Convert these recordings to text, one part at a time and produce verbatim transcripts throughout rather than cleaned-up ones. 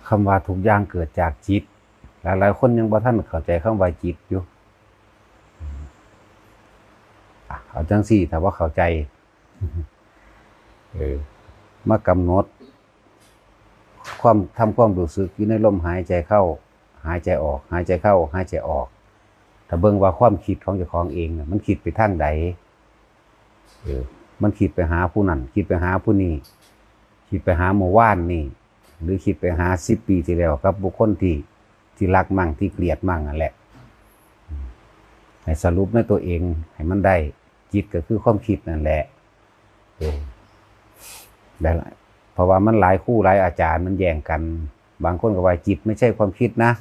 คำว่าทุกอย่างเกิดจากจิต หลายๆคนยังบ่ทันเข้าใจคำว่าจิตอยู่ อ่ะ เอาจังซี่ ถ้าบ่เข้าใจ เออ มากำหนด ความ ทำความรู้สึกอยู่ในลมหายใจเข้า หายใจออก หายใจเข้า หายใจออก ถ้าเบิ่งว่าความคิดของเจ้าของเองน่ะ มันคิดไปทางใด เออ มันคิดไปหาผู้นั้น คิดไปหาผู้นี้ คิดไปหาเมื่อวานนี่ หรือคิดไปหาสิบปีที่แล้ว กับบุคคลที่ ที่รักมั่ง ที่เกลียดมั่งนั่นแหละ ให้สรุปในตัวเองให้มันได้ จิตก็คือความคิดนั่นแหละ เออ ได้ละ เพราะว่ามันหลายครูหลายอาจารย์มันแย่งกัน บางคนก็ว่าจิตไม่ใช่ความคิดนะ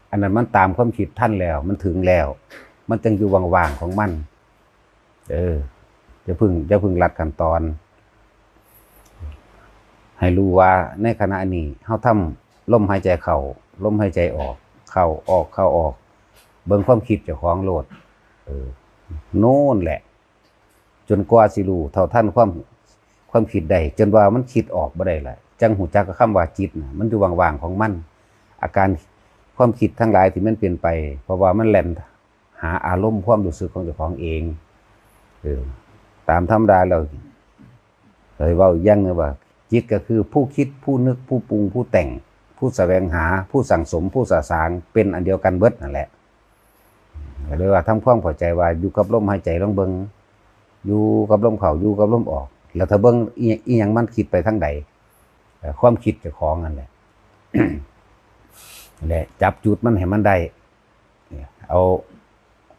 อันนั้นมันตามความคิดทันแล้ว มันถึงแล้ว มันจั่งอยู่ว่างๆของมัน เออ อย่าเพิ่ง อย่าเพิ่งลัดขั้นตอน ให้รู้ว่าในขณะนี้เฮาทำลมหายใจเข้า ลมหายใจออก เข้าออก เข้าออก เบิ่งความคิดเจ้าของโลด เออ โน่นแหละ จนกว่าสิรู้เท่าทันความ ความคิดได้ จนว่ามันคิดออกบ่ได้ละ จั่งฮู้จักกับคำว่าจิตน่ะ มันอยู่ว่างๆของมัน อาการความคิดทั้งหลายที่มันเปลี่ยนไป เพราะว่ามันแล่นหาอารมณ์ความรู้สึกของเจ้าของเอง เออ ตามธรรมดาแล้ว เลยเว้าอีกอย่างหนึ่งว่า จิตก็คือผู้คิด ผู้นึก ผู้ปรุง ผู้แต่ง ผู้แสวงหา ผู้สั่งสม ผู้สะสาง เป็นอันเดียวกันเบิดนั่นแหละ ก็เลยว่าทำความเข้าใจว่าอยู่กับลมหายใจลองเบิ่ง อยู่กับลมเข้า อยู่กับลมออก แล้วถ้าเบิ่งอี อีหยังมันคิดไปทางใด เอ่อ ความคิดเจ้าของนั่นแหละ และจับจุดมันให้มันได้ เนี่ย เอา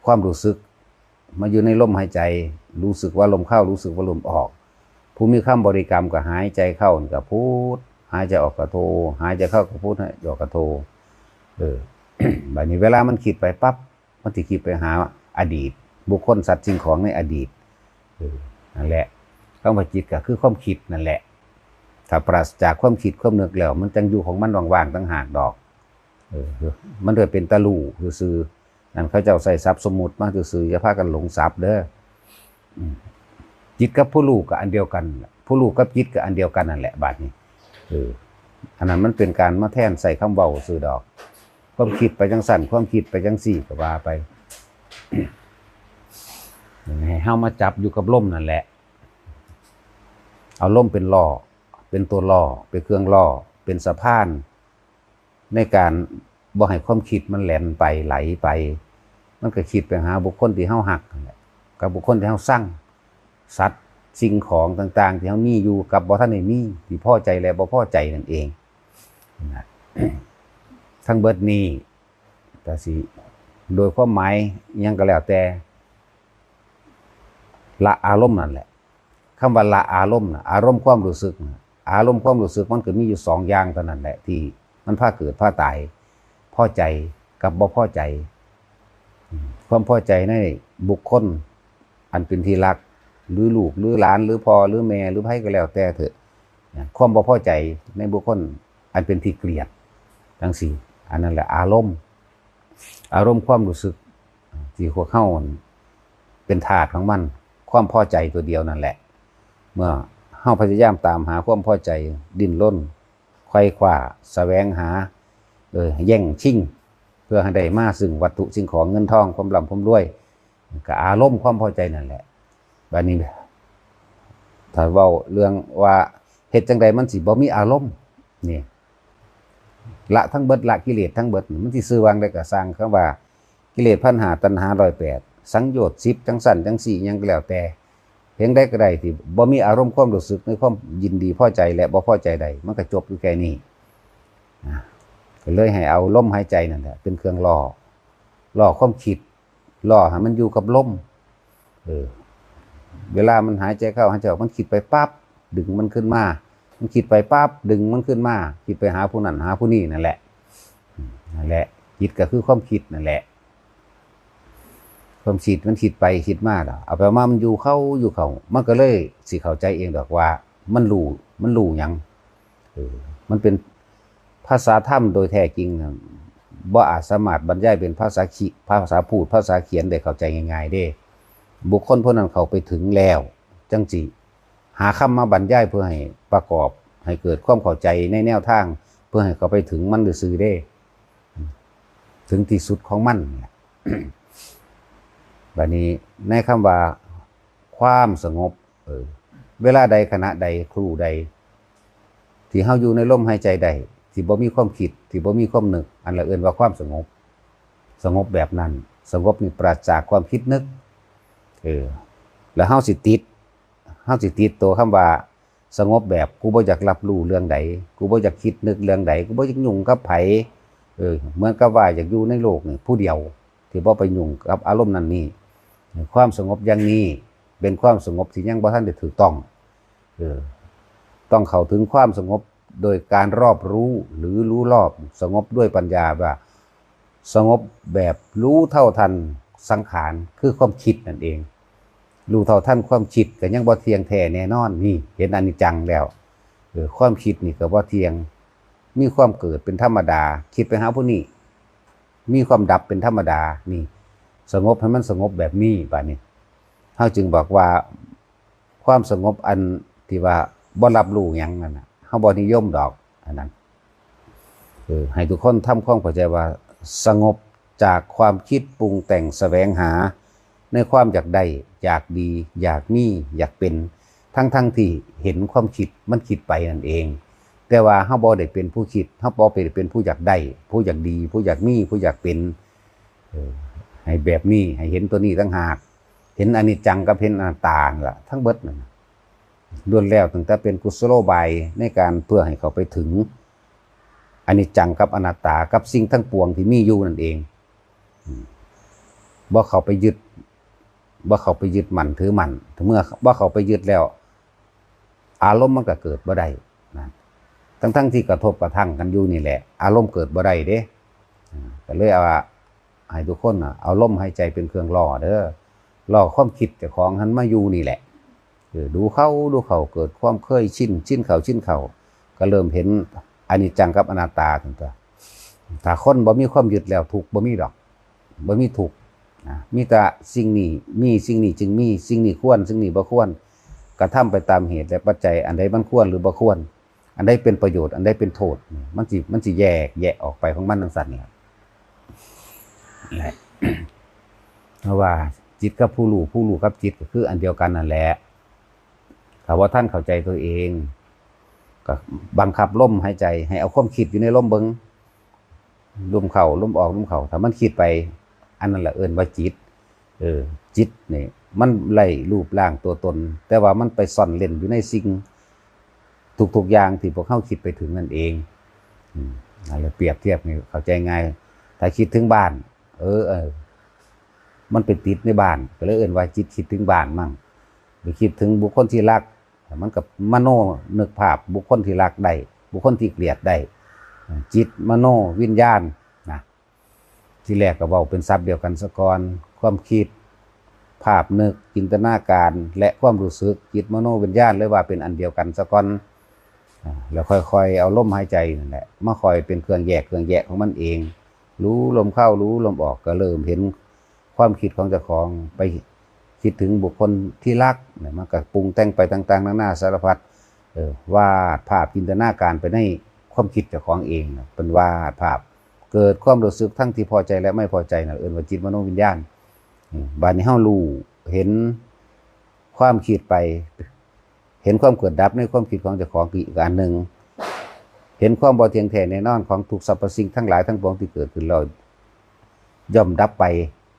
ความรู้สึกมาอยู่ในลมหายใจ รู้สึกว่าลมเข้า รู้สึกว่าลมออก ผู้มีคำบริกรรมก็หายใจเข้านี่ก็พุท หายใจออกก็โท หายใจเข้าก็พุท หายใจออกก็โท เออ บัดนี้เวลามันคิดไปปั๊บ มันสิคิดไปหาอดีต บุคคล สัตว์ สิ่งของในอดีต เออ นั่นแหละ คำว่าจิตก็คือความคิดนั่นแหละ ถ้าปราศจากความคิดความนึกแล้ว มันจั่งอยู่ของมันว่างๆต่างหากดอก เออ มันเลยเป็นตาลู่ซื่อๆ นั่นเขาเจ้าใส่ศัพท์สมมุติมาซื่อๆ อย่าพากันหลงศัพท์เด้อ อืม จิตกับผู้รู้ก็อันเดียวกัน ผู้รู้กับจิตก็อันเดียวกันนั่นแหละ บาดนี้ เออ อันนั้นมันเป็นการมาแทนใส่คำเว้าซื่อดอก ความคิดไปจั่งซั้น ความคิดไปจั่งซี้ก็ว่าไป ให้เฮามาจับอยู่กับลมนั่นแหละ เอาลมเป็นล่อ เป็นตัวล่อ เป็นเครื่องล่อ เป็นสะพาน ในการบ่ให้ความคิดมันแล่นไปไหลไป มันก็คิดไปหาบุคคลที่เฮาฮักนั่นแหละ กับบุคคลที่เฮาซัง สัตว์สิ่งของต่างๆที่เฮามีอยู่กับบ่ทันได้มี ที่พอใจและบ่พอใจนั่นเองนะ ทั้งเบิดนี้ก็สิ โดยความหมายอิหยังก็แล้วแต่ ละอารมณ์นั่นแหละ คำว่าละอารมณ์น่ะ อารมณ์ความรู้สึกน่ะ อารมณ์ความรู้สึกมันก็มีอยู่สองอย่างเท่านั้นแหละ ที่มันพาเกิดพาตาย พอใจกับบ่พอใจ อืม ความพอใจในบุคคลอันเป็นที่รัก หรือลูก หรือหลาน หรือพ่อ หรือแม่ หรือไผก็แล้วแต่เถอะ นะ ความบ่พอใจในบุคคลอันเป็นที่เกลียด จั่งซี้ อันนั้นแหละอารมณ์ อารมณ์ความรู้สึก ที่พวกเฮาเป็นธาตุของมัน ความพอใจตัวเดียวนั่นแหละ เมื่อเฮาพยายามตามหาความพอใจ ดิ้นรน ไขว่คว้า แสวงหา เออ แย่งชิง เพื่อให้ได้มาซึ่งวัตถุสิ่งของ เงินทอง ความร่ำความรวย ก็อารมณ์ความพอใจนั่นแหละ บัดนี้ ถ้าเว้าเรื่องว่าเฮ็ดจั่งใดมันสิบ่มีอารมณ์ นี่ ละทั้งเบิด ละกิเลสทั้งเบิด มันสิชื่อว่าจั่งใดก็ซ่าง คำว่ากิเลสพันห้า ตัณหาร้อยแปด สังโยชน์สิบ จั่งซั้นจั่งซี้ หยังก็แล้วแต่ เพียงใดก็ได้ที่บ่มีอารมณ์ความรู้สึกในความยินดีพอใจและบ่พอใจใด มันก็จบอยู่แค่นี้ นะ ก็เลยให้เอาลมหายใจนั่นแหละเป็นเครื่องล่อ ล่อความคิด ล่อให้มันอยู่กับลม เออ เวลามันหายใจเข้าหายใจออก มันคิดไปปั๊บ ดึงมันขึ้นมา มันคิดไปปั๊บ ดึงมันขึ้นมา คิดไปหาผู้นั้นหาผู้นี้นั่นแหละ อืม นั่นแหละ จิตก็คือความคิดนั่นแหละ ความคิดมันคิดไปคิดมาแล้ว เอาไปมามันอยู่เข้าอยู่เข้า มันก็เลยสิเข้าใจเองดอกว่ามันรู้ มันรู้หยัง เออ มันเป็นภาษาธรรมโดยแท้จริงน่ะ บ่อาจสามารถบรรยายเป็นภาษาขี- ภาษาพูด ภาษาเขียนได้เข้าใจง่ายๆเด้ บุคคลผู้นั้นเข้าไปถึงแล้ว จั่งสิหาคำมาบรรยายเพื่อให้ประกอบ ให้เกิดความเข้าใจในแนวทาง พื่อให้เขาไปถึงมันซื่อๆเด้ ถึงที่สุดของมันเนี่ย บัดนี้ในคำว่าความสงบ เออ เวลาใดขณะใดครูใด ที่เฮาอยู่ในลมหายใจใด ที่บ่มีความคิด ที่บ่มีความนึก อันละเอิ้นว่าความสงบ สงบแบบนั้น สงบนี่ปราศจากความคิดนึก เออ แล้วเฮาสิติด เฮาสิติดตัวคำว่า สงบแบบกูบ่อยากรับรู้เรื่องใด กูบ่อยากคิดนึกเรื่องใด กูบ่อยากยุ่งกับไผ เออ เหมือนกับว่าอยากอยู่ในโลกนี่ผู้เดียว ที่บ่ไปยุ่งกับอารมณ์นั่นนี่ ความสงบอย่างนี้เป็นความสงบที่ยังบ่ทันได้ถูกต้อง เออ ต้องเข้าถึงความสงบโดยการรอบรู้หรือรู้รอบ สงบด้วยปัญญาว่า สงบแบบรู้เท่าทันสังขาร คือความคิดนั่นเอง รู้เท่าทันความคิดก็ยังบ่เที่ยงแท้แน่นอน นี่เห็นอนิจจังแล้ว เออ ความคิดนี่ก็บ่เที่ยง มีความเกิดเป็นธรรมดา คิดไปหาผู้นี้ มีความดับเป็นธรรมดา นี่ สงบให้มันสงบแบบนี้ บาดนี้ เฮาจึงบอกว่า ความสงบอันที่ว่าบ่รับรู้หยังนั่นน่ะ เฮาบ่นิยมดอก อันนั้น เออ ให้ทุกคนทำความเข้าใจว่า สงบจากความคิดปรุงแต่งแสวงหา ในความอยากได้ อยากดี อยากมี อยากเป็น ทั้งๆที่เห็นความคิดมันคิดไปนั่นเอง แต่ว่าเฮาบ่ได้เป็นผู้คิด เฮาบ่ได้เป็นผู้อยากได้ ผู้อยากดี ผู้อยากมี ผู้อยากเป็น เออ ให้แบบนี้ ให้เห็นตัวนี้ต่างหาก เห็นอนิจจังกับเห็นอนัตตานั่นล่ะ ทั้งเบิดนั่นน่ะ ล้วนแล้วตั้งแต่เป็นกุศโลบายในการเพื่อให้เขาไปถึงอนิจจังกับอนัตตากับสิ่งทั้งปวงที่มีอยู่นั่นเอง อืม บ่เข้าไปยึด บ่เข้าไปยึดมั่นถือมั่น เมื่อบ่เข้าไปยึดแล้ว อารมณ์มันก็เกิดบ่ได้นะ ทั้งๆที่กระทบกระทั่งกันอยู่นี่แหละ อารมณ์เกิดบ่ได้เด้ อ่า ก็เลยเอาว่า ให้ทุกคนน่ะ เอาลมหายใจเป็นเครื่องล่อเด้อ ล่อความคิดเจ้าของหันมาอยู่นี่แหละ เออ ดูเข้า ดูเข้า เกิดความเคยชิน ชินเข้า ชินเข้า ก็เริ่มเห็นอนิจจังกับอนัตตาตันตัว ถ้าคนบ่มีความยึดแล้วทุกข์บ่มีดอก บ่มีทุกข์นะ มีแต่สิ่งนี้มี สิ่งนี้จึงมี สิ่งนี้ควร สิ่งนี้บ่ควร กระทำไปตามเหตุและปัจจัย อันใดมันควรหรือบ่ควร อันใดเป็นประโยชน์ อันใดเป็นโทษ มันสิ มันสิแยกแยะออกไปของมันจั่งซั้นล่ะ แหละ เพราะว่าจิตกับผู้รู้ ผู้รู้กับจิตก็คืออันเดียวกันนั่นแหละ ถ้าบ่ทันเข้าใจตัวเอง ก็บังคับลมหายใจ ให้เอาความคิดอยู่ในลมเบิ่ง ลมเข้า ลมออก ลมเข้า ถ้ามันคิดไป อันนั้นแหละเอิ้นว่าจิต เออ จิตนี่มันไร้รูปร่างตัวตน แต่ว่ามันไปซ่อนเร้นอยู่ในสิ่งทุกๆอย่างที่พวกเฮาคิดไปถึงนั่นเอง อืม นั่นแหละ เปรียบเทียบให้เข้าใจง่าย ถ้าคิดถึงบ้าน เออ เออ มันไปติดในบ้าน ก็เลยเอิ้นว่าจิตคิดถึงบ้านมั่ง ไปคิดถึงบุคคลที่รัก มันก็มโนนึกภาพบุคคลที่รักได้ บุคคลที่เกลียดได้ จิต มโน วิญญาณ นะ ทีแรกก็เว้าเป็นศัพท์เดียวกันซะก่อน ความคิด ภาพนึก จินตนาการ และความรู้สึก จิต มโน วิญญาณ เลยว่าเป็นอันเดียวกันซะก่อน อ่า แล้วค่อยๆเอาลมหายใจนั่นแหละ มาคอยเป็นเครื่องแยก เครื่องแยะของมันเอง รู้ลมเข้า รู้ลมออก ก็เริ่มเห็นความคิดของเจ้าของ ไปคิดถึงบุคคลที่รักเนี่ย มันก็ปรุงแต่งไปต่างๆนานาสารพัด เออ วาดภาพจินตนาการไปในความคิดเจ้าของเองน่ะ เป็นวาดภาพ เกิดความรู้สึกทั้งที่พอใจและไม่พอใจน่ะ เอิ้นว่าจิต มโน วิญญาณ อืม บาดนี้เฮารู้ เห็นความคิดไป เห็นความเกิดดับในความคิดของเจ้าของอีกอันหนึ่ง เห็นความบ่เที่ยงแท้แน่นอนของทุกสรรพสิ่งทั้งหลายทั้งปวงที่เกิดขึ้นแล้วย่อมดับไป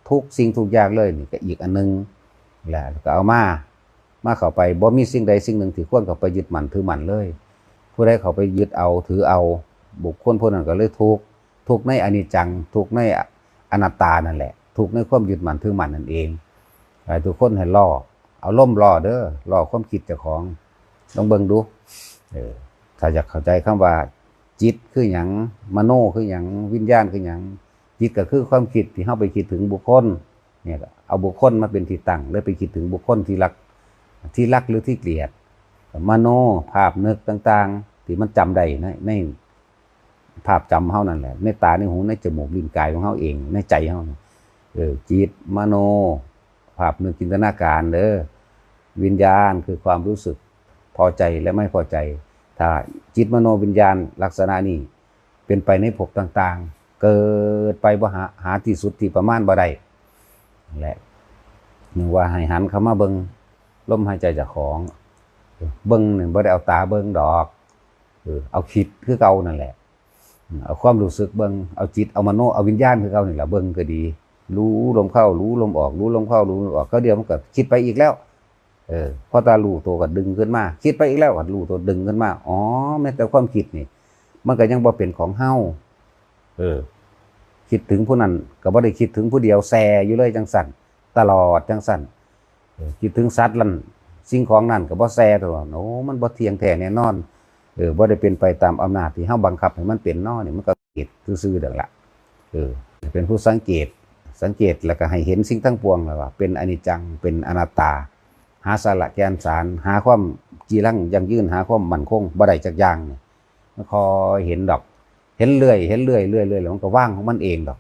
ทุกสิ่งทุกอย่างเลย นี่ก็อีกอันหนึ่งแหละ แล้วก็เอามา มาเข้าไป บ่มีสิ่งใดสิ่งหนึ่งที่ควรเข้าไปยึดมั่นถือมั่นเลย ผู้ใดเข้าไปยึดเอาถือเอา บุคคลผู้นั้นก็เลยทุกข์ ทุกข์ในอนิจจัง ทุกข์ในอนัตตานั่นแหละ ทุกข์ในความยึดมั่นถือมั่นนั่นเอง ให้ทุกคนให้ล่อ เอาลมล่อเด้อ ล่อความคิดเจ้าของ ลองเบิ่งดู เออ ถ้าอยากเข้าใจคำว่าจิตคือหยัง มโนคือหยัง วิญญาณคือหยัง จิตก็คือความคิดที่เฮาไปคิดถึงบุคคล เนี่ย เอาบุคคลมาเป็นที่ตั้ง แล้วไปคิดถึงบุคคลที่รัก ที่รักหรือที่เกลียด มโน ภาพนึกต่างๆ ที่มันจำได้ใน ในภาพจำเฮานั่นแหละ ในตา ในหู ในจมูก ลิ้น กายของเฮาเอง ในใจเฮานี่ เออ จิต มโน ภาพนึก จินตนาการเด้อ วิญญาณคือความรู้สึกพอใจและไม่พอใจ ถ้าจิต มโน วิญญาณลักษณะนี้ เป็นไปในภพต่างๆ เกิดไปบ่หา หาที่สุดที่ประมาณบ่ได้ นั่นแหละ นึกว่าให้หันเข้ามาเบิ่งลมหายใจเจ้าของ เบิ่งนี่บ่ได้เอาตาเบิ่งดอก เออ เอาคิดคือเก่านั่นแหละ เอาความรู้สึกเบิ่ง เอาจิต เอามโน เอาวิญญาณคือเก่านี่แหละ เบิ่งก็ดี รู้ลมเข้า รู้ลมออก รู้ลมเข้า รู้ลมออก ก็เดี๋ยวมันก็คิดไปอีกแล้ว เออ พอตารู้ตัวก็ดึงขึ้นมา คิดไปอีกแล้วก็รู้ตัวดึงขึ้นมา อ๋อ แม้แต่ความคิดนี่ มันก็ยังบ่เป็นของเฮา เออ คิดถึงผู้นั้นก็บ่ได้คิดถึงผู้เดียว แซ่อยู่เลยจังซั่น ตลอดจังซั่น เออ คิดถึงสัตว์นั่น สิ่งของนั่นก็บ่แซ่ตลอด โอ้ มันบ่เที่ยงแท้แน่นอน เออ บ่ได้เป็นไปตามอำนาจที่เฮาบังคับให้มันเป็นเนาะ นี่มันก็คิดซื่อๆ นั่นล่ะ เออ เป็นผู้สังเกต สังเกตแล้วก็ให้เห็นสิ่งทั้งปวงแล้วว่า เป็นอนิจจัง เป็นอนัตตา หาสาระแก่นสาร หาความจีรังยั่งยืน หาความมั่นคงบ่ได้จักอย่างนี่ มันคอยเห็นดอก เห็นเรื่อย เห็นเรื่อย เรื่อย เรื่อย แล้วมันก็วางของมันเองดอก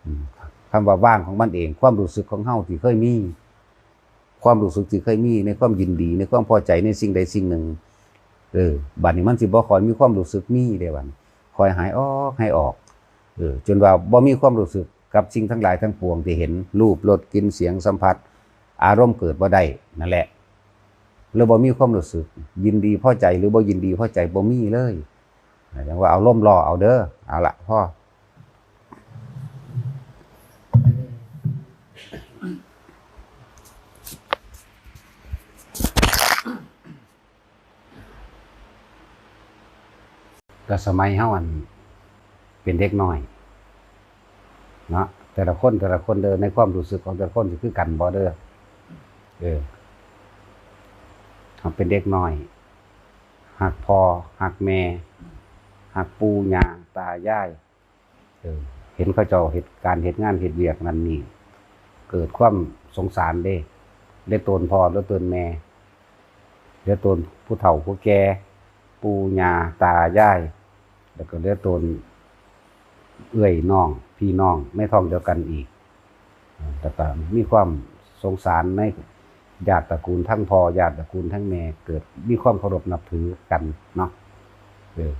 อืม คำว่าวางของมันเอง ความรู้สึกของเฮาที่เคยมี ความรู้สึกที่เคยมีในความยินดี ในความพอใจในสิ่งใดสิ่งหนึ่ง เออ บัดนี้มันสิบ่ค่อยมีความรู้สึกมีเด้บัดนี้ ค่อยหายออก หายออก เออ จนว่าบ่มีความรู้สึกกับสิ่งทั้งหลายทั้งปวงที่เห็น รูป รส กลิ่น เสียง สัมผัส อารมณ์เกิดบ่ได้ นั่นแหละ หรือบ่มีความรู้สึก ยินดีพอใจหรือบ่ยินดีพอใจบ่มีเลย จั่งว่าเอาลมล้อเอาเด้อ เอาละ พอ ก็สมัยเฮาอันเป็นเด็กน้อยเนาะ แต่ละคน แต่ละคนเด้อ ในความรู้สึกของแต่ละคนสิคือกันบ่เด้อ เออ เฮาเป็นเด็กน้อย ฮักพ่อ ฮักแม่ ฮักปู่ย่า ตายาย เออ เห็นเขาเจ้าเฮ็ดการเฮ็ดงานเฮ็ดเวียกนั่นนี่ เกิดความสงสารเด้ เหลือตนพ่อ เหลือตนแม่ เหลือตนผู้เฒ่าผู้แก่ ปู่ย่าตายาย แล้วก็เหลือตนเอื้อยน้อง พี่น้องในท้องเดียวกันอีก เออ แล้วก็มีความสงสารในญาติตระกูลทั้งพ่อ ญาติตระกูลทั้งแม่ เกิดมีความเคารพนับถือกันเนาะ เออ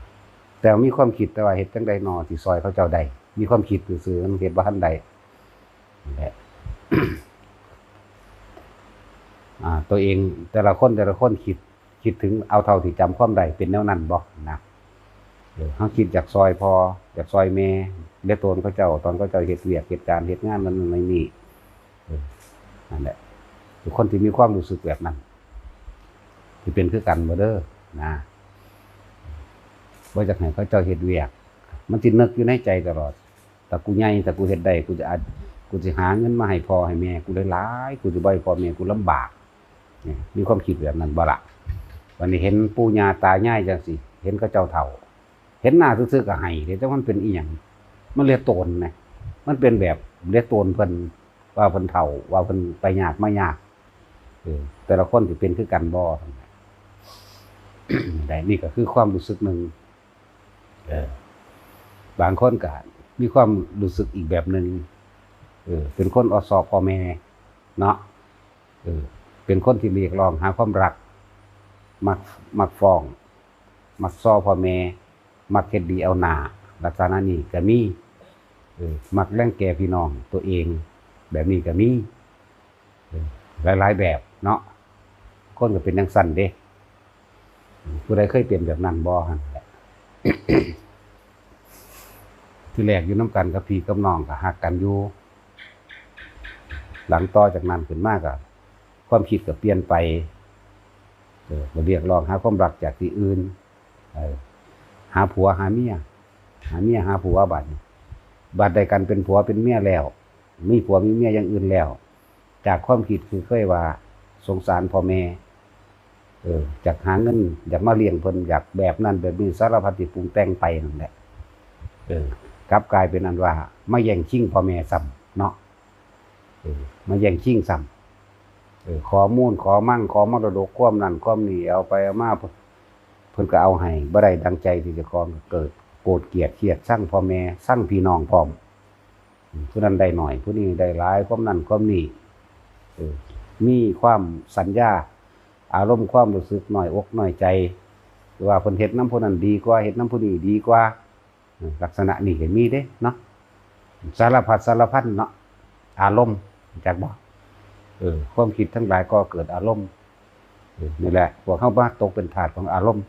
แต่มีความคิดแต่ว่าเฮ็ดจั่งใดน้อสิซอยเขาเจ้าได้ มีความคิดซื่อๆ มันเฮ็ดบ่ทันได้ นั่นแหละ อ่า ตัวเอง แต่ละคน แต่ละคนคิด คิดถึงเอาเท่าที่จำความได้ เป็นแนวนั้นบ่นะ เออ เฮาคิดอยากซอยพ่อ อยากซอยแม่ เหลือตนเขาเจ้า ตอนเขาเจ้าเฮ็ดเวียก เฮ็ดการ เฮ็ดงานนั่นนั่นนี่ เออ นั่นแหละ ทุกคนที่มีความรู้สึกแบบนั้น ที่เป็นคือกันบ่เด้อ นะ บ่อยากให้เขาเจ้าเฮ็ดเวียก มันสินึกอยู่ในใจตลอด ถ้ากูใหญ่ ถ้ากูเฮ็ดได้ กูจะอาจ กูสิหาเงินมาให้พ่อให้แม่กูหลายๆ กูสิบ่ให้พ่อแม่กูลำบาก เนี่ย มีความคิดแบบนั้นบ่ล่ะ วันนี้เห็นปู่ย่าตายายจั่งซี้ เห็นเขาเจ้าเฒ่า เห็นหน้าซื่อๆ ก็ไห้เด้ แต่มันเป็นอีหยัง มันเหลือตนนะ มันเป็นแบบเหลือตนเพิ่น ว่าเพิ่นเฒ่า ว่าเพิ่นไปยากมายาก เออ แต่ละคนสิเป็นคือกันบ่ ได้ นี่ก็คือความรู้สึกหนึ่ง เออ บางคนก็มีความรู้สึกอีกแบบหนึ่ง เออ เป็นคนอดซอกพ่อแม่เนาะ เออ เป็นคนที่เรียกร้องหาความรัก มัก มักฟ้อง มักซอพ่อแม่ มักเฮ็ดดีเอาหน้า ลักษณะนี้ก็มี เออ มักรังแกพี่น้องตัวเอง แบบนี้ก็มี เออ หลายๆ แบบเนาะ คนก็เป็นจั่งซั้นเด้ ผู้ใดเคยเป็นแบบนั้นบ่ หั่นแหละ ที่แรกอยู่นำกันกับพี่กับน้องก็ฮักกันอยู่ หลังต่อจากนั้นขึ้นมาก็ ความคิดก็เปลี่ยนไป เออ ก็เรียกร้องหาความรักจากที่อื่น เออ หาผัวหาเมีย หาเมียหาผัว บัดนี้ บัดได้กันเป็นผัวเป็นเมียแล้ว มีผัวมีเมียอย่างอื่นแล้ว จากความคิดคือเคยว่าสงสารพ่อแม่ เออ อยากหาเงิน อยากมาเลี้ยงเพิ่น อยากแบบนั้นแบบนี้ สารพัดที่ปรุงแต่งไปนั่นแหละ เออ กลับกลายเป็นอันว่ามาแย่งชิงพ่อแม่ซ้ำเนาะ เออ มาแย่งชิงซ้ำ เออ ขอมูล ขอมั่ง ขอมรดก ความนั่นความนี่ เอาไปเอามา เพิ่น เพิ่นก็เอาให้บ่ได้ดังใจที่เจ้าของ ก็เกิดโกรธเกลียดเคียดชังพ่อแม่ ชังพี่น้องพร้อม อืม ผู้นั้นได้หน่อย ผู้นี้ได้หลาย ความนั่นความนี่ เออ มีความสัญญา อารมณ์ความรู้สึกน้อยอกน้อยใจ ว่าเพิ่นเฮ็ดนำผู้นั้นดีกว่า เฮ็ดนำผู้นี้ดีกว่า ลักษณะนี้ก็มีเด้เนาะ สารพัดสารพันเนาะ อารมณ์ จักบ่ เออ ความคิดทั้งหลายก็เกิดอารมณ์ เออ นี่แหละ พวกเฮามาตกเป็นทาสของอารมณ์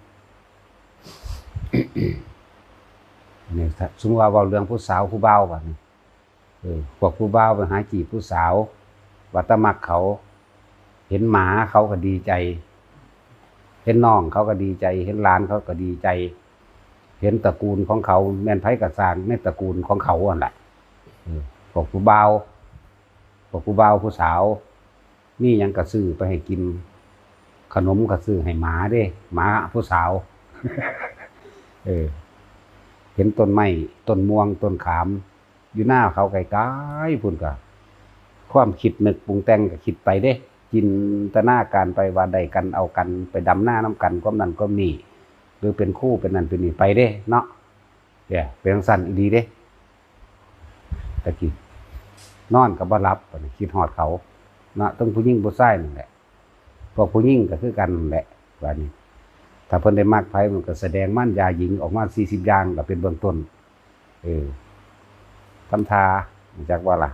นี่ สมมุติว่าเว้าเรื่องผู้สาวผู้บ่าวบัดนี้ เออ พวกผู้บ่าวไปหาจีบผู้สาว ว่าแต่มักเขา เห็นหมาเขาก็ดีใจ เห็นน้องเขาก็ดีใจ เห็นหลานเขาก็ดีใจ เห็นตระกูลของเขา แม่นไผก็ซ่างในตระกูลของเขาหั่นล่ะ เออ พวกผู้บ่าว พวกผู้บ่าวผู้สาว มีหยังก็ซื้อไปให้กิน ขนมก็ซื้อให้หมาเด้ หมาผู้สาว เออ เห็นต้นไม้ ต้นม่วง ต้นขาม อยู่หน้าเขาไกลๆ พุ้นก็ ความคิดนึกปรุงแต่งก็คิดไปเด้ จินตนาการไปว่าได้กัน เอากัน ไปดำนานำกัน ความนั้นความนี้ หรือเป็นครูเป็นนั่นเป็นนี่ไปเด้เนาะ เนี่ย เป็นจั่งซั้นอีหลีเด้ ตะกี้ นอนก็บ่หลับ บัดนี้คิดฮอดเขา เนาะ ทั้งผู้หญิงผู้ชายนั่นแหละ พวกผู้หญิงก็คือกันนั่นแหละ บัดนี้ ถ้าเพิ่นได้มักไผ มันก็แสดงมารยาหญิงออกมาสี่สิบอย่าง ก็เป็นเบื้องต้น เออ ทำท่า รู้จักบ่ล่ะ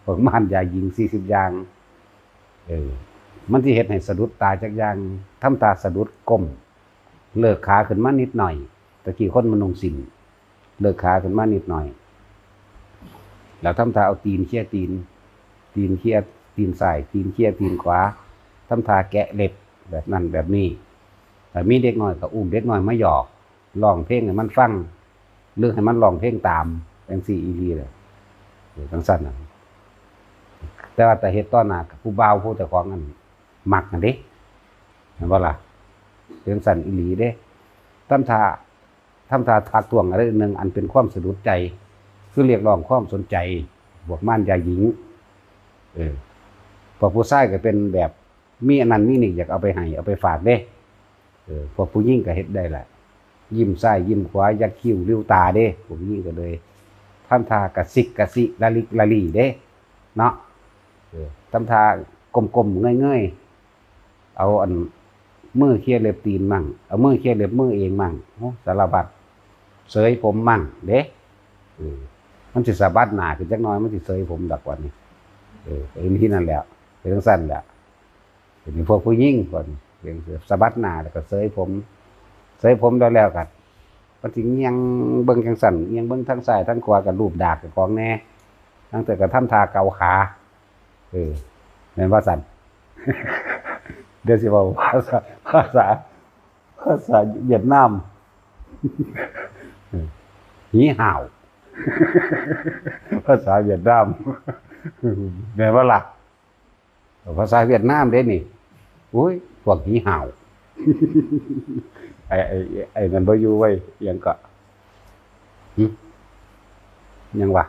พวกมารยาหญิงสี่สิบอย่าง เออ มันสิเฮ็ดให้สะดุดตาจักอย่าง ทำท่าสะดุดก้ม เลิกขาขึ้นมานิดหน่อย ตะกี้คนมันนุ่งสิ้น เลิกขาขึ้นมานิดหน่อย แล้วทำท่าเอาตีนเขี่ยตีน ตีนเขี่ยตีนซ้าย ตีนเขี่ยตีนขวา ทำท่าแกะเล็บ แบบนั้นแบบนี้ ถ้ามีเด็กน้อยก็อุ้มเด็กน้อยมาหยอก ร้องเพลงให้มันฟัง หรือให้มันร้องเพลงตาม จั่งซี้อีหลีเลย เออ จั่งซั้นน่ะ แต่ว่าถ้าเฮ็ดต่อหน้ากับผู้บ่าวผู้เจ้าของนั่น มักนั่นเด้ แม่นบ่ล่ะ เป็นจั่งซั้นอีหลีเด้ ทำท่า ทำท่าทักท้วงอะไรหนึ่งอันเป็นความสะดุดใจ คือเรียกร้องความสนใจ พวกมารยาหญิง เออ พวกผู้ชายก็เป็นแบบ มีอันนั้นมีนี่อยากเอาไปให้ เอาไปฝากเด้ เออ พวกผู้หญิงก็เฮ็ดได้แหละ ยิ้มซ้ายยิ้มขวา ยักคิ้วริ้วตาเด้ พวกผู้หญิงก็เลย ทำท่ากระซิกกระซิละลิกละลี่เด้ เนาะ เออ ทำท่าก้มๆ เงยๆ เอาอันมือเขี่ยเล็บตีนมั่ง เอามือเขี่ยเล็บมือเองมั่ง โอ้ สารพัด เสยผมมั่งเด้ เออ มันสิสะบัดหน้าขึ้นจักหน่อย มันสิเสยผมดอก บัดนี้ เออ เป็นที่นั่นแหละ เป็นจั่งซั้นแหละ เป็นพวกผู้หญิงก่อน เป็นสะบัดหน้าแล้วก็เสยผม เสยผมแล้วแล้วก็ มันสิเงี่ยงเบิ่งจั่งซั้น เงี่ยงเบิ่งทางซ้ายทางขวา ก็ลูบดากเจ้าของแหน่ ลางเทื่อก็ทำท่าเกาขา เออ แม่นว่าซั่น เดี๋ยวสิเว้าภาษา ภาษา ภาษาเวียดนาม หีห่าว ภาษาเวียดนาม แม่นบ่ล่ะ ภาษาเวียดนามเด้นี่ โอ้ย พวกหีห่าว ไอ้ ไอ้ ไอ้นั่นบ่อยู่เว้ย อิหยังก็ หึ หยังวะ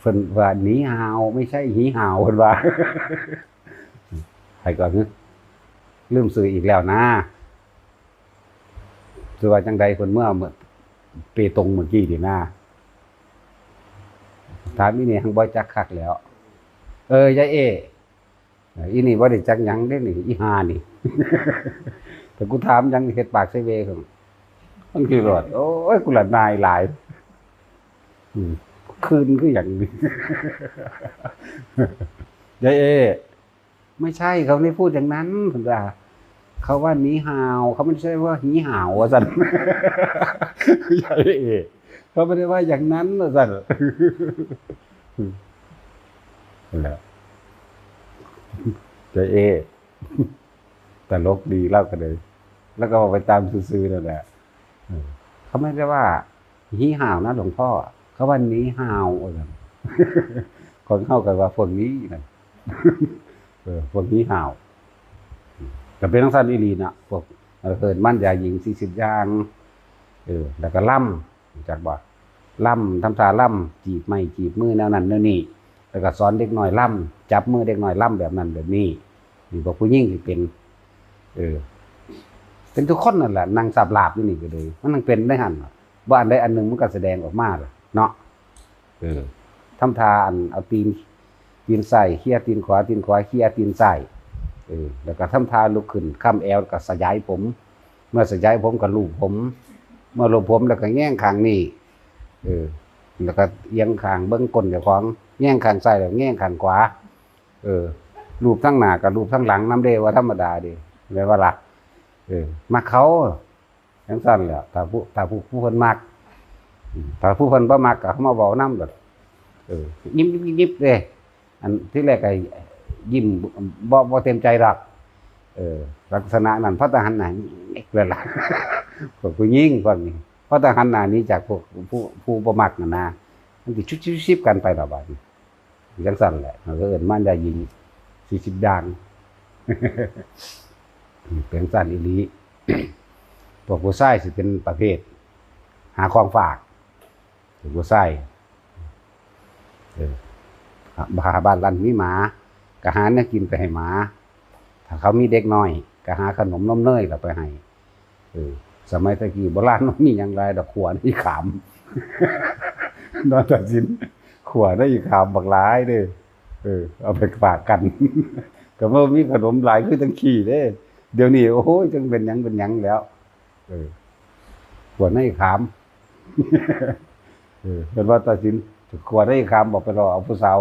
เพิ่นว่า หนีห่าว ไม่ใช่หีห่าว เพิ่นว่า ไผก่อน หึ ลืมชื่ออีกแล้วนะ สิว่าจั่งใด เพิ่นเมือ เมือ เปตงเมื่อกี้นี่นะ ถามอีนี่หั้งบ่จักคักแล้ว เออ ยายเอ อีนี่บ่ได้จักหยังเด้นี่ อีห่านี่ แต่กูถามหยังเฮ็ดปากไซเวย์ มันคือรอด โอ้ย กูละนายหลาย อืม คืนคือหยังนี่ ยายเอ ไม่ใช่ เขาไม่พูดอย่างนั้น เพิ่นว่า เขาว่าหนีห่าว เขาไม่ใช่ว่าหีห่าว ว่าซั่น ยายเอ เขาไม่ได้ว่าอย่างนั้น ว่าซั่น นั่นแหละ ยายเอ ตลกดี เล่ากันเลย แล้วก็ไปตามซื่อๆนั่นแหละ เออ เขาไม่ได้ว่า หีห่าวนะหลวงพ่อ เขาว่าหนีห่าว ว่าซั่น ของเฮาก็ว่าพวกนี้นะ เออ พวกหนีห่าว ก็เป็นจั่งซั้นอีหลีนะ พวก เออ เกิดมันยาหญิงสี่สิบอย่าง เออ แล้วก็ลำ รู้จักบ่ ลำ ทำท่าลำ จีบไม้จีบมือแนวนั้นแนวนี้ แล้วก็สอนเด็กน้อยลำ จับมือเด็กน้อยลำแบบนั้นแบบนี้ นี่พวกผู้หญิงสิเป็น เออ เป็นทุกคนนั่นแหละ นั่งสับหลาบอยู่นี่ก็เลย มันนั่งเป็นได้หั่นน่ะ บ่อันใดอันหนึ่งมันก็แสดงออกมาล่ะเนาะ เออ ทำท่าอันเอาตีน ตีนซ้ายเขี่ยตีนขวา ตีนขวาเขี่ยตีนซ้าย เออ แล้วก็ทำท่าลุกขึ้น ค้ำแอว แล้วก็สยายผม เมื่อสยายผมก็ลูบผม เมื่อลูบผมแล้วก็แยงข้างนี้ เออ แล้วก็เอียงข้างเบิ่งก้นเจ้าของ แยงข้างซ้ายแล้วแยงข้างขวา เออ ลูบทั้งหน้ากับลูบทั้งหลังนำเด้ ว่าธรรมดาเด้ แม่นบ่ล่ะ เออ มักเขาจั่งซั่นแหละ ถ้าผู้ ถ้าผู้ ผู้เพิ่นมัก อืม ถ้าผู้เพิ่นบ่มักก็มาเว้านำโลด เออ ยิบๆๆๆเด้ อันที่แรกก็ยิ้มบ่ บ่เต็มใจดอก เออ ลักษณะนั้น พอแต่หันหน้า เอกเลยล่ะ พวกผู้หญิงพวกนี้ พอแต่หันหน้าหนีจากพวกผู้ ผู้บ่มักนั่นนะ มันสิชุบๆๆกันไปดอกบัดนี้ จั่งซั่นแหละ มันก็เอิ้นมารยาหญิง สี่สิบด่าง เป็นซั่นอีหลี พวกผู้ชายสิเป็นประเภท หาของฝาก พวกผู้ชาย เออ บ้า บ้านหลังมีหมา ก็หาแนวกินไปให้หมา ถ้าเขามีเด็กน้อย ก็หาขนมนมเนยก็ไปให้ เออ สมัยตะกี้โบราณมันมีหยังหลายดอก ขั่วในขาม นอนตัดสิน ขั่วในขามบักหลายเด้อ เออ เอาไปฝากกัน ก็บ่มีขนมหลายคือจั่งขี้เด้ เดี๋ยวนี้ โอ้ย จั่งเป็นหยังเป็นหยังแล้ว เออ ขั่วในขาม เออ เพิ่นว่าตัดสิน ขั่วในขามบอกไปรอเอาผู้สาว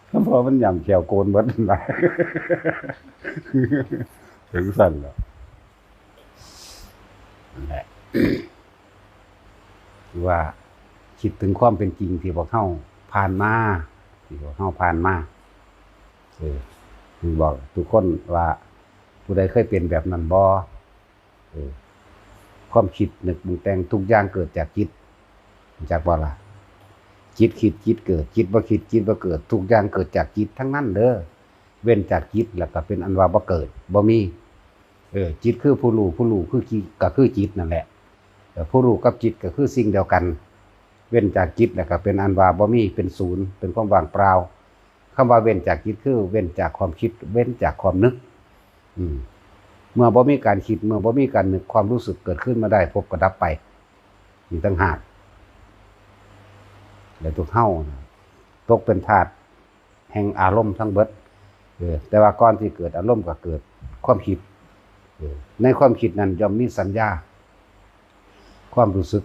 เพราะมันย่ำแข้วโกนเบิดนั่นล่ะ ถึงซั่นล่ะ นั่นแหละ ว่าคิดถึงความเป็นจริงที่พวกเฮาผ่านมา ที่พวกเฮาผ่านมา เออ บอกทุกคนว่า ผู้ใดเคยเป็นแบบนั้นบ่ เออ ความคิดนึกปรุงแต่งทุกอย่างเกิดจากจิต รู้จักบ่ล่ะ จิตคิดจิตเกิด จิตบ่คิดจิตบ่เกิด ทุกอย่างเกิดจากจิตทั้งนั้นเด้อ เว้นจากจิตแล้วก็เป็นอันว่าบ่เกิด บ่มี เออ จิตคือผู้รู้ ผู้รู้คือจิต ก็คือจิตนั่นแหละ เออ ผู้รู้กับจิตก็คือสิ่งเดียวกัน เว้นจากจิตแล้วก็เป็นอันว่าบ่มี เป็นศูนย์ เป็นความว่างเปล่า คำว่าเว้นจากจิตคือเว้นจากความคิด เว้นจากความนึก อืม เมื่อบ่มีการคิด เมื่อบ่มีการนึก ความรู้สึกเกิดขึ้นมาได้ พบก็ดับไป นี่ต่างหาก และทุกเฮานะ ตกเป็นทาสแห่งอารมณ์ทั้งเบิด เออ แต่ว่าก่อนที่เกิดอารมณ์ก็เกิดความคิด เออ ในความคิดนั้นย่อมมีสัญญา ความรู้สึก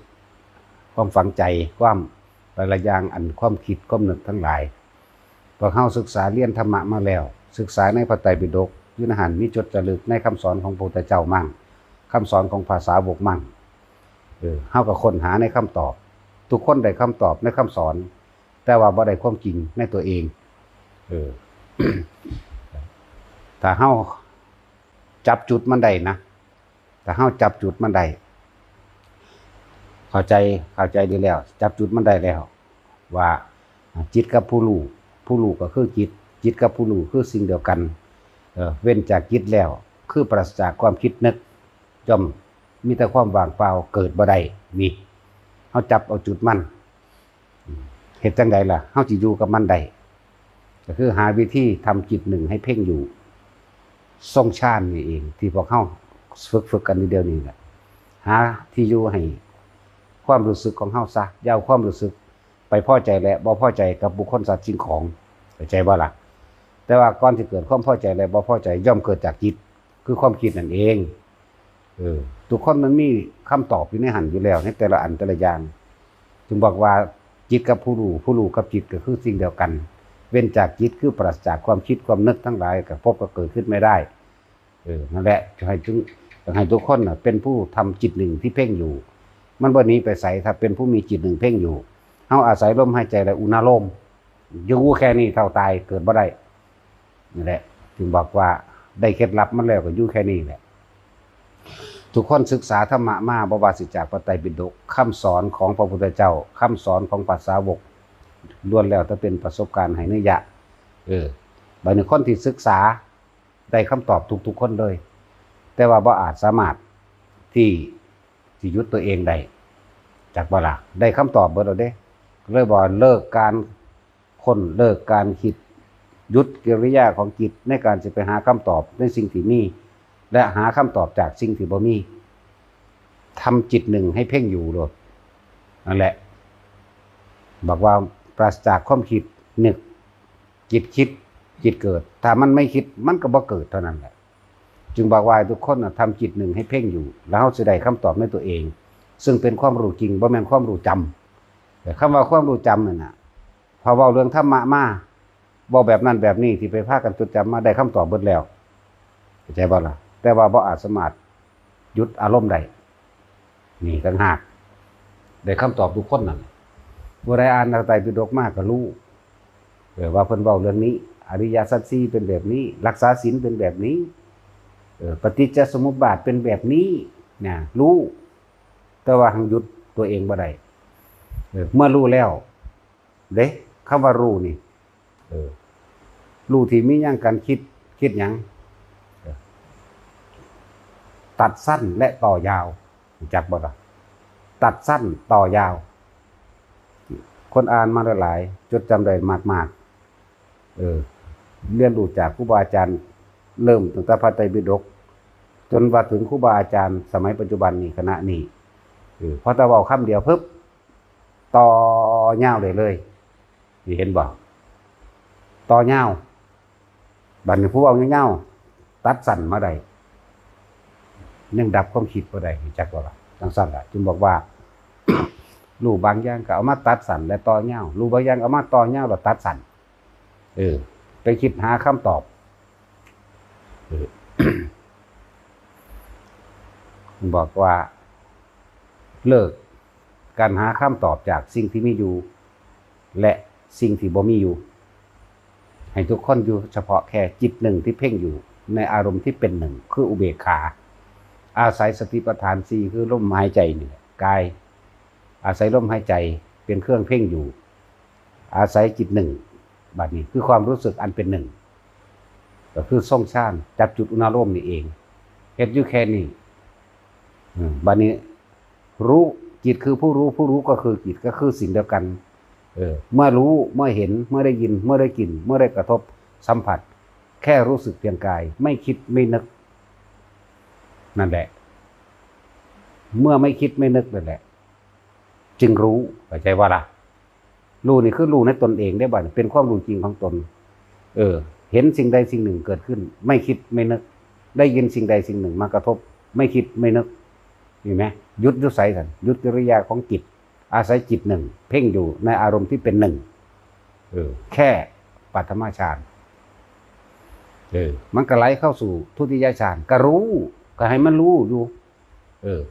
ความฝังใจ ความหลายๆอย่าง อันความคิด ความนึกทั้งหลาย พวกเฮาศึกษาเรียนธรรมะมาแล้ว ศึกษาในพระไตรปิฎก อยู่ในหั้นมีจดจารึกในคำสอนของพระพุทธเจ้ามั่ง คำสอนของพระสาวกมั่ง เออ เฮาก็ค้นหาในคำตอบ ทุกคนได้คำตอบในคำสอน แต่ว่าบ่ได้ความจริงในตัวเอง เออ ถ้าเฮาจับจุดมันได้นะ ถ้าเฮาจับจุดมันได้ เข้าใจ เข้าใจดีแล้ว จับจุดมันได้แล้ว ว่าจิตกับผู้รู้ ผู้รู้ก็คือจิต จิตกับผู้รู้คือสิ่งเดียวกัน เออ เว้นจากจิตแล้ว คือปราศจากความคิดนึก ย่อมมีแต่ความว่างเปล่า เกิดบ่ได้ นี่ เฮาจับเอาจุดมัน เฮ็ดจั่งใดล่ะ เฮาสิอยู่กับมันได้ ก็คือหาวิธีทำจิตหนึ่งให้เพ่งอยู่ ทรงฌานนี่เอง ที่พวกเฮาฝึก ฝึกกันอยู่เดี๋ยวนี้แหละ หาที่อยู่ให้ความรู้สึกของเฮาซะ อย่าเอาความรู้สึกไปพอใจและบ่พอใจกับบุคคลสัตว์สิ่งของ เข้าใจบ่ล่ะ แต่ว่าก่อนที่เกิดความพอใจและบ่พอใจย่อมเกิดจากจิต คือความคิดนั่นเอง เออ ทุกคนมันมีคำตอบอยู่ในหั้นอยู่แล้ว ในแต่ละอันแต่ละอย่าง จึงบอกว่าจิตกับผู้รู้ ผู้รู้กับจิตก็คือสิ่งเดียวกัน เว้นจากจิตคือปราศจากความคิดความนึกทั้งหลาย ก็พบก็เกิดขึ้นไม่ได้ เออ นั่นแหละ จะให้ถึง จะให้ทุกคนน่ะ เป็นผู้ทำจิตหนึ่งที่เพ่งอยู่ มันบ่หนีไปไส ถ้าเป็นผู้มีจิตหนึ่งเพ่งอยู่ เฮาอาศัยลมหายใจและอุณาโลม อยู่แค่นี้เท่าตาย เกิดบ่ได้ นั่นแหละ จึงบอกว่าได้เคล็ดลับมันแล้วก็อยู่แค่นี้แหละ ทุกคนศึกษาธรรมะมา บ่ว่าสิจากพระไตรปิฎก คำสอนของพระพุทธเจ้า คำสอนของพระสาวก ล้วนแล้วแต่เป็นประสบการณ์ให้นัยยะ เออ บัดนี้คนที่ศึกษาได้คำตอบทุกๆคนเลย แต่ว่าบ่อาจสามารถที่สิหยุดตัวเองได้ จักบ่ล่ะ ได้คำตอบเบิดแล้วเด้ เลยบอกเลิกการค้น เลิกการคิด หยุดกิริยาของจิตในการสิไปหาคำตอบในสิ่งที่มี และหาคำตอบจากสิ่งที่บ่มี ทำจิตหนึ่งให้เพ่งอยู่โลด นั่นแหละ บอกว่าปราศจากความคิดนึก จิตคิด จิตเกิด ถ้ามันไม่คิด มันก็บ่เกิดเท่านั้นแหละ จึงบอกว่าให้ทุกคนน่ะทำจิตหนึ่งให้เพ่งอยู่ แล้วเราสิได้คำตอบในตัวเอง ซึ่งเป็นความรู้จริง บ่แม่นความรู้จำ แต่คำว่าความรู้จำนั่นน่ะ พอเว้าเรื่องธรรมะมา เว้าแบบนั้นแบบนี้ที่ไปพากันจดจำมา ได้คำตอบเบิดแล้ว เข้าใจบ่ล่ะ แต่ว่าบ่อาจสามารถหยุดอารมณ์ได้ นี่ต่างหาก ได้คำตอบทุกคนนั่นแหละ ผู้ใดอ่านพระไตรปิฎกมาก็รู้ เออ ว่าเพิ่นเว้าเรื่องนี้ อริยสัจสี่เป็นแบบนี้ รักษาศีลเป็นแบบนี้ เออ ปฏิจจสมุปบาทเป็นแบบนี้ นะ รู้ แต่ว่าหังหยุดตัวเองบ่ได้ เออ เมื่อรู้แล้ว เด้ คำว่ารู้นี่ เออ รู้ที่มีหยังกันคิด คิดหยัง เออ ตัดสั้นและต่อยาว รู้จักบ่ล่ะ ตัดสั้นต่อยาว คนอ่านมาหลายๆ จดจำได้มากๆ เออ เรียนรู้จากครูบาอาจารย์ เริ่มตั้งแต่พระไตรปิฎก จนว่าถึงครูบาอาจารย์สมัยปัจจุบันนี้ คณะนี้ เออ พอแต่เว้าคำเดียวปุ๊บ ต่อยาวได้เลย นี่เห็นบ่ ต่อยาว บัดนี้ผู้เว้ายาวๆ ตัดสั้นมาได้ ยังดับความคิดบ่ได้ รู้จักบ่ล่ะ จังซั่นล่ะ จึงบอกว่า รู้บางอย่างก็เอามาตัดสั้นและต่อยาว รู้บางอย่างเอามาต่อยาวแล้วตัดสั้น เออ ไปคิดหาคำตอบ เออ บอกว่า เลิกการหาคำตอบจากสิ่งที่มีอยู่ และสิ่งที่บ่มีอยู่ ให้ทุกคนอยู่เฉพาะแค่จิตหนึ่งที่เพ่งอยู่ในอารมณ์ที่เป็นหนึ่ง คืออุเบกขา อาศัยสติปัฏฐานสี่ คือลมหายใจนี่แหละ กาย อาศัยลมหายใจเป็นเครื่องเพ่งอยู่ อาศัยจิตหนึ่ง บัดนี้คือความรู้สึกอันเป็นหนึ่ง ก็คือทรงฌาน จับจุดอุณาโลมนี่เอง เฮ็ดอยู่แค่นี้ อืม บัดนี้ รู้ จิตคือผู้รู้ ผู้รู้ก็คือจิต ก็คือสิ่งเดียวกัน เออ เมื่อรู้ เมื่อเห็น เมื่อได้ยิน เมื่อได้กลิ่น เมื่อได้กระทบสัมผัส แค่รู้สึกเพียงกาย ไม่คิดไม่นึก นั่นแหละ เมื่อไม่คิดไม่นึกนั่นแหละ จึงรู้ เข้าใจบ่ล่ะ รู้นี่คือรู้ในตนเองได้บ่ เป็นความรู้จริงของตน เออ เห็นสิ่งใดสิ่งหนึ่งเกิดขึ้น ไม่คิดไม่นึก ได้ยินสิ่งใดสิ่งหนึ่งมากระทบ ไม่คิดไม่นึก เห็นไหม หยุดอยู่ไสซั่น หยุดกิริยาของจิต อาศัยจิตหนึ่ง เพ่งอยู่ในอารมณ์ที่เป็นหนึ่ง เออ แค่ปฐมฌาน เออ มันก็ไหลเข้าสู่ทุติยฌาน ก็รู้ ก็ให้มันรู้อยู่ เออ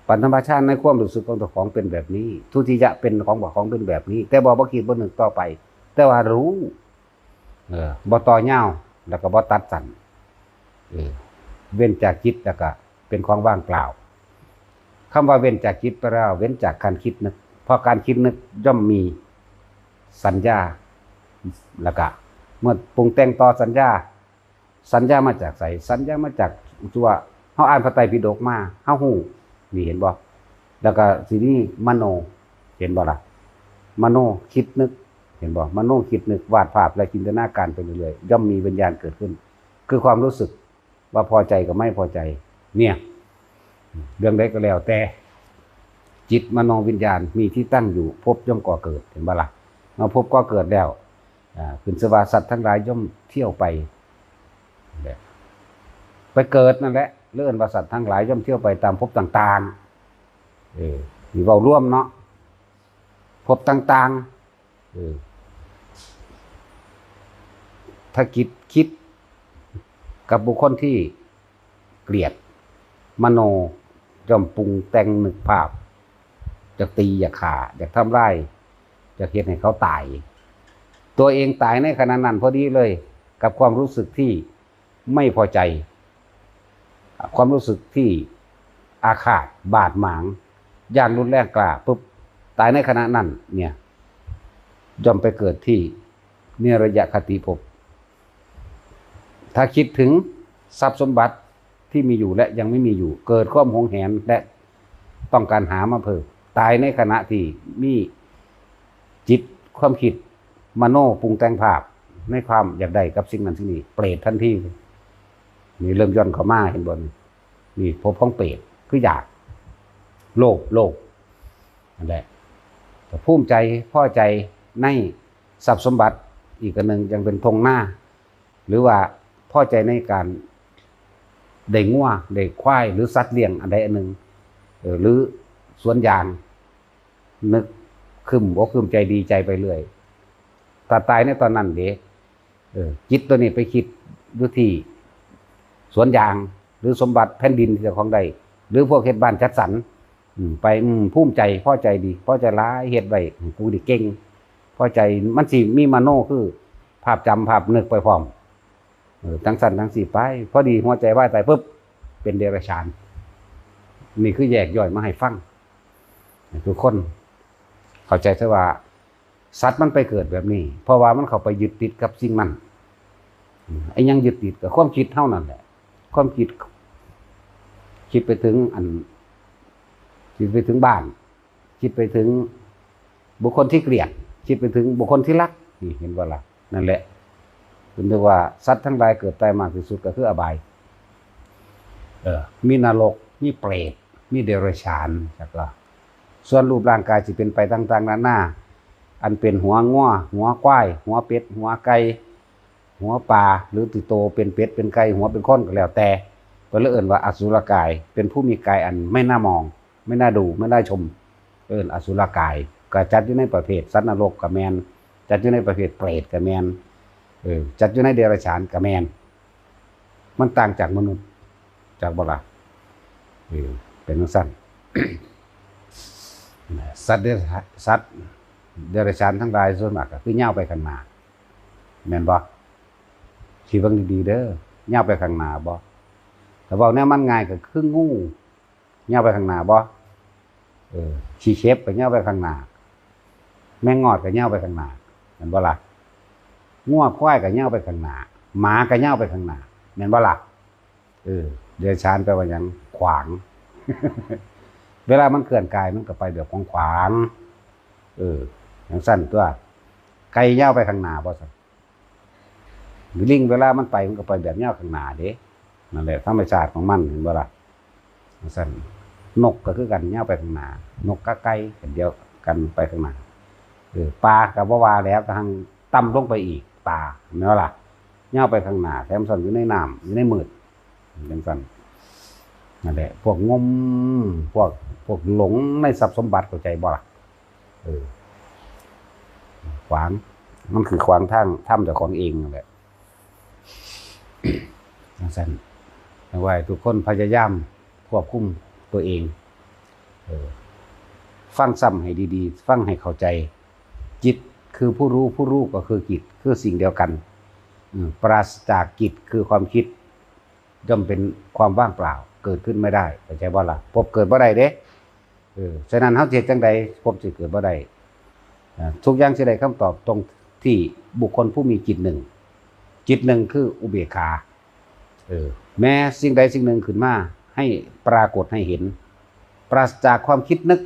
ปฐมฌานในความรู้สึกของเจ้าของเป็นแบบนี้ ทุติยะเป็นของเจ้าของเป็นแบบนี้ แต่บ่ บ่คิดบ่นึกต่อไป แต่ว่ารู้ เออ บ่ต่อยาว แล้วก็บ่ตัดสั้น เออ เว้นจากจิต แล้วก็เป็นของว่างเปล่า คำว่าเว้นจากจิตแปลว่าเว้นจากการคิดนึก เพราะการคิดนึกย่อมมีสัญญา แล้วก็เมื่อปรุงแต่งต่อสัญญา สัญญามาจากไส สัญญามาจากตัว เฮาอ่านพระไตรปิฎกมา เฮาฮู้ นี่เห็นบ่ แล้วก็สิมีมโน เห็นบ่ล่ะ มโนคิดนึก เห็นบ่ มโนคิดนึก วาดภาพและจินตนาการไปเรื่อยๆ ย่อมมีวิญญาณเกิดขึ้น คือความรู้สึกว่าพอใจกับไม่พอใจ เนี่ย เรื่องใดก็แล้วแต่ จิตมโนวิญญาณมีที่ตั้งอยู่ ภพย่อมก่อเกิด เห็นบ่ล่ะ เมื่อภพก่อเกิดแล้ว อ่า ขึ้นชื่อว่าสัตว์ทั้งหลายย่อมเที่ยวไป แบบ ไปเกิดนั่นแหละ เรียกว่าสัตว์ทั้งหลายย่อมเที่ยวไปตามภพต่างๆ เออ นี่เว้ารวมเนาะ ภพต่างๆ เออ ถ้าคิด คิดกับบุคคลที่เกลียด มโนย่อมปรุงแต่งนึกภาพ อยากตี อยากฆ่า อยากทำลาย อยากเฮ็ดให้เขาตาย ตัวเองตายในขณะนั้นพอดีเลย กับความรู้สึกที่ไม่พอใจ ความรู้สึกที่อาฆาตบาดหมางอย่างรุนแรงกล้าปุ๊บ ตายในขณะนั้นเนี่ย ย่อมไปเกิดที่นิรยคติภพ ถ้าคิดถึงทรัพย์สมบัติที่มีอยู่และยังไม่มีอยู่ เกิดความหวงแหนและต้องการหามาเพิ่ม ตายในขณะที่มีจิตความคิดมโนปรุงแต่งภาพในความอยากได้กับสิ่งนั้นสิ่งนี้ เปรตทันที นี่เริ่มย่อนเข้ามา เห็นบ่ นี่ภพของเปรต คืออยาก โลภ โลภ นั่นแหละ แต่ภูมิใจ พอใจในทรัพย์สมบัติ อีกอันหนึ่งยังเป็นทงนา หรือว่าพอใจในการ ได้งัวได้ควายหรือสัตว์เลี้ยงอันใดอันหนึ่ง เออ หรือสวนยาง นึกครึ้มอกครึ้มใจดีใจไปเรื่อย ถ้าตายในตอนนั้นเด้ เออ จิตตัวนี้ไปคิดอยู่ที่สวนยาง หรือสมบัติแผ่นดินที่เจ้าของได้ หรือพวกเฮ็ดบ้านจัดสรร อืม ไป อืม ภูมิใจ พอใจดี พอใจหลาย เฮ็ดไว้ กูได้เก่ง พอใจ มันสิมีมโนคือภาพจำ ภาพนึกไปพร้อม เออ จั่งซั่นจั่งซี้ไป พอดีหัวใจวายตายปุ๊บ เป็นเดรัจฉาน นี่คือแยกย่อยมาให้ฟัง ให้ทุกคนเข้าใจซะว่า สัตว์มันไปเกิดแบบนี้ เพราะว่ามันเข้าไปยึดติดกับสิ่งนั้น อืม ไอ้ยังยึดติดกับความคิดเท่านั้นแหละ ความคิด คิดไปถึงอัน คิดไปถึงบ้าน คิดไปถึงบุคคลที่เกลียด คิดไปถึงบุคคลที่รัก นี่เห็นบ่ล่ะ นั่นแหละ เพิ่นเรียกว่าสัตว์ทั้งหลายเกิดตายมากที่สุดก็คืออบาย เออ มีนรก มีเปรต มีเดรัจฉาน จักละ ส่วนรูปร่างกายสิเป็นไปต่างๆนานา อันเป็นหัวงัว หัวควาย หัวเป็ด หัวไก่ หัวปลา หรือติโตเป็นเป็ด เป็นไก่ หัวเป็นคนก็แล้วแต่ เพิ่นเลยเอิ้นว่าอสุรกาย เป็นผู้มีกายอันไม่น่ามอง ไม่น่าดู ไม่น่าชม เอิ้นอสุรกาย ก็จัดอยู่ในประเภทสัตว์นรกก็แม่น จัดอยู่ในประเภทเปรตก็แม่น เออ จัดอยู่ในเดรัจฉานก็แม่น มันต่างจากมนุษย์ จักบ่ล่ะ เออ เป็นจั่งซั่น สัตว์เดรัจฉาน สัตว์เดรัจฉานทั้งหลายส่วนมากก็คือยาวไปข้างหน้า แม่นบ่ คิดเบิ่งดีๆเด้อ ยาวไปข้างหน้าบ่ ถ้าเว้าแนวมันง่ายก็คืองู ยาวไปข้างหน้าบ่ เออ ขี้เข็บก็ยาวไปข้างหน้า แมงงอดก็ยาวไปข้างหน้า แม่นบ่ล่ะ งัวควายก็ยาวไปข้างหน้า หมาก็ยาวไปข้างหน้า แม่นบ่ล่ะ เออ เดรัจฉานแปลว่าหยัง ขวาง เวลามันเคลื่อนกายมันก็ไปแบบขวางๆ เออ จั่งซั่นตั๊ว ไก่ยาวไปข้างหน้าบ่ซั่น ลิงเวลามันไปมันก็ไปแบบยาวข้างหน้าเด้ นั่นแหละธรรมชาติของมัน เห็นบ่ล่ะ จั่งซั่น นกก็คือกัน ยาวไปข้างหน้า นกกับไก่ก็เดียวกันไปข้างหน้า เออ ปลาก็บ่ว่าแล้ว กระทั่งต่ำลงไปอีก ปลา แม่นบ่ล่ะ ยาวไปข้างหน้า แถมซ่อนอยู่ในน้ำ อยู่ในมืด จั่งซั่น นั่นแหละ พวกงม พวก พวกหลงในทรัพย์สมบัติ เข้าใจบ่ล่ะ เออ ขวาง มันคือขวางทางธรรมเจ้าของเองนั่นแหละ จั่งซั่น เอาไว้ทุกคนพยายามควบคุมตัวเอง เออ ฟังซ้ำให้ดีๆ ฟังให้เข้าใจ จิตคือผู้รู้ ผู้รู้ก็คือจิต คือสิ่งเดียวกัน อืม ปราศจากจิตคือความคิด ย่อมเป็นความว่างเปล่า เกิดขึ้นไม่ได้ เข้าใจบ่ล่ะ ภพเกิดบ่ได้เด้ เออ ฉะนั้นเฮาสิเฮ็ดจั่งใดภพสิเกิดบ่ได้ อ่า ทุกอย่างสิได้คำตอบตรงที่บุคคลผู้มีจิตหนึ่ง จิตหนึ่งคืออุเบกขา เออ แม้สิ่งใดสิ่งหนึ่งขึ้นมา ให้ปรากฏให้เห็น ปราศจากความคิดนึก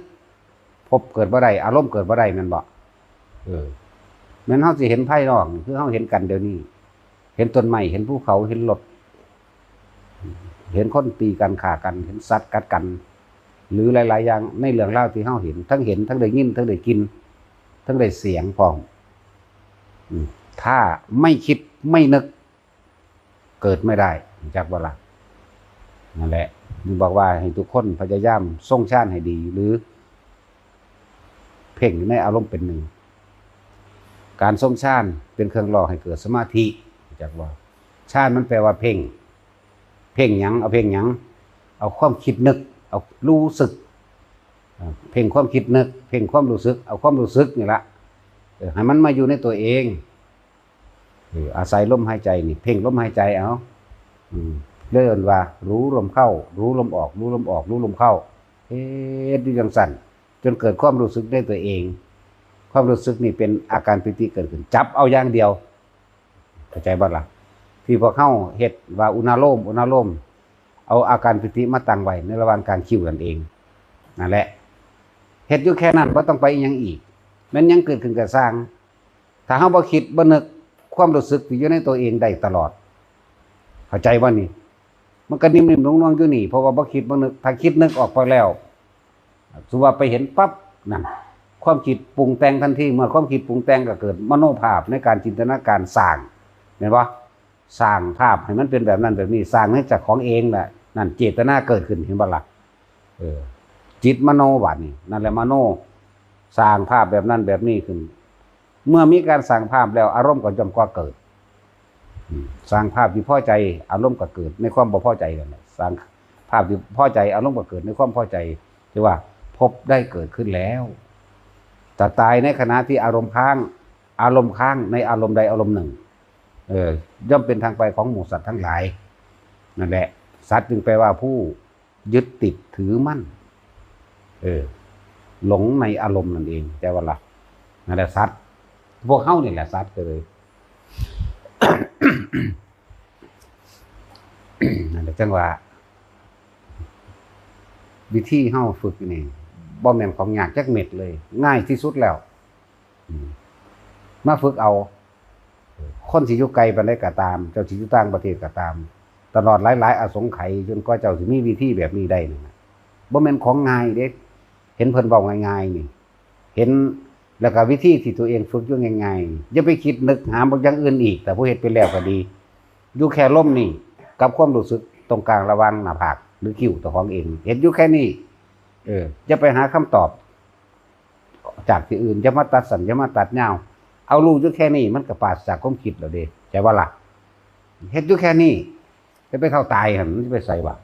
ภพเกิดบ่ได้ อารมณ์เกิดบ่ได้ แม่นบ่ เออ แม่นเฮาสิเห็นภายนอก คือเฮาเห็นกันเดี๋ยวนี้ เห็นต้นไม้ เห็นภูเขา เห็นรถ เห็นคนตีกัน ฆ่ากัน เห็นสัตว์กัดกัน หรือหลายๆอย่างในเรื่องราวที่เฮาเห็น ทั้งเห็น ทั้งได้ยิน ทั้งได้กลิ่น ทั้งได้เสียงพร้อม อืม ถ้าไม่คิดไม่นึก เกิดไม่ได้ รู้จักบ่ล่ะ นั่นแหละ จึงบอกว่าให้ทุกคนพยายามทรงฌานให้ดี หรือ เพ่งอยู่ในอารมณ์เป็นหนึ่ง การทรงฌานเป็นเครื่องหล่อให้เกิดสมาธิ รู้จักบ่ ฌานมันแปลว่าเพ่ง เพ่งหยัง เอาเพ่งหยัง เอาความคิดนึก เอารู้สึก อ่า เพ่งความคิดนึก เพ่งความรู้สึก เอาความรู้สึกนี่ละ เออ ให้มันมาอยู่ในตัวเอง เออ อาศัยลมหายใจนี่ เพ่งลมหายใจเอา อืม เลยเอิ้นว่า รู้ลมเข้า รู้ลมออก รู้ลมออก รู้ลมเข้า เฮ็ดอยู่จั่งซั่น จนเกิดความรู้สึกในตัวเอง ความรู้สึกนี่เป็นอาการปีติเกิดขึ้น จับเอาอย่างเดียว เข้าใจบ่ล่ะ ที่พวกเฮาเฮ็ดว่าอุณาโลม อุณาโลม เอาอาการปีติมาตั้งไว้ในระหว่างกลางคิ้วนั่นเอง นั่นแหละ เฮ็ดอยู่แค่นั้น บ่ต้องไปอิหยังอีก แม่นหยังเกิดขึ้นก็ซ่าง ถ้าเฮาบ่คิดบ่นึก ความรู้สึกที่อยู่ในตัวเองได้ตลอด เข้าใจบ่นี่ มันก็นิ่มๆ นุ่มๆ อยู่นี่ เพราะว่าบ่คิดบ่นึก ถ้าคิดนึกออกไปแล้ว สมมุติว่าไปเห็นปั๊บ นั่น ความคิดปรุงแต่งทันที เมื่อความคิดปรุงแต่งก็เกิดมโนภาพในการจินตนาการสร้าง แม่นบ่ สร้างภาพให้มันเป็นแบบนั้นแบบนี้ สร้างในจากของเองแหละ นั่นเจตนาเกิดขึ้น เห็นบ่ล่ะ เออ จิตมโนบัดนี้ นั่นแหละมโน สร้างภาพแบบนั้นแบบนี้ขึ้น เมื่อมีการสร้างภาพแล้ว อารมณ์ก็ย่อมก่อเกิด อืม สร้างภาพที่พอใจ อารมณ์ก็เกิดในความบ่พอใจนั่นแหละ สร้างภาพที่พอใจ อารมณ์ก็เกิดในความพอใจ ถือว่าภพได้เกิดขึ้นแล้ว แต่ตายในขณะที่อารมณ์ค้าง อารมณ์ค้างในอารมณ์ใดอารมณ์หนึ่ง เออ ย่อมเป็นทางไปของหมู่สัตว์ทั้งหลาย นั่นแหละ สัตว์จึงแปลว่าผู้ยึดติดถือมั่น เออ หลงในอารมณ์นั่นเอง แต่ว่าละ นั่นแหละสัตว์ พวกเฮานี่แหละสัตว์ก็เลย นั่นแหละจังว่า วิธีเฮาฝึกนี่ บ่แม่นของยากจักเม็ดเลย ง่ายที่สุดแล้ว อืม มาฝึกเอา คนสิอยู่ไกลปานใดก็ตาม เจ้าสิอยู่ต่างประเทศก็ตาม ตลอดหลายๆ อสงไขย จนกว่าเจ้าสิมีวิธีแบบนี้ได้นั่นน่ะ บ่แม่นของง่ายเด้ เห็นเพิ่นเว้าง่ายๆ นี่ เห็น แล้วก็วิธีที่ตัวเองฝึกอยู่ง่ายๆ อย่าไปคิดนึกหาบางอย่างอื่นอีก แต่ผู้เฮ็ดไปแล้วก็ดี อยู่แค่ลมนี่ กับความรู้สึกตรงกลางระหว่างหน้าผาก หรือคิ้วตัวของเอง เฮ็ดอยู่แค่นี้ เออ อย่าไปหาคำตอบ จากที่อื่น อย่ามาตัดสั้น อย่ามาตัดยาว เอารู้อยู่แค่นี้ มันก็ปราศจากความคิดแล้วเด้ ใช่บ่ล่ะ เฮ็ดอยู่แค่นี้ จะไปเท่าตายหั่น มันสิไปไสวะ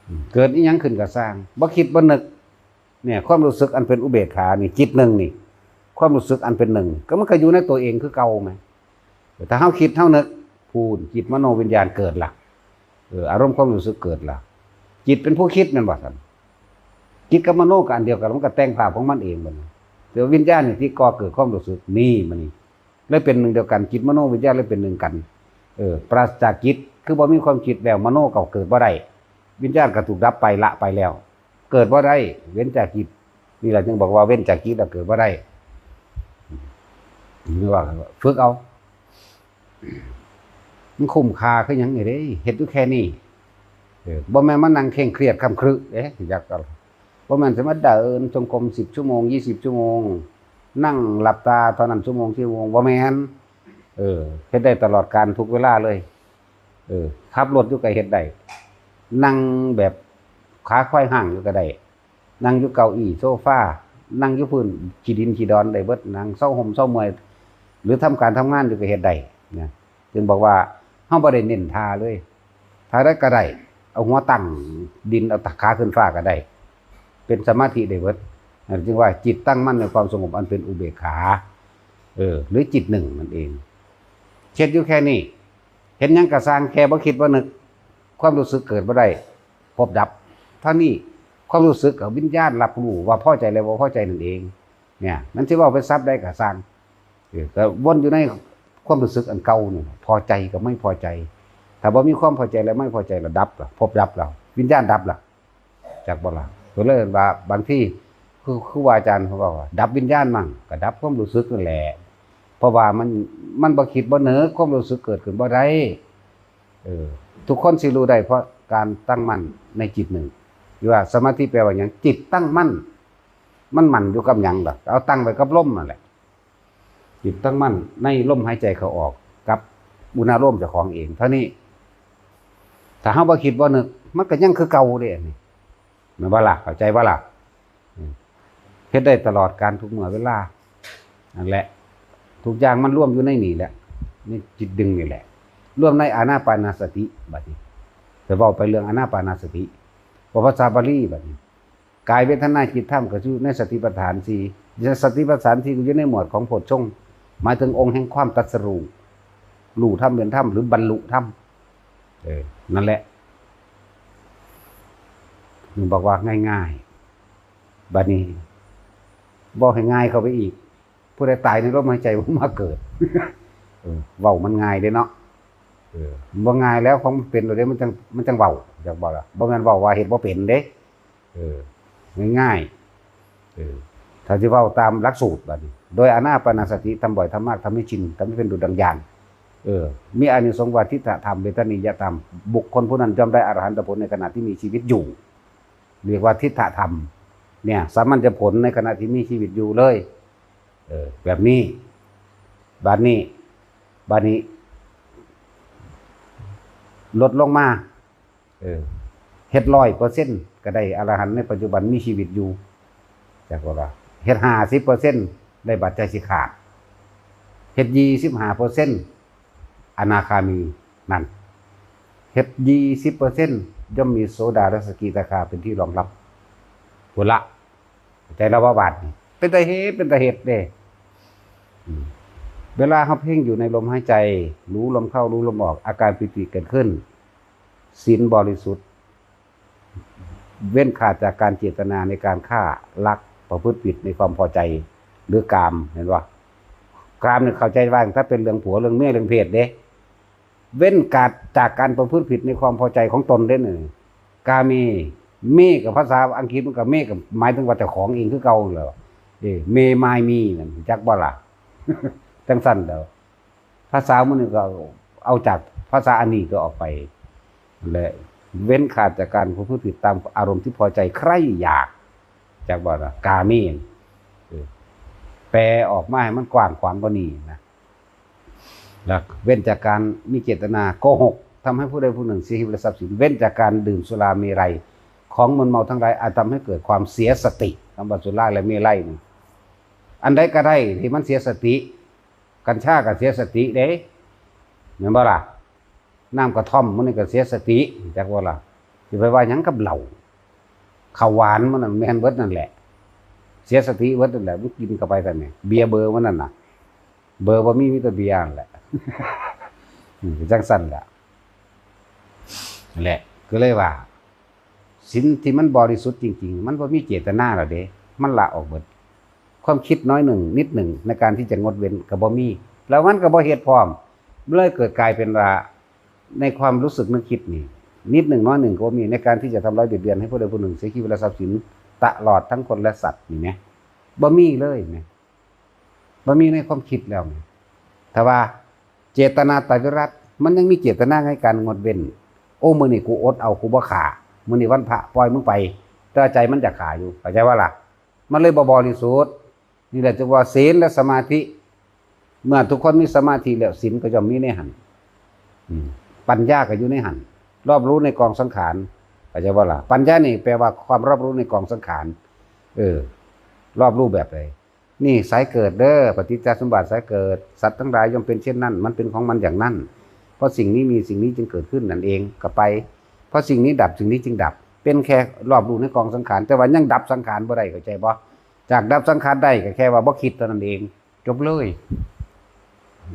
อืม เกิดอีหยังขึ้นก็ซ่าง บ่คิดบ่นึก เนี่ย ความรู้สึกอันเป็นอุเบกขานี่ จิตหนึ่งนี่ ความรู้สึกอันเป็นหนึ่ง ก็มันก็อยู่ในตัวเองคือเก่าแหม ถ้าเฮาคิดเฮานึก พู้น จิตมโนวิญญาณเกิดละ เออ อารมณ์ความรู้สึกเกิดละ จิตเป็นผู้คิดแม่นบ่ซั่น จิตกับมโนก็อันเดียวกัน มันก็แต่งภาพของมันเองบัดนี้ แต่วิญญาณนี่ที่ก่อเกิดความรู้สึก นี่มันนี่ เลยเป็นหนึ่งเดียวกัน จิตมโนวิญญาณเลยเป็นหนึ่งกัน เออ ปราศจากจิต คือบ่มีความคิดแล้ว มโนก็เกิดบ่ได้ วิญญาณก็ถูกดับไป ละไปแล้ว เกิดบ่ได้ เว้นจากจิต นี่แหละจึงบอกว่าเว้นจากจิตแล้วเกิดบ่ได้ นี่ว่าฝึกเอา มันคุ้มค่าคือหยังนี่เด้ เฮ็ดอยู่แค่นี้ เออ บ่แม่นมานั่งเคร่งเครียดคร่ำครึ เอ๊ะ อยากจะ บ่แม่นสิมาเดินจงกรมสิบชั่วโมง ยี่สิบชั่วโมง นั่งหลับตาเท่านั้นชั่วโมง ชั่วโมง บ่แม่น เออ เฮ็ดได้ตลอดกาลทุกเวลาเลย เออ ขับรถอยู่ก็เฮ็ดได้ นั่งแบบขาควายห้างอยู่ก็ได้ นั่งอยู่เก้าอี้โซฟา นั่งอยู่พื้นขี้ดินขี้ดอนได้เบิด นั่งเซาห่มเซาเมื่อย หรือทำการทำงานอยู่ก็เฮ็ดได้นะ จึงบอกว่าเฮาบ่ได้เน้นท่าเลย ท่าใดก็ได้ เอาหัวตั้งดิน เอาขาขึ้นฟ้าก็ได้ เป็นสมาธิได้เบิด นั่นจึงว่าจิตตั้งมั่นในความสงบอันเป็นอุเบกขา เออ หรือจิตหนึ่งนั่นเอง เฮ็ดอยู่แค่นี้ เห็นหยังก็ซ่าง แค่บ่คิดบ่นึก ความรู้สึกเกิดบ่ได้ ภพดับ เท่านี้ ความรู้สึกกับวิญญาณรับรู้ว่าพอใจและบ่พอใจนั่นเอง เนี่ย มันสิเว้าเป็นศัพท์ใดก็ซ่าง เออ ก็วนอยู่ในความรู้สึกอันเก่านี่ พอใจกับไม่พอใจ ถ้าบ่มีความพอใจและไม่พอใจละดับละ ภพดับละ วิญญาณดับละ จักบ่ล่ะ ก็เลยว่าบางที คือ ครูบาอาจารย์เขาบอกว่า ดับวิญญาณมั่ง ก็ดับความรู้สึกนั่นแหละ เพราะว่ามัน มันบ่คิดบ่นึก ความรู้สึกเกิดขึ้นบ่ได้ เออ ทุกคนสิรู้ได้เพราะการตั้งมั่นในจิตหนึ่ง หรือว่าสมาธิแปลว่าหยัง จิตตั้งมั่น มันมั่นอยู่กับหยังล่ะ เอาตั้งไว้กับลมนั่นแหละ จิตตั้งมั่นในลมหายใจเข้าออก กับอุณาโลมเจ้าของเอง เท่านี้ ถ้าเฮาบ่คิดบ่นึก มันก็ยังคือเก่าเด้ อันนี้ แม่นบ่ล่ะ เข้าใจบ่ล่ะ อืม เฮ็ดได้ตลอดกาลทุกเมื่อเวลา นั่นแหละ ทุกอย่างมันรวมอยู่ในนี่แหละ ในจิตดึงนี่แหละ รวมในอานาปานสติ บัดนี้ จะเว้าไปเรื่องอานาปานสติ ว่าภาษาบาลีบัดนี้ กายเวทนาจิตธรรมก็อยู่ในสติปัฏฐานสี่ สติปัฏฐานสี่ก็อยู่ในหมวดของโพชฌงค์ หมายถึงองค์แห่งความตรัสรู้ รู้ธรรมเป็นธรรม หรือบรรลุธรรม เออ นั่นแหละ มันบอกว่าง่ายๆ บัดนี้ บอกให้ง่ายเข้าไปอีก ผู้ใดตายในลมหายใจบ่มาเกิด เออ เว้ามันง่ายเด้เนาะ เออ บ่ง่ายแล้ว ของมันเป็นโลดเด้ มันจั่ง มันจั่งเว้า อยากบอกล่ะ บ่แม่นเว้าว่าเฮ็ดบ่เป็นเด้ เออ ง่ายๆ เออ ถ้าสิเว้าตามหลักสูตรบัดนี้ โดยอานาปานสติ ทำบ่อย ทำมาก ทำให้ชิน ทำให้เป็นดุจดังญาณ เออ มีอานิสงส์ว่าทิฏฐธรรม เวทนียธรรม บุคคลผู้นั้นย่อมได้อรหันตผลในขณะที่มีชีวิตอยู่ เรียกว่าทิฏฐธรรม เนี่ย สามัญญผลในขณะที่มีชีวิตอยู่เลย เออ แบบนี้ บัดนี้ บัดนี้ ลดลงมา เออ เฮ็ดร้อยเปอร์เซ็นต์ก็ได้อรหันต์ในปัจจุบันมีชีวิตอยู่ จักว่า เฮ็ดห้าสิบเปอร์เซ็นต์ได้บัดใจสิขาด เฮ็ดยี่สิบห้าเปอร์เซ็นต์อนาคามี นั่น เฮ็ดยี่สิบเปอร์เซ็นต์ย่อมมีโสดาและสกิทาคาเป็นที่รองรับ พุ้นละ ใจเราว่าบาดนี่ เป็นตาเฮ็ด เป็นตาเฮ็ดเด้ อืม เวลาเฮาเพ่งอยู่ในลมหายใจ รู้ลมเข้า รู้ลมออก อาการปีติเกิดขึ้น ศีลบริสุทธิ์ เว้นขาดจากการเจตนาในการฆ่า ลัก ประพฤติผิดในความพอใจ หรือกาม เห็นบ่ กามนี่เข้าใจว่าถ้าเป็นเรื่องผัว เรื่องเมีย เรื่องเพศเด้ เว้นขาดจากการประพฤติผิดในความพอใจของตนเด้นี่ กาเม เมกับภาษาอังกฤษมันก็เมกับหมายถึงว่าเจ้าของเองคือเก่าแหละ เอ me my me นั่น จักบ่ล่ะ จังซั่นแหล้ว ภาษามื้อนี้ก็เอาจากภาษาอันนี้ก็ออกไป และเว้นขาดจากการประพฤติผิดตามอารมณ์ที่พอใจใคร่อยาก จักบ่ล่ะ กาเม เออ แปลออกมาให้มันกว้างขวางกว่านี้นะ และเว้นจากการมีเจตนาโกหก ทำให้ผู้ใดผู้หนึ่งเสียชีวิตและทรัพย์สิน เว้นจากการดื่มสุราเมรัย ของมึนเมาทั้งหลายอาจทำให้เกิดความเสียสติ คำว่าสุราและเมรัยนี่ อันใดก็ได้ที่มันเสียสติ กัญชาก็เสียสติเด้ แม่นบ่ล่ะ น้ำกระท่อมมันนี่ก็เสียสติ จักบ่ล่ะ สิไปว่าหยังกับเหล้า ข้าวหวานมันน่ะแม่นเบิดนั่นแหละ เสียสติเบิดนั่นแหละ มันกินเข้าไปซั่นนี่ เบียร์เบอร์มันนั่นน่ะ เบอร์บ่มี มีแต่เบียร์นั่นแหละ อืม จังซั่นล่ะ นั่นแหละ ก็เลยว่า ศีลที่มันบริสุทธิ์จริงๆ มันบ่มีเจตนาแล้วเด้ มันละออกเบิด ความคิดน้อยหนึ่ง นิดหนึ่ง ในการที่จะงดเว้นก็บ่มี แล้วมันก็บ่เฮ็ดพร้อม มันเลยเกิดกลายเป็นว่า ในความรู้สึกนึกคิดนี่ นิดหนึ่งน้อยหนึ่งก็บ่มี ในการที่จะทำร้ายเบียดเบียนให้ผู้ใดผู้หนึ่งเสียชีวิตและทรัพย์สิน ตลอดทั้งคนและสัตว์นี่นะ บ่มีเลยนะ บ่มีในความคิดแล้วนะ ถ้าว่าเจตนาตวิรัต มันยังมีเจตนาในการงดเว้น โอ้ มื้อนี้กูอดเอา กูบ่ฆ่า มื้อนี้วันพระ ปล่อยมึงไป แต่ใจมันอยากฆ่าอยู่ เข้าใจบ่ล่ะ มันเลยบ่บริสุทธิ์ นี่แหละจึงว่าศีลและสมาธิ เมื่อทุกคนมีสมาธิแล้ว ศีลก็ย่อมมีในหั้น อืม ปัญญาก็อยู่ในหั้น รอบรู้ในกองสังขาร เข้าใจบ่ล่ะ ปัญญานี่แปลว่าความรอบรู้ในกองสังขาร เออ รอบรู้แบบใด นี่สายเกิดเด้อ ปฏิจจสมบัติสายเกิด สัตว์ทั้งหลายย่อมเป็นเช่นนั้น มันเป็นของมันอย่างนั้น เพราะสิ่งนี้มี สิ่งนี้จึงเกิดขึ้นนั่นเอง ก็ไป เพราะสิ่งนี้ดับ สิ่งนี้จึงดับ เป็นแค่รอบรู้ในกองสังขาร แต่ว่ายังดับสังขารบ่ได้ เข้าใจบ่ จากดับสังขารได้ก็แค่ว่าบ่คิดเท่านั้นเอง จบเลย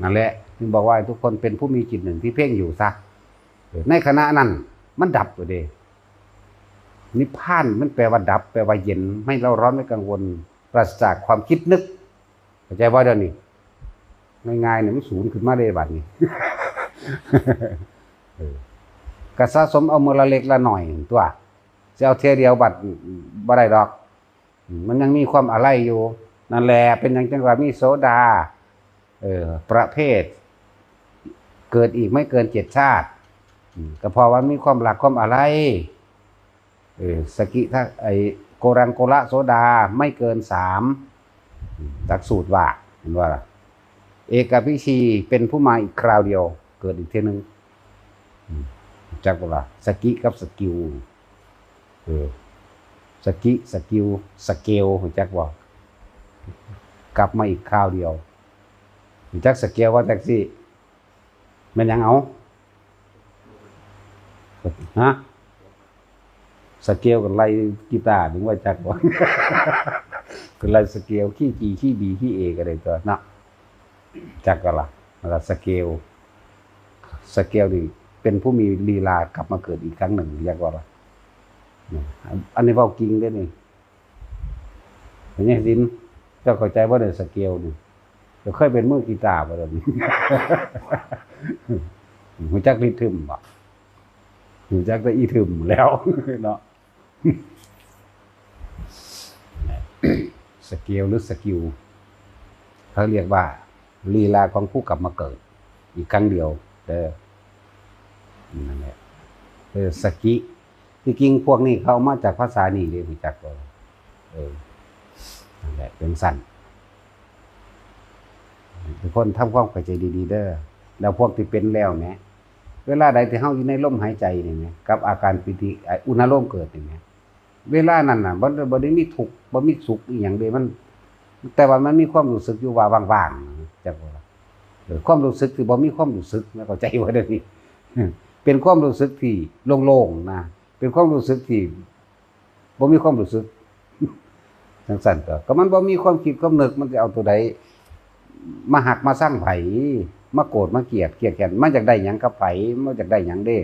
นั่นแหละ จึงบอกว่าให้ทุกคนเป็นผู้มีจิตหนึ่งที่เพ่งอยู่ซะ ในขณะนั้นมันดับไปเด้ นิพพานมันแปลว่าดับ แปลว่าเย็น ไม่เร่าร้อน ไม่กังวล ปราศจากความคิดนึก เข้าใจบ่เดี๋ยวนี้ ง่ายๆ เนี่ยมันสูญขึ้นมาได้บัดนี้ เออ ก็สะสมเอามื้อละเล็กละน้อยตัว สิเอาเทื่อเดียวบัดบ่ได้ดอก มันยังมีความอาลัยอยู่ นั่นแหละ เป็นหยังจังว่ามีโสดา เออ ประเภท เกิดอีกไม่เกินเจ็ดชาติ อืม ก็เพราะว่ามีความรักความอาลัย เออ สกิทะ ไอ้ โกรังโกละโสดา ไม่เกินสาม อืม หลักสูตรว่า เห็นบ่ล่ะ เอกาภิชีเป็นผู้มาอีกคราวเดียว เกิดอีกเทื่อนึง อืม จักบ่ล่ะ สกิกับสกิว เออ สกิสกิว สเกล รู้จักบ่ กลับมาอีกคราวเดียว รู้จักสเกลว่าจังซี่ แม่นหยังเอา ฮะ สเกลกับไล่กีตาร์ มึงว่าจักบ่ ก็ไล่สเกล คีย์ G คีย์ B คีย์ A ก็ได้ตัวเนาะ จักก็ล่ะ แล้วก็สเกล สเกลนี่เป็นผู้มีลีลากลับมาเกิดอีกครั้งหนึ่ง จักว่าล่ะ อันนี้เว้าจริงเด้นี่ เป็นยังไงสิน เจ้าเข้าใจบ่เนี่ย สเกลนี่ เจ้าเคยเป็นมือกีตาร์บ่เดี๋ยวนี้ รู้จักริทึมบ่ รู้จักแต่อีทึมแล้ว เนาะ สเกลหรือสกิล เขาเรียกว่าลีลาของผู้กลับมาเกิด อีกครั้งเดียวเด้อ นั่นแหละ เออ สกิ ที่จริงพวกนี้เขาเอามาจากภาษานี่เด้ รู้จักบ่ เออ นั่นแหละ เป็นสั้น ทุกคนทำความเข้าใจดีๆ เด้อ แล้วพวกที่เป็นแล้วเนี่ย เวลาใดที่เฮาอยู่ในลมหายใจนี่แหม กับอาการปีติ ไอ้อุณาโลมเกิดนี่แหม เวลานั้นน่ะ บ่ได้ บ่ได้มีทุกข์ บ่มีสุขอีหยังเด้ มัน แต่ว่ามันมีความรู้สึกอยู่ว่าว่างๆ จักว่า เออ ความรู้สึกที่บ่มีความรู้สึกนะ เข้าใจบ่เดี๋ยวนี้ เป็นความรู้สึกที่โล่งๆ นะ เป็นความรู้สึกที่บ่มีความรู้สึก จังซั่นตั๊ว ก็มันบ่มีความคิดความนึก มันสิเอาตัวใดมาฮักมาชังไผ มาโกรธมาเกลียด เกลียดแค้น มันอยากได้หยังกับไผ มันอยากได้หยังเด้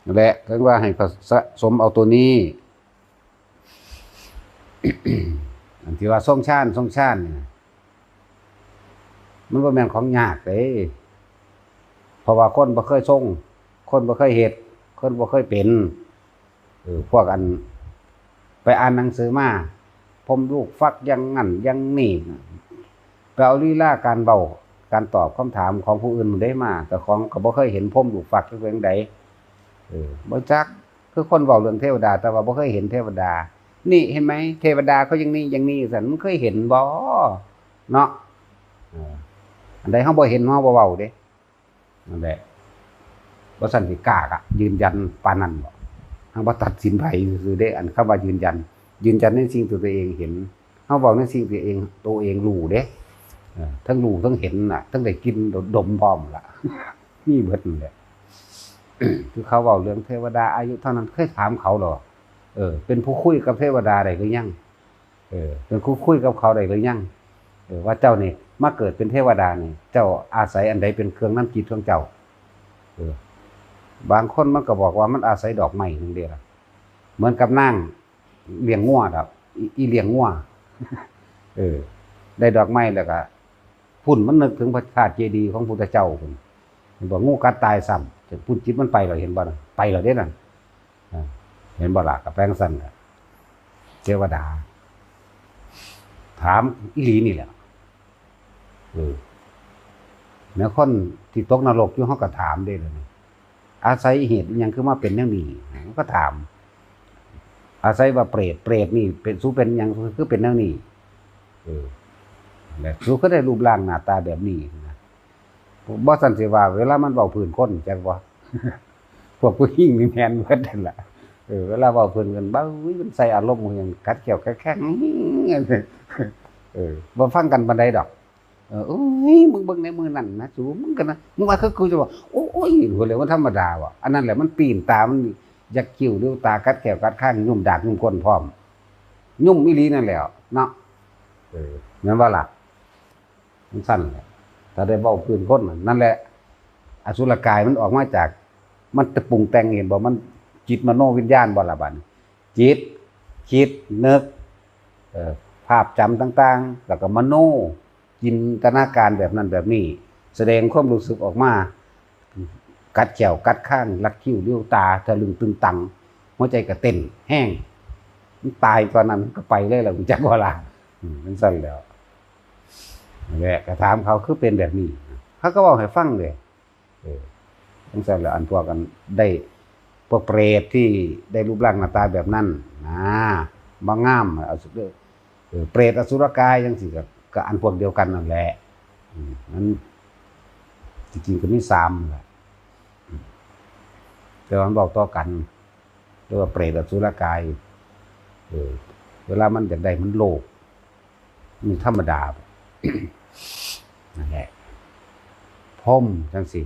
นั่นแหละ เพิ่นว่าให้สะสมเอาตัวนี้ อันที่ว่าทรงฌาน ทรงฌานนี่ มันบ่แม่นของยากเด้ เพราะว่าคนบ่เคยทรง คนบ่เคยเฮ็ด คนบ่เคยเป็น เออ พวกอัน ไปอ่านหนังสือมา พรหมลูกฟักอย่างนั้นอย่างนี้ ไปเอาลีลาการเว้า การตอบคำถามของผู้อื่นมาได้มา เจ้าของก็บ่เคยเห็นพรหมลูกฟักจักเทื่อใด เออ บ่จัก คือคนเว้าเรื่องเทวดา แต่ว่าบ่เคยเห็นเทวดา นี่เห็นไหม เทวดาเขาอย่างนี้อย่างนี้ ซั่น มึงเคยเห็นบ่ เนาะ เออ อันใดเฮาบ่เห็น เฮาบ่เว้าเด้ นั่นแหละ บ่ซั้นสิกล้ากะยืนยันปานนั้นบ่ เฮาบ่ตัดสินไผซื่อๆเด้ อันคำว่ายืนยัน ยืนยันในสิ่งที่ตัวเองเห็น เฮาเว้าในสิ่งที่เอง ตัวเองรู้เด้ เออ ทั้งรู้ทั้งเห็นน่ะ ทั้งได้กลิ่นดมพร้อมล่ะ มีเบิดนั่นแหละ คือเขาเว้าเรื่องเทวดาอายุเท่านั้น เคยถามเขาหรอ เออ เป็นผู้คุยกับเทวดาได้หรือยัง เออ เป็นผู้คุยกับเขาได้หรือยัง เออ ว่าเจ้านี่มาเกิดเป็นเทวดานี่ เจ้าอาศัยอันใดเป็นเครื่องนำจิตของเจ้า เออ บางคนมันก็บอกว่ามันอาศัยดอกไม้นั่นเด้ล่ะ เหมือนกับนางเลี้ยงงัวดอก อี อีเลี้ยงงัว เออ ได้ดอกไม้แล้วก็ พุ่นมันนึกถึงพระธาตุเจดีย์ของพุทธเจ้าพุ่น เห็นบ่ งูกัดตายซ้ำ พุ่นจิตมันไปแล้ว เห็นบ่น่ะ ไปแล้วเด้นั่น อ่า เห็นบ่ล่ะ ก็แปลงซั่นน่ะ เทวดา ถามอีหลีนี่แหละ เออ แนวคนที่ตกนรกอยู่ เฮาก็ถามเด้ เดี๋ยวนี้ อาศัยเหตุอิหยังคือมาเป็นแนวนี้ ก็ถาม อาศัยว่าเปรต เปรตนี่เป็น สูเป็นหยังคือเป็นแนวนี้ เออ และสูก็ได้รูปร่างหน้าตาแบบนี้นะ บ่ซั้นสิว่า เวลามันเว้าพื้นคน จักบ่ พวกผู้หญิงนี่แม่นเบิดนั่นล่ะ เออ เวลาเว้าพื้นกัน เบ้ย มันใส่อารมณ์หยัง กัดแข้วกัดแข้ง เออ บ่ฟังกันปานใดดอก เออ โอ้ย มึงเบิ่งในมือนั่นนะ สู มึงกันนะ มึงว่าคือกูจะบอก โอ้ย หัวเหลวมันธรรมดาว่ะ อันนั้นแหละมันปีนตา มันยักคิ้วเลี้ยวตา กัดแข้วกัดคาง ยุมดากยุมก้นพร้อม ยุมอีหลีนั่นแหละเนาะ เออ แม่นบ่ล่ะ มันซั่นแหละ ถ้าได้เว้าพื้นคนน่ะ นั่นแหละ อสุรกายมันออกมาจาก มันจะปรุงแต่ง เห็นบ่ มันจิตมโนวิญญาณบ่ล่ะบัดนี้ จิต คิด นึก เอ่อ ภาพจำต่างๆ แล้วก็มโน จินตนาการแบบนั้นแบบนี้ แสดงความรู้สึกออกมา กัดแข้วกัดคาง ลักคิ้วเลี้ยวตา ทะลึ่งตึงตัง หัวใจก็เต้นแฮง มันตายตอนนั้นมันก็ไปเลยล่ะ รู้จักบ่ล่ะ อืม มันซั่นแหล้ว นั่นแหละ ก็ถามเขาคือเป็นแบบนี้ เขาก็เว้าให้ฟังเด้ เออ จังซั่นแหละ อันพวกกันได้ พวกเปรตที่ได้รูปร่างหน้าตาแบบนั้นนะ บ่งาม เอาสุด เออ เปรตอสุรกายจังซี่ ก็ ก็อันพวกเดียวกันนั่นแหละ อืม มัน จริงๆก็มีสามนั่นแหละ อืม แต่ว่ามันเว้าต่อกัน เรียกว่าเปรตอสุรกาย เออ เวลามันอยากได้มันโลภ มันธรรมดา นั่นแหละ พรหมจังซี่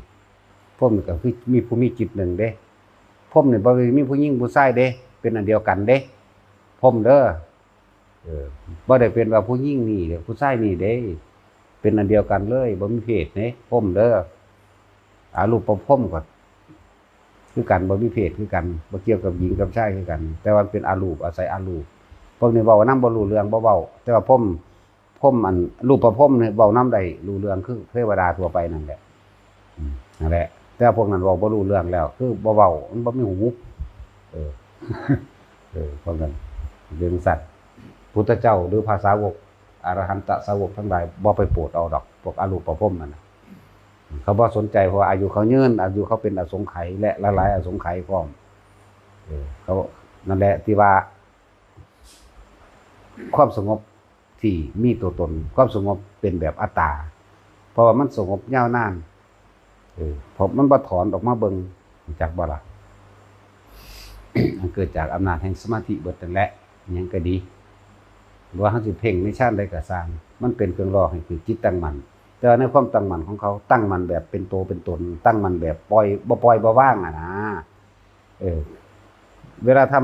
พรหมนี่ก็คือมีผู้มีจิตหนึ่งเด้ พรหมนี่บ่ได้มีผู้หญิงผู้ชายเด้ เป็นอันเดียวกันเด้ พรหมเด้อ เออ บ่ได้เป็นว่าผู้หญิงนี่เด้ ผู้ชายนี่เด้ เป็นอันเดียวกันเลย บ่มีเพศเด้ พรหมเด้อ อารูปประพรหมก็ คือกัน บ่มีเพศคือกัน บ่เกี่ยวกับหญิงกับชายคือกัน แต่ว่าเป็นอารูป อาศัยอารูป พวกนี้เว้านำบ่รู้เรื่อง บ่เว้า แต่ว่าพรหม พรหมอัน รูปประพรหมนี่เว้านำได้รู้เรื่อง คือเทวดาทั่วไปนั่นแหละ อืม นั่นแหละ แต่ว่าพวกนั้นเว้าบ่รู้เรื่องแล้ว คือบ่เว้า มันบ่มีหู เออ เออ พวกนั้นเป็นสัตว์ พุทธเจ้าหรือพระสาวก อรหันตสาวกทั้งหลาย บ่ไปโปรดเอาดอก พวกอารูปประพรหมนั่นน่ะ เขาบ่สนใจ เพราะว่าอายุเขายืน อายุเขาเป็นอสงไขย และหลายๆ อสงไขยพร้อม เออ เขา นั่นแหละที่ว่า ความสงบที่มีตัวตน ความสงบเป็นแบบอัตตา เพราะว่ามันสงบยาวนาน เออ เพราะมันบ่ถอนออกมาเบิ่ง รู้จักบ่ล่ะ? มันเกิดจากอำนาจแห่งสมาธิเบิดนั่นแหละ อิหยังก็ดี หรือว่าเฮาสิเพ่งในฌานใดก็ซ่าง มันเป็นเครื่องหล่อให้เกิดจิตตั้งมั่น แต่ว่าในความตั้งมั่นของเขา ตั้งมั่นแบบเป็นตัวเป็นตน ตั้งมั่นแบบปล่อย บ่ปล่อยบ่วางอะนะ เออ เวลาท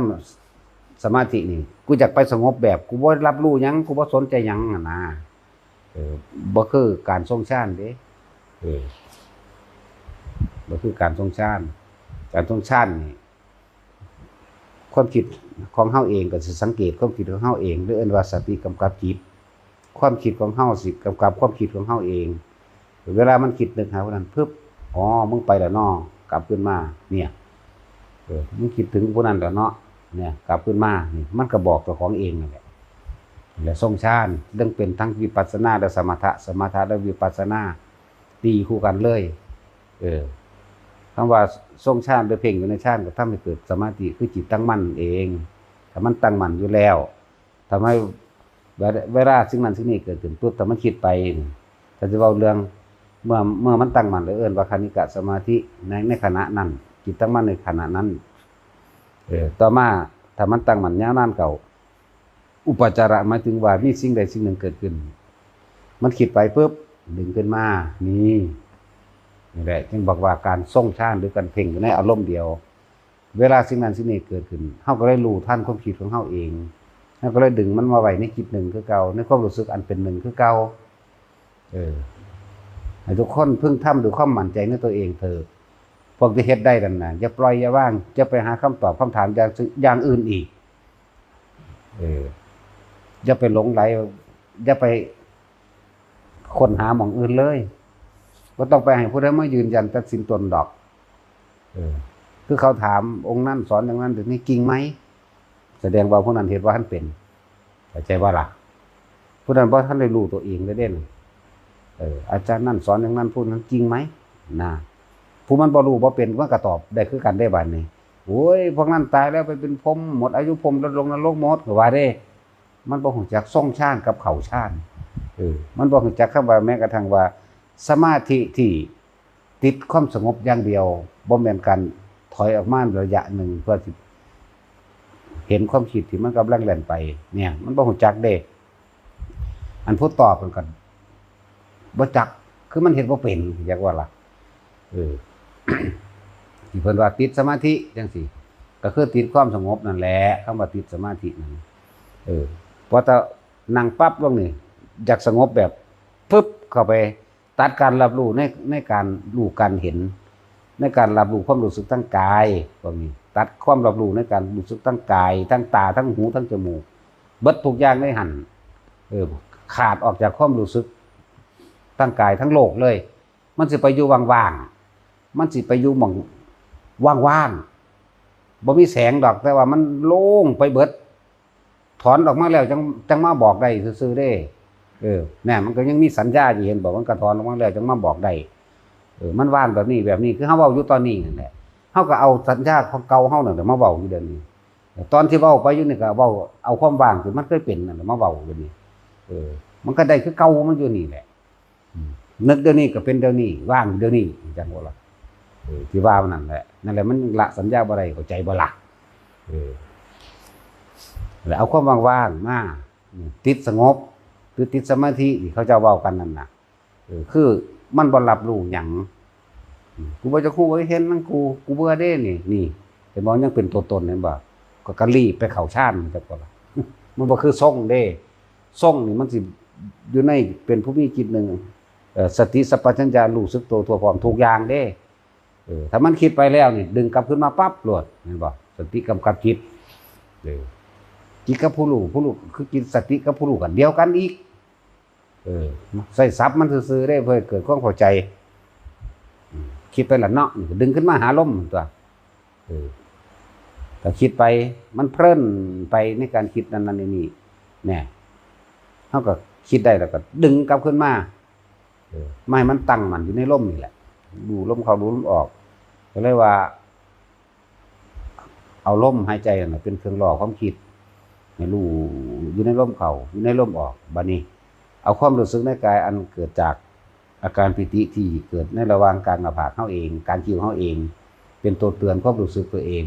ำสมาธินี่ กูอยากไปสงบแบบ กูบ่รับรู้หยัง กูบ่สนใจหยังอะนะ เออ บ่คือการทรงฌานเด้ เออ บ่คือการทรงฌาน การทรงฌานนี่ ความคิดของเฮาเองก็สิสังเกตความคิดของเฮาเอง หรือเอิ้นว่าสติกำกับจิต ความคิดของเฮาสิกำกับความคิดของเฮาเอง เวลามันคิดนึกหาผู้นั้น ปึ๊บ อ๋อ มึงไปแล้วน้อ กลับคืนมา เนี่ย เออ มึงคิดถึงผู้นั้นแล้วเนาะ เนี่ย กลับคืนมา นี่ มันก็บอกเจ้าของเองนั่นแหละ และทรงฌาน เรื่องเป็นทั้งวิปัสสนาและสมถะ สมถะและวิปัสสนา ตีคู่กันเลย เออ คำว่าทรงฌานหรือเพ่งอยู่ในฌานก็ทำให้เกิดสมาธิ คือจิตตั้งมั่นเอง ถ้ามันตั้งมั่นอยู่แล้ว ทำให้เวลา เวลาสิ่งนั้นสิ่งนี้เกิดขึ้นปุ๊บ ถ้ามันคิดไปนี่ ถ้าสิเว้าเรื่อง เมื่อ เมื่อมันตั้งมั่นแล้วเอิ้นว่าคณิกะสมาธิ ใน ในขณะนั้น จิตตั้งมั่นในขณะนั้น เออ ต่อมา ถ้ามันตั้งมั่นยาวนานเข้า อุปจาระหมายถึงว่ามีสิ่งใดสิ่งหนึ่งเกิดขึ้น มันคิดไปปุ๊บ ดึงขึ้นมา นี่ นี่แหละ จึงบอกว่าการทรงฌานหรือการเพ่งอยู่ในอารมณ์เดียว เวลาสิ่งนั้นสิ่งนี้เกิดขึ้น เฮาก็เลยรู้ทันความคิดของเฮาเอง เฮาก็เลยดึงมันมาไว้ในจิตหนึ่งคือเก่า ในความรู้สึกอันเป็นหนึ่งคือเก่า เออ ให้ทุกคนพึงทำด้วยความมั่นใจในตัวเองเถอะ พวกที่เฮ็ดได้นั่นน่ะ อย่าปล่อยอย่าวาง อย่าไปหาคำตอบคำถามอย่าง อย่างอื่นอีก เออ อย่าไปหลงไหล อย่าไปค้นหาหม่องอื่นเลย บ่ต้องไปให้ผู้ใดมายืนยันตัดสินตนดอก เออ คือเขาถามองค์นั้นสอนอย่างนั้น แบบนี้จริงไหม? แสดงว่าผู้นั้นเฮ็ดบ่ทันเป็น เข้าใจบ่ล่ะ? ผู้นั้นบ่ทันได้รู้ตัวเองเลยเด้นั่น เออ อาจารย์นั่นสอนอย่างนั้น ผู้นั้นจริงไหม? นะ ผู้มันบ่รู้บ่เป็น มันก็ตอบได้คือกันได้บัดนี้ โอ้ย พวกนั้นตายแล้วไปเป็นพรหม หมดอายุพรหม ลงนรกหมด ก็ว่าเด้ มันบ่รู้จักทรงฌานกับเข้าฌาน เออ มันบ่รู้จักคำว่า แม้กระทั่งว่าสมาธิที่ติดความสงบอย่างเดียว บ่แม่นการถอยออกมาระยะหนึ่งเพื่อสิเห็นความคิดที่มันกำลังแล่นไป เนี่ย มันบ่รู้จักเด้ อันผู้ตอบมันก็บ่จัก คือมันเฮ็ดบ่เป็น จักว่าล่ะ เออ ที่เพิ่นว่าติดสมาธิจังซี่ ก็คือติดความสงบนั่นแหละ คำว่าติดสมาธินั่น เออ พอแต่นั่งปั๊บลงนี่ อยากสงบแบบ ปึ๊บ เข้าไปตัดการรับรู้ใน ในการรู้การเห็น ในการรับรู้ความรู้สึกทางกาย พวกนี้ ตัดความรับรู้ในการรู้สึกทางกาย ทางตา ทางหู ทางจมูก เบิดทุกอย่างในหั่น เออ ขาดออกจากความรู้สึกทางกาย ทางโลกเลย มันสิไปอยู่ว่างๆ มันสิไปอยู่หม่องว่างๆ บ่มีแสงดอก แต่ว่ามันโล่งไปเบิด ถอนออกมาแล้วจัง จังมาบอกได้ซื่อๆ เด้ เออ แน่ มันก็ยังมีสัญญาอยู่ เห็นบ่ มันก็ถอนออกมาแล้วจังมาบอกได้ เออ มันว่างแบบนี้ แบบนี้ คือเฮาเว้าอยู่ตอนนี้นั่นแหละ เฮาก็เอาสัญญาของเก่าเฮานั่นแหละมาเว้าอยู่เดี๋ยวนี้ ตอนที่เว้าไปอยู่นี่ก็เว้าเอาความว่างที่มันเคยเป็นนั่นแหละมาเว้าอยู่นี่ เออ มันก็ได้คือเก่ามันอยู่นี่แหละ อืม นึกเดี๋ยวนี้ก็เป็นเดี๋ยวนี้ ว่างเดี๋ยวนี้ จังว่าล่ะ เออ ที่ว่ามันนั่นแหละ นั่นแหละมันละสัญญาบ่ได้ เข้าใจบ่ล่ะ? เออ แล้วเอาความว่างๆ มา อืม ติดสงบ หรือติดสมาธิที่เขาเจ้าเว้ากันนั่นน่ะ เออ คือมันบ่รับรู้หยัง อืม กูบ่จะคู่บ่เห็นนั่นกู กูเบื่อเด้นี่ นี่ เห็นบ่ ยังเป็นตัวตน เห็นบ่ ก็กะลีไปเข้าฌาน จังว่าล่ะ มันบ่คือทรงเด้ ทรงนี่มันสิอยู่ในเป็นผู้มีจิตหนึ่ง เอ่อ สติสัมปชัญญะรู้สึกตัวทั่วพร้อมทุกอย่างเด้ เออ ถ้ามันคิดไปแล้วนี่ ดึงกลับคืนมาปั๊บโลด เห็นบ่ สติกำกับจิต เออ จิตกับผู้รู้ ผู้รู้คือจิต สติกับผู้รู้กันเดียวกันอีก เออ ใช้ศัพท์มันซื่อๆ เด้ เพื่อให้เกิดความเข้าใจ อืม คิดไปละเนาะ นี่ก็ดึงขึ้นมาหาลมตัว เออ ก็คิดไป มันเพลินไปในการคิดนั่นนั่นนี่นี่ แน่ เฮาก็คิดได้แล้วก็ดึงกลับคืนมา เออ มาให้มันตั้งมั่นอยู่ในลมนี่แหละ รู้ลมเข้า รู้ลมออก ก็เลยว่า เอาลมหายใจนั่นน่ะเป็นเครื่องหล่อความคิด ให้รู้อยู่ในลมเข้า อยู่ในลมออก บัดนี้ เอาความรู้สึกในกายอันเกิดจาก อาการปีติที่เกิดในระหว่างกลางหน้าผากเฮาเอง กลางคิ้วเฮาเอง เป็นตัวเตือนความรู้สึกตัวเอง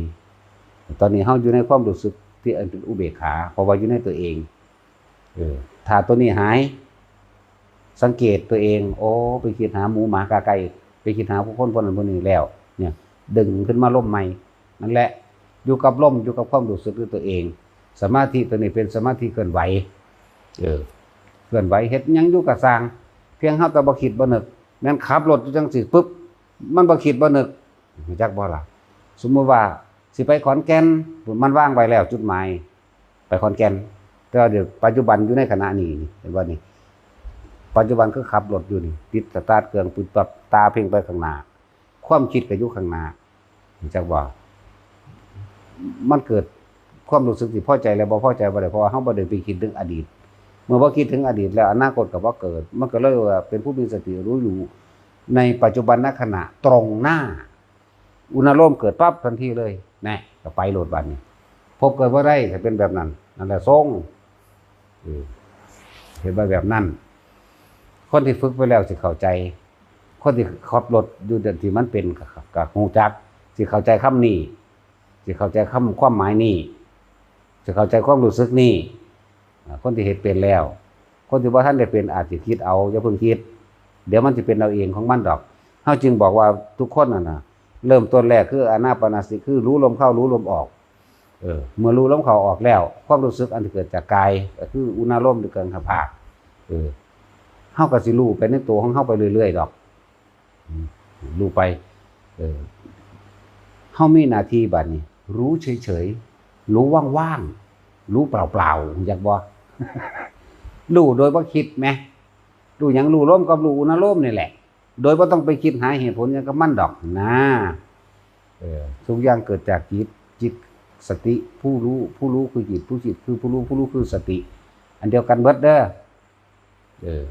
ตอนนี้เฮาอยู่ในความรู้สึกที่อันเป็นอุเบกขา เพราะว่าอยู่ในตัวเอง เออ ถ้าตัวนี้หาย สังเกตตัวเอง โอ้ ไปคิดหาหมูหมากาไก่ ไปคิดหาผู้คนพวกนั้นพวกนี้แล้ว เนี่ย ดึงขึ้นมาลมใหม่ นั่นแหละ อยู่กับลม อยู่กับความรู้สึกด้วยตัวเอง สมาธิตัวนี้เป็นสมาธิเคลื่อนไหว เออ เคลื่อนไหว เฮ็ดหยังอยู่กะซ่าง เพียงเฮาแต่บ่คิดบ่นึก แม่นขับรถอยู่จังซี่ปุ๊บ มันบ่คิดบ่นึก รู้จักบ่ล่ะ สมมุติว่าสิไปขอนแก่น มันวางไว้แล้วจุดหมาย ไปขอนแก่น แต่ว่าเดี๋ยวปัจจุบันอยู่ในขณะนี้นี่ เห็นบ่นี่ ปัจจุบันคือขับรถอยู่นี่ ติดสตาร์ทเครื่องปึ๊บปั๊บ ตาเพ่งไปข้างหน้า ความคิดก็อยู่ข้างหน้า รู้จักบ่ มันเกิดความรู้สึกที่พอใจและบ่พอใจบ่ได้ เพราะว่าเฮาบ่ได้ไปคิดถึงอดีต เมื่อบ่คิดถึงอดีตแล้ว อนาคตก็บ่เกิด มันก็เลยว่าเป็นผู้มีสติรู้อยู่ในปัจจุบันขณะตรงหน้า อุณาโลมเกิดปั๊บทันทีเลย แน่ ก็ไปโลดบัดนี้ พบเกิดบ่ได้ ถ้าเป็นแบบนั้น นั่นแหละทรง เออ เห็นว่าแบบนั้น คนที่ฝึกไปแล้วสิเข้าใจ คนที่ขับรถอยู่ที่มันเป็นก็ ก็รู้จัก สิเข้าใจคำนี้ สิเข้าใจคำ ความหมายนี้ สิเข้าใจความรู้สึกนี้ อ่า คนที่เฮ็ดเป็นแล้ว คนที่บ่ทันได้เป็นอาจสิคิดเอา อย่าเพิ่งคิด เดี๋ยวมันสิเป็นเอาเองของมันดอก เฮาจึงบอกว่าทุกคนน่ะนะ เริ่มต้นแรกคืออานาปานสติ คือรู้ลมเข้า รู้ลมออก เออ เมื่อรู้ลมเข้าออกแล้ว ความรู้สึกอันที่เกิดจากกาย ก็คืออุณาโลมหรือเครื่องหน้าผาก เออ เฮาก็สิรู้ไปในตัวของเฮาไปเรื่อยๆดอก อืม รู้ไป เออ เฮามีหน้าที่บัดนี้ รู้เฉยๆ รู้ว่างๆ รู้เปล่าๆ อยากบ่ รู้โดยบ่คิดแหม รู้หยัง รู้ลมกับรู้อุณาโลมนี่แหละ โดยบ่ต้องไปคิดหาเหตุผลหยังกับมันดอกนะ เออ ทุกอย่างเกิดจากจิต จิต สติ ผู้รู้ ผู้รู้คือจิต ผู้จิตคือผู้รู้ ผู้รู้คือสติ อันเดียวกันเบิดเด้อ เออ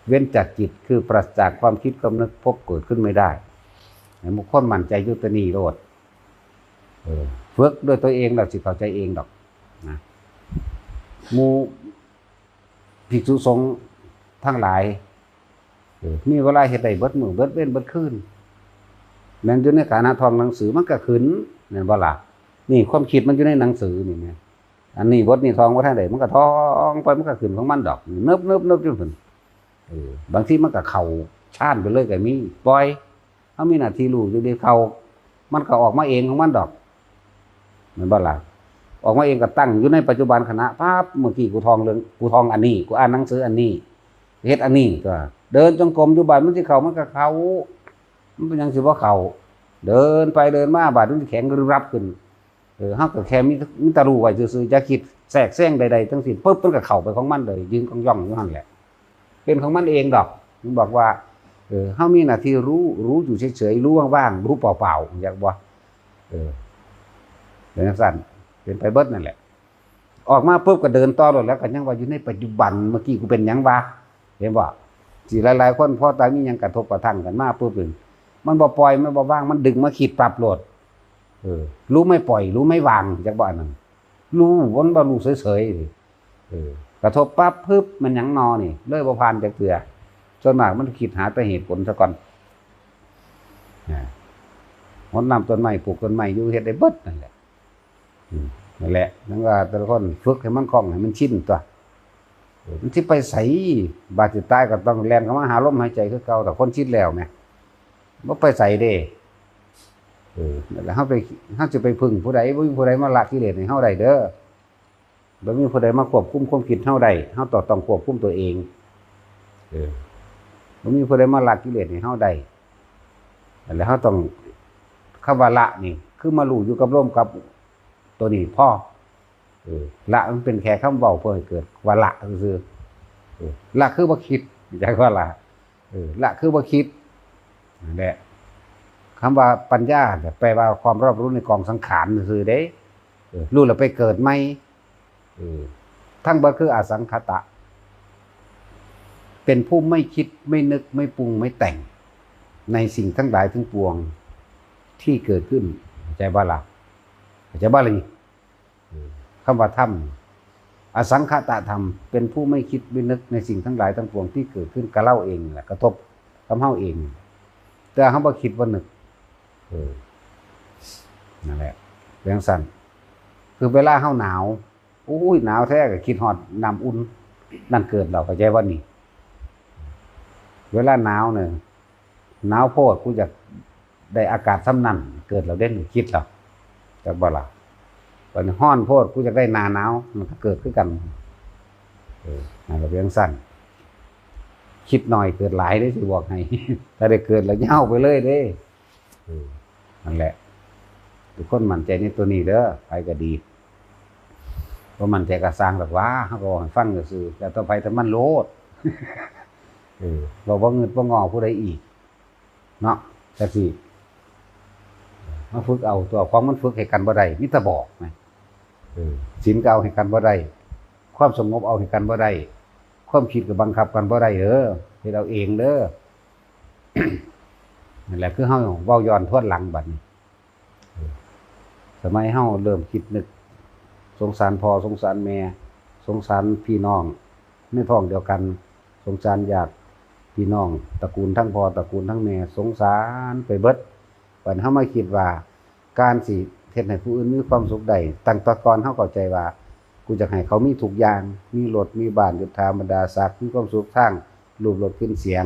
เว้นจากจิตคือปราศจากความคิดความนึก พบเกิดขึ้นไม่ได้ ให้หมู่คนมั่นใจอยู่ตัวนี้โลด เออ ฝึกด้วยตัวเองแล้วสิเข้าใจเองดอกนะ หมู่ภิกษุสงฆ์ทั้งหลาย เออ มีเวลาเฮ็ดได้เบิดมื้อเบิดเว็นเบิดคืน แม่นอยู่ในขณะท่องหนังสือมันก็ขึ้น แม่นบ่ล่ะ นี่ความคิดมันอยู่ในหนังสือนี่แหม อันนี้บทนี้ท่องบ่ทันได้ มันก็ท่องไป มันก็ขึ้นของมันดอก เนิบๆๆ อยู่หั่น เออ บางทีมันก็เข้าฌานไปเลยก็มี ปล่อย เฮามีหน้าที่รู้อยู่เด้ เข้า มันก็ออกมาเองของมันดอก แม่นบ่ล่ะ ออกมาเองก็ตั้งอยู่ในปัจจุบันขณะ ปั๊บ เมื่อกี้กูท่องเรื่อง กูท่องอันนี้ กูอ่านหนังสืออันนี้ เฮ็ดอันนี้ ก็เดินจงกรมอยู่ บาดมันสิเข้า มันก็เข้า มันเป็นหยังสิบ่เข้า เดินไปเดินมา บาดมันสิแข็งรึบรับขึ้น เออ เฮาก็แค่มี มีแต่รู้ไว้ซื่อๆ อย่าคิดแทรกแซงใดๆ ทั้งสิ้น ปุ๊บ มันก็เข้าไปของมันเลย ยืนย่องๆ อยู่หั่นแหละ เป็นของมันเองดอก มันบอกว่า เออ เฮามีหน้าที่รู้ รู้อยู่เฉยๆ รู้ว่างๆ รู้เปล่าๆ อยากบ่ เออ เป็นจังซั่น เป็นไปเบิดนั่นแหละ ออกมาปุ๊บก็เดินต่อโลดแล้ว ก็ยังว่าอยู่ในปัจจุบัน เมื่อกี้กูเป็นหยังวะ เห็นบ่ สิหลายๆ คนพอตามีหยังกระทบกระทั่งกันมาปุ๊บนี่ มันบ่ปล่อย มันบ่วาง มันดึงมาคิดปั๊บโลด เออ รู้ไม่ปล่อย รู้ไม่วาง จักบ่อันนั้น รู้ มันบ่รู้เฉยๆ เออ กระทบปั๊บ ปึ๊บ มันหยังนอนี่ เลยบ่ผ่านจักเทื่อ ส่วนมากมันคิดหาแต่เหตุผลซะก่อน นะ รดน้ำต้นไม้ ปลูกต้นไม้อยู่ เฮ็ดได้เบิดนั่นแหละ อืม นั่นแหละ นั่นว่าแต่ละคนฝึกให้มันคล่อง ให้มันชินตั๊ว เออ มันสิไปไส บาดสิตายก็ต้องแล่นเข้ามาหาลมหายใจคือเก่า แต่คนชินแล้วแหม บ่ไปไสเด้ เออ นั่นแหละ เฮาไป เฮาสิไปพึ่งผู้ใด บ่มีผู้ใดมาละกิเลสให้เฮาได้เด้อ บ่มีผู้ใดมาควบคุมความคิดเฮาได้ เฮาต้อง ต้องควบคุมตัวเอง เออ บ่มีผู้ใดมาละกิเลสให้เฮาได้ นั่นแหละ เฮาต้อง คำว่าละนี่ คือมารู้อยู่กับลมกับตัวนี้พอ เออ ละมันเป็นแค่คำเว้าเพื่อให้เกิดว่าละซื่อๆ เออ ละคือบ่คิด จักว่าละ เออ ละคือบ่คิด นั่นแหละ คำว่าปัญญาเนี่ยแปลว่าความรอบรู้ในกองสังขารซื่อๆ เด้ เออ รู้แล้วไปเกิดใหม่ เออ ทั้งเบิดคืออสังขตะ เป็นผู้ไม่คิด ไม่นึก ไม่ปรุง ไม่แต่ง ในสิ่งทั้งหลายทั้งปวงที่เกิดขึ้น เข้าใจบ่ล่ะ เข้าใจบ่ล่ะนี่ เออ คำว่าธรรม อสังขตธรรม เป็นผู้ไม่คิดไม่นึกในสิ่งทั้งหลายทั้งปวงที่เกิดขึ้นกับเราเองนี่แหละ กระทบ กับเฮาเอง แต่เฮาบ่คิดบ่นึก เออ นั่นแหละ เป็นจั่งซั้น คือเวลาเฮาหนาว อุ้ย หนาวแท้ก็คิดฮอดน้ำอุ่น นั่นเกิดแล้ว เข้าใจบ่นี่ เวลาหนาวเนี่ย หนาวโพด กูอยากได้อากาศส่ำนั้น เกิดแล้วเด้ คิดแล้ว จักบ่ล่ะ บัดนี้ร้อนโพด กูอยากได้หน้าหนาว มันก็เกิดคือกัน เออ นั่นก็เป็นจั่งซั้น คิดน้อยเกิดหลายเด้ สิบอกให้ ถ้าได้เกิดแล้วยาวไปเลยเด้ เออ นั่นแหละ ทุกคนมั่นใจในตัวนี้เด้อ ไผก็ดี บ่มั่นใจก็ซ่างดอกว่า เฮาก็เว้าให้ฟังซื่อๆ แล้วแต่ไผแต่มันโลด เออ เว้าบ่งึดบ่งอผู้ใดอีก เนาะ จั่งซี้ มาฝึกเอาตัว ของมันฝึกให้กันบ่ได้ มีแต่บอกนะ เออ ศีลก็เอาให้กันบ่ได้ ความสงบเอาให้กันบ่ได้ ความคิดก็บังคับกันบ่ได้เด้อ เฮ็ดเอาเองเด้อ นั่นแหละ คือเฮาเว้าย้อนทวนหลังบัดนี้ เออ สมัยเฮาเริ่มคิดนึก สงสารพ่อ สงสารแม่ สงสารพี่น้องในท้องเดียวกัน สงสารญาติพี่น้อง ตระกูลทั้งพ่อ ตระกูลทั้งแม่ สงสารไปเบิด บัดเฮามาคิดว่า การสิเฮ็ดให้ผู้อื่นมีความสุขได้ ตั้งแต่ก่อนเฮาเข้าใจว่า กูอยากให้เขามีทุกอย่าง มีรถ มีบ้าน ยศถาบรรดาศักดิ์ มีความสุขทางรูปรสกลิ่นเสียง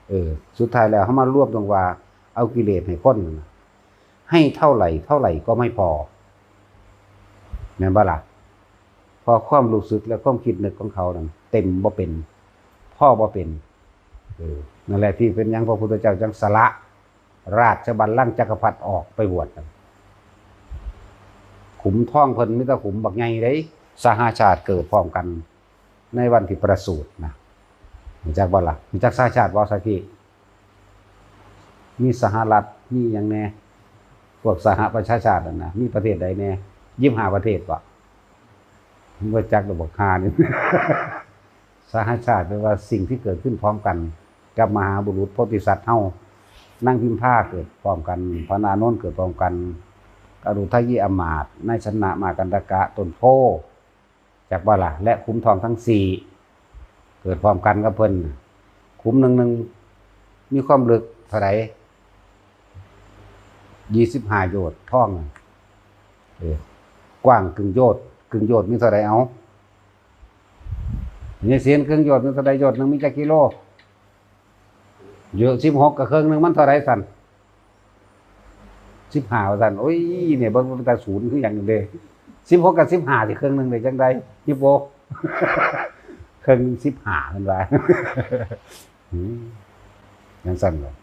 เออ สุดท้ายแล้วเฮามารวมตรงว่า เอากิเลสให้คนนั่นน่ะ ให้เท่าไหร่เท่าไหร่ก็ไม่พอ แม่นบ่ล่ะ เพราะความรู้สึกและความคิดนึกของเขานั้นเต็มบ่เป็น พอบ่เป็น เออ นั่นแหละที่เป็นหยังพระพุทธเจ้าจั่งสละราชบัลลังก์จักรพรรดิออกไปบวชนั่น ขุมทองเพิ่นมีแต่ขุมบักใหญ่เด้ สหชาติเกิดพร้อมกันในวันที่ประสูตินะ รู้จักบ่ล่ะ รู้จักสหชาติบ่ สากิ มีสหรัฐ มีหยังแน่ พวกสหประชาชาตินั่นนะ มีประเทศใดแน่ ยี่สิบห้าประเทศบ่ บ่จักดอกบักห่านี่ สหชาติแปลว่าสิ่งที่เกิดขึ้นพร้อมกัน กับมหาบุรุษโพธิสัตว์เฮา นางพิมพาเกิดพร้อมกัน พระอานนท์เกิดพร้อมกัน อรุทยีอมาตย์ นายชนะมากันทกะ ต้นโพธิ์ จักบ่ล่ะ และขุมทองทั้งสี่ เกิดพร้อมกันกับเพิ่น ขุมหนึ่งหนึ่ง มีความลึกเท่าใด ยี่สิบห้าโยชน์ ทอง เออ กว้างกึ่งโยชน์ กึ่งโยชน์มีเท่าใด เอา นี่เสียน ครึ่งโยชน์มีเท่าใด โยชน์หนึ่งมีจักกิโล โยชน์สิบหกกับครึ่งหนึ่งมันเท่าใดสั่น สิบห้าว่าซั่น โอ้ย เนี่ย เบิ่งมันเป็นตาศูนย์คือหยังเด้ สิบหกกับสิบห้าสิครึ่งหนึ่งได้จั่งใด ฮิปโป ครึ่งสิบห้าเพิ่นว่า อืม จั่งซั่นเหรอ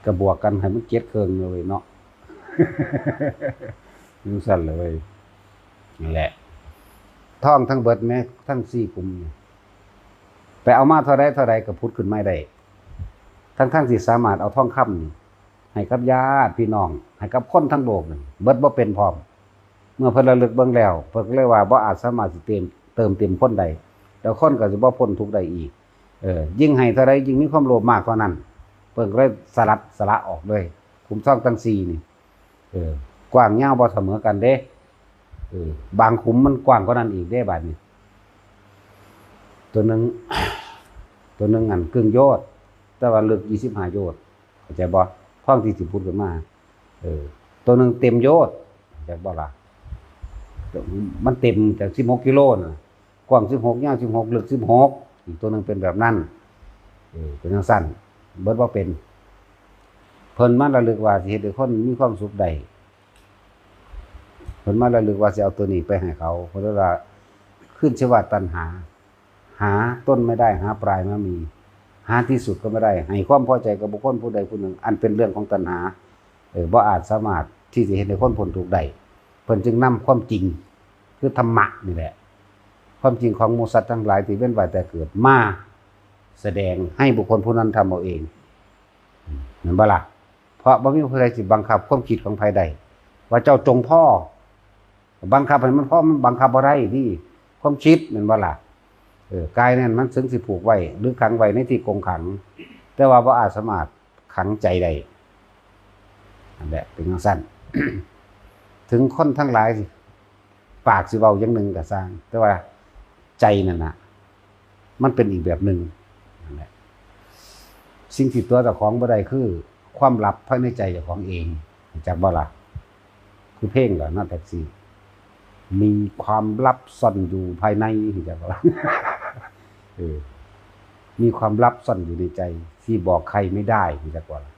ก็บวกกันให้มันเจ็ดครึ่งเลยเนาะ จั่งซั่นเลย นั่นแหละ ทองทั้งเบิดแม้ทั้งสี่ขุมนี่ ไปเอามาเท่าใดเท่าใดก็ผุดขึ้นมาได้ ทั้งๆที่สามารถเอาทองคำนี่ให้กับญาติพี่น้อง ให้กับคนทั้งโลกนี่เบิดบ่เป็นพร้อม เมื่อเพิ่นระลึกเบิ่งแล้ว เพิ่นก็เลยว่าบ่อาจสามารถสิเติม เติมเต็มคนได้ แล้วคนก็สิบ่พ้นทุกข์ได้อีก เออ ยิ่งให้เท่าใดยิ่งมีความโลภมากเท่านั้น เพิ่นก็เลยสลัดสละออกเลย ขุมทองทั้งสี่นี่ เออ กว้างยาวบ่เสมอกันเด้ เออ บางขุมมันกว้างกว่านั้นอีกเด้ บาดนี้ ตัวหนึ่ง ตัวหนึ่งอันครึ่งโยชน์ แต่ว่าลึกยี่สิบห้าโยชน์ เข้าใจบ่ ทองที่สิผุดขึ้นมา เออ ตัวหนึ่งเต็มโยชน์ เข้าใจบ่ล่ะ มันเต็มจากสิบหกกิโลน่ะ กว้างสิบหก ยาวสิบหก ลึกสิบหก อีกตัวหนึ่งเป็นแบบนั้น เออ เป็นจั่งซั่น เบิดบ่เป็น เพิ่นมาระลึกว่าสิเฮ็ดให้คนมีความสุขได้ เพิ่นมาระลึกว่าสิเอาตัวนี้ไปให้เขา เพิ่นเลยว่า ขึ้นชื่อว่าตัณหา หาต้นไม่ได้ หาปลายมามี หาที่สุดก็ไม่ได้ ให้ความพอใจกับบุคคลผู้ใดผู้หนึ่ง อันเป็นเรื่องของตัณหา เออ บ่อาจสามารถที่จะเฮ็ดให้คนพ้นทุกข์ได้ เพิ่นจึงนำความจริง คือธรรมะนี่แหละ ความจริงของหมู่สัตว์ทั้งหลายที่เวียนว่ายแต่เกิดมาแสดงให้บุคคลผู้นั้นทำเอาเอง แม่นบ่ล่ะ เพราะบ่มีผู้ใดสิบังคับความคิดของไผได้ ว่าเจ้าจงพ้อ บังคับให้มันพ้อ มันบังคับบ่ได้นี่ ความคิด แม่นบ่ล่ะ เออ กายนั่นมันถึงสิผูกไว้ หรือขังไว้ในที่กรงขัง แต่ว่าบ่อาจสามารถขังใจได้ นั่นแหละ เป็นจั่งซั่น ถึงคนทั้งหลายสิ ปากสิเว้าอย่างหนึ่งก็ซ่าง แต่ว่าใจนั่นน่ะ มันเป็นอีกแบบหนึ่ง นั่นแหละ สิ่งที่ตั๋วเจ้าของบ่ได้คือความลับภายในใจเจ้าของเอง รู้จักบ่ล่ะ? คือเพลงล่ะเนาะ แท็กซี่ มีความลับซ่อนอยู่ภายใน รู้จักบ่ล่ะ? เออ มีความลับซ่อนอยู่ในใจ ที่บอกใครไม่ได้ รู้จักบ่ล่ะ?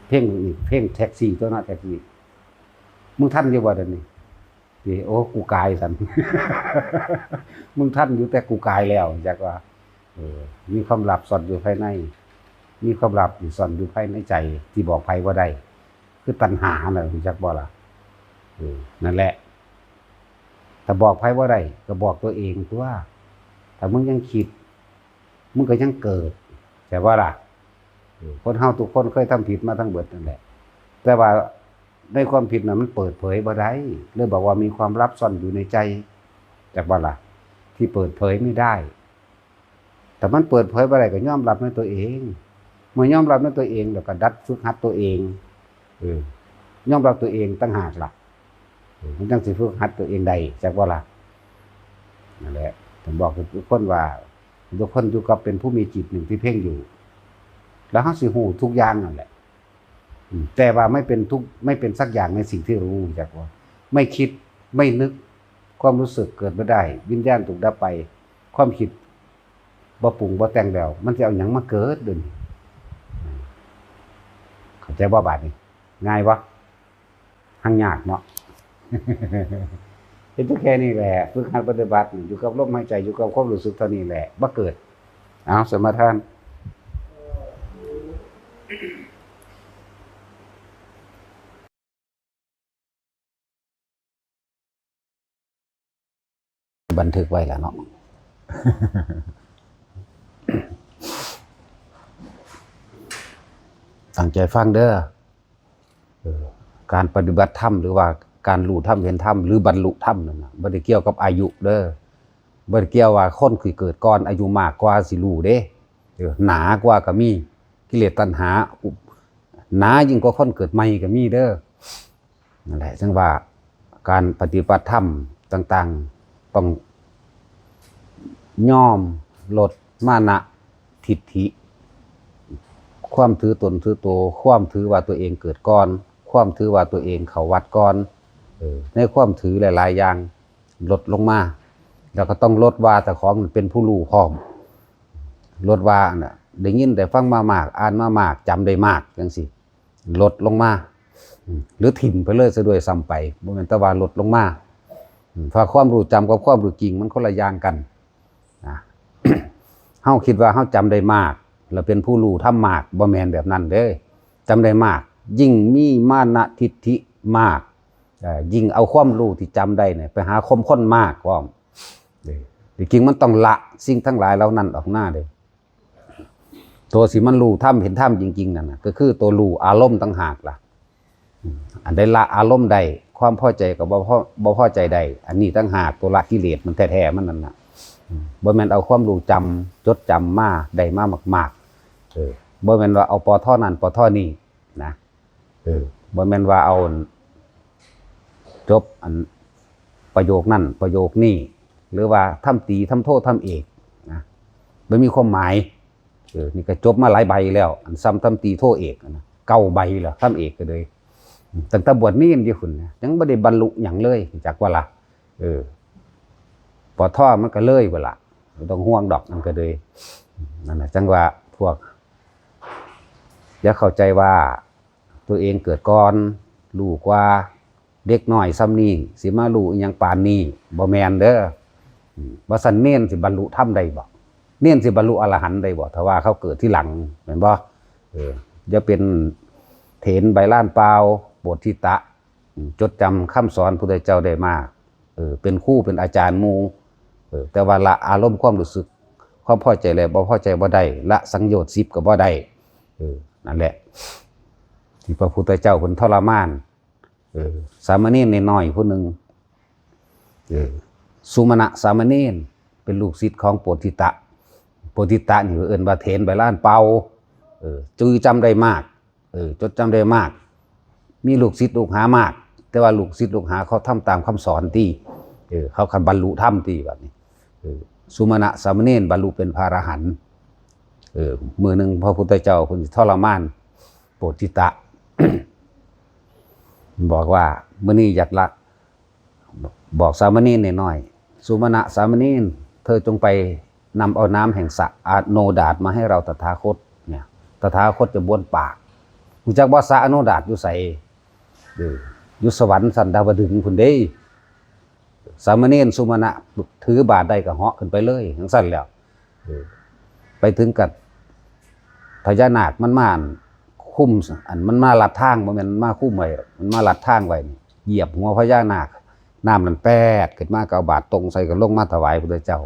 เพลงนี้ เพลงแท็กซี่ตั๋วเนาะ แท็กซี่ มึงทันอยู่บ่เดี๋ยวนี้? ติ โอ้ กูกายซั่น มึงทันอยู่ แต่กูกายแล้ว จักว่า เออ มีความลับซ่อนอยู่ภายใน มีความลับที่ซ่อนอยู่ภายในใจ ที่บอกไผบ่ได้ คือตัณหาน่ะ รู้จักบ่ล่ะ? เออ นั่นแหละ ถ้าบอกไผบ่ได้ ก็บอกตัวเองตั๋ว ถ้ามึงยังคิด มึงก็ยังเกิด ใช่บ่ล่ะ? เออ คนเฮาทุกคนเคยทำผิดมาทั้งเบิดนั่นแหละ แต่ว่าในความผิดน่ะมันเปิดเผยบ่ได้ เลยบอกว่ามีความลับซ่อนอยู่ในใจ จักบ่ล่ะ? ที่เปิดเผยไม่ได้ ถ้ามันเปิดเผยบ่ได้ก็ยอมรับในตัวเอง เมื่อยอมรับในตัวเองแล้วก็ดัดฝึกหัดตัวเอง เออ ยอมรับตัวเองต่างหากล่ะ เออ มันจั่งสิฝึกหัดตัวเองได้ จักบ่ล่ะ? นั่นแหละ ผมบอกทุกคนว่า ทุกคนอยู่กับเป็นผู้มีจิตหนึ่งที่เพ่งอยู่ แล้วเฮาสิฮู้ทุกอย่างนั่นแหละ อืม แต่ว่าไม่เป็นทุก ไม่เป็นสักอย่างในสิ่งที่รู้ จักว่า ไม่คิด ไม่นึก ความรู้สึกเกิดบ่ได้ วิญญาณถูกดับไป ความคิดบ่ปรุงบ่แต่งแล้ว มันสิเอาหยังมาเกิดเดี๋ยวนี้? เข้าใจบ่บาดนี้? ง่ายบ่? หั่งยากเนาะ เฮ็ดอยู่แค่นี้แหละ ฝึกหัดปฏิบัติ อยู่กับลมหายใจ อยู่กับความรู้สึกเท่านี้แหละ บ่เกิด เอา สมาทาน บันทึกไว้แล้วเนาะ ตั้งใจฟังเด้อ เออ การปฏิบัติธรรม หรือว่าการรู้ธรรมเห็นธรรม หรือบรรลุธรรมนั่นน่ะ บ่ได้เกี่ยวกับอายุเด้อ บ่ได้เกี่ยวว่าคนที่เกิดก่อนอายุมากกว่าสิรู้เด้ เออ หนากว่าก็มี กิเลสตัณหา อุ- หนายิ่งกว่าคนเกิดใหม่ก็มีเด้อ นั่นแหละ จั่งว่าการปฏิบัติธรรมต่างๆ ต้องยอมลดมานะทิฏฐิ ความถือตนถือตัว ความถือว่าตัวเองเกิดก่อน ความถือว่าตัวเองเข้าวัดก่อน เออ ในความถือหลายๆ อย่างลดลงมา แล้วก็ต้องลดว่าเจ้าของเป็นผู้รู้พร้อม ลดว่าน่ะ ได้ยินได้ฟังมามาก อ่านมามาก จำได้มาก จั่งซี้ ลดลงมา อืม หรือถิ่มไปเลยซะด้วยซ้ำไป บ่แม่นแต่ว่าลดลงมา อืม เพราะความรู้จำกับความรู้จริงมันคนละอย่างกัน นะ เฮาคิดว่าเฮาจำได้มาก แล้วเป็นผู้รู้ธรรมมาก บ่แม่นแบบนั้นเด้ จำได้มาก ยิ่งมีมานะทิฏฐิมาก เอ่อ ยิ่งเอาความรู้ที่จำได้เนี่ย ไปหาข่มคนมากพร้อม เออ ที่จริงมันต้องละสิ่งทั้งหลายเหล่านั้นออกมาเด้ ตัวสิมันรู้ธรรมเห็นธรรมจริงๆ นั่นน่ะ ก็คือตัวรู้อารมณ์ต่างหากล่ะ อืม อันใดละอารมณ์ได้ ความพอใจก็บ่พอ บ่พอใจได้ อันนี้ต่างหากตัวละกิเลสมันแท้ๆ มันนั่นน่ะ อืม บ่แม่นเอาความรู้จำ จดจำมา ได้มามากๆ เออ บ่แม่นว่าเอาปอท่อนั่นปอท่อนี่นะ เออ บ่แม่นว่าเอา จบอันประโยคนั่นประโยคนี้ หรือว่าทำตรีทำโททำเอกนะ บ่มีความหมาย เออ นี่ก็จบมาหลายใบแล้ว อันซ้ำทำตรีโทเอกนะ เก้าใบแล้ว ทำเอกก็เลย ตั้งแต่บวชเณรอยู่พุ้นนะ ยังบ่ได้บรรลุหยังเลย จักว่าล่ะ เออ ปอท่อมันก็เลยพุ้นล่ะ บ่ต้องห่วงดอก มันก็เลย นั่นน่ะ จั่งว่าพวก อย่าเข้าใจว่าตัวเองเกิดก่อน รู้กว่า เด็กน้อยส่ำนี้ สิมารู้อิหยังปานนี้ บ่แม่นเด้อ อืม ว่าซั่นเณรสิบรรลุธรรมได้บ่? เณรสิบรรลุอรหันต์ได้บ่ ถ้าว่าเขาเกิดทีหลัง แม่นบ่? เออ อย่าเป็นเถรใบลานเปล่า โปฏฐิตะ อืม จดจำคำสอนพุทธเจ้าได้มาก เออ เป็นครูเป็นอาจารย์หมู่ เออ แต่ว่าละอารมณ์ความรู้สึก ความพอใจและบ่พอใจบ่ได้ ละสังโยชน์สิบก็บ่ได้ เออ นั่นแหละ ที่พระพุทธเจ้าเพิ่นทรมาน เออ สามเณรน้อยๆ ผู้หนึ่ง เออ สุมาณะสามเณร เป็นลูกศิษย์ของโปฏฐิตะ โปฏฐิตะนี่เอิ้นว่าเถรใบลานเปล่า เออ จื่อจำได้มาก เออ จดจำได้มาก มีลูกศิษย์ลูกหามาก แต่ว่าลูกศิษย์ลูกหาเขาทำตามคำสอนติ เออ เขาคันบรรลุธรรมติบัดนี้ เออ สุมาณะสามเณรบรรลุเป็นพระอรหันต์ เออ มื้อหนึ่งพระพุทธเจ้าเพิ่นสิทรมานโปธิตะ บอกว่า "มื้อนี้อยากละ" บอกสามเณรน้อยๆ "สุมาณะสามเณร เธอจงไปนำเอาน้ำแห่งสระอโนดาตมาให้เราตถาคต" เนี่ย "ตถาคตจะบ้วนปาก" รู้จักบ่ สระอโนดาตอยู่ไส? เออ อยู่สวรรค์ชั้นดาวดึงส์พุ้นเด้ สามเณรสุมาณะถือบาตรได้ก็เหาะขึ้นไปเลยจั่งซั้นแหล้ว เออ ไปถึงก็พญานาคมันมาคุม อันมันมาลัดทาง บ่แม่นมันมาคุมไว้ มันมาลัดทางไว้นี่ เหยียบหัวพญานาค น้ำนั่นแป๊ดขึ้นมา ก็เอาบาตรตรงใส่ ก็ลงมาถวายพุทธเจ้า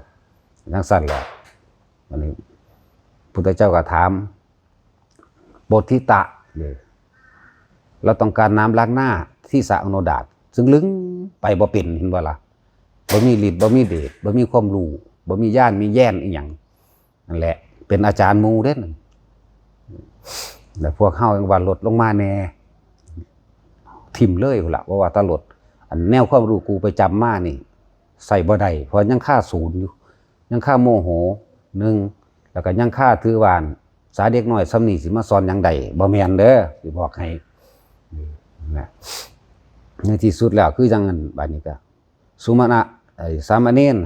จั่งซั้นแหละ บัดนี้พุทธเจ้าก็ถาม "โปธิตะ เนี่ย เราต้องการน้ำล้างหน้าที่สระอโนดาต ซึ่งลึงไปบ่เป็น เห็นบ่ล่ะ บ่มีฤทธิ์ บ่มีเดช บ่มีความรู้ บ่มีญาณ มีแย้นอีหยัง นั่นแหละ เป็นอาจารย์หมู่เด้นั่น แล้วพวกเฮายังว่าลดลงมาแน่ ถิ่มเลยพุ้นละ เพราะว่าถ้าลด อันแนวความรู้กูไปจำมานี่ ใส่บ่ได้ เพราะยังคาศูนย์อยู่ ยังคาโมโห หนึ่ง แล้วก็ยังคาถือว่า สาเด็กน้อยส่ำนี้สิมาสอนหยังได้ บ่แม่นเด้อ สิบอกให้ นะ ในที่สุดแล้วคือจั่งนั้น บัดนี้ก็ สุมาณะ ไอ้สามเณร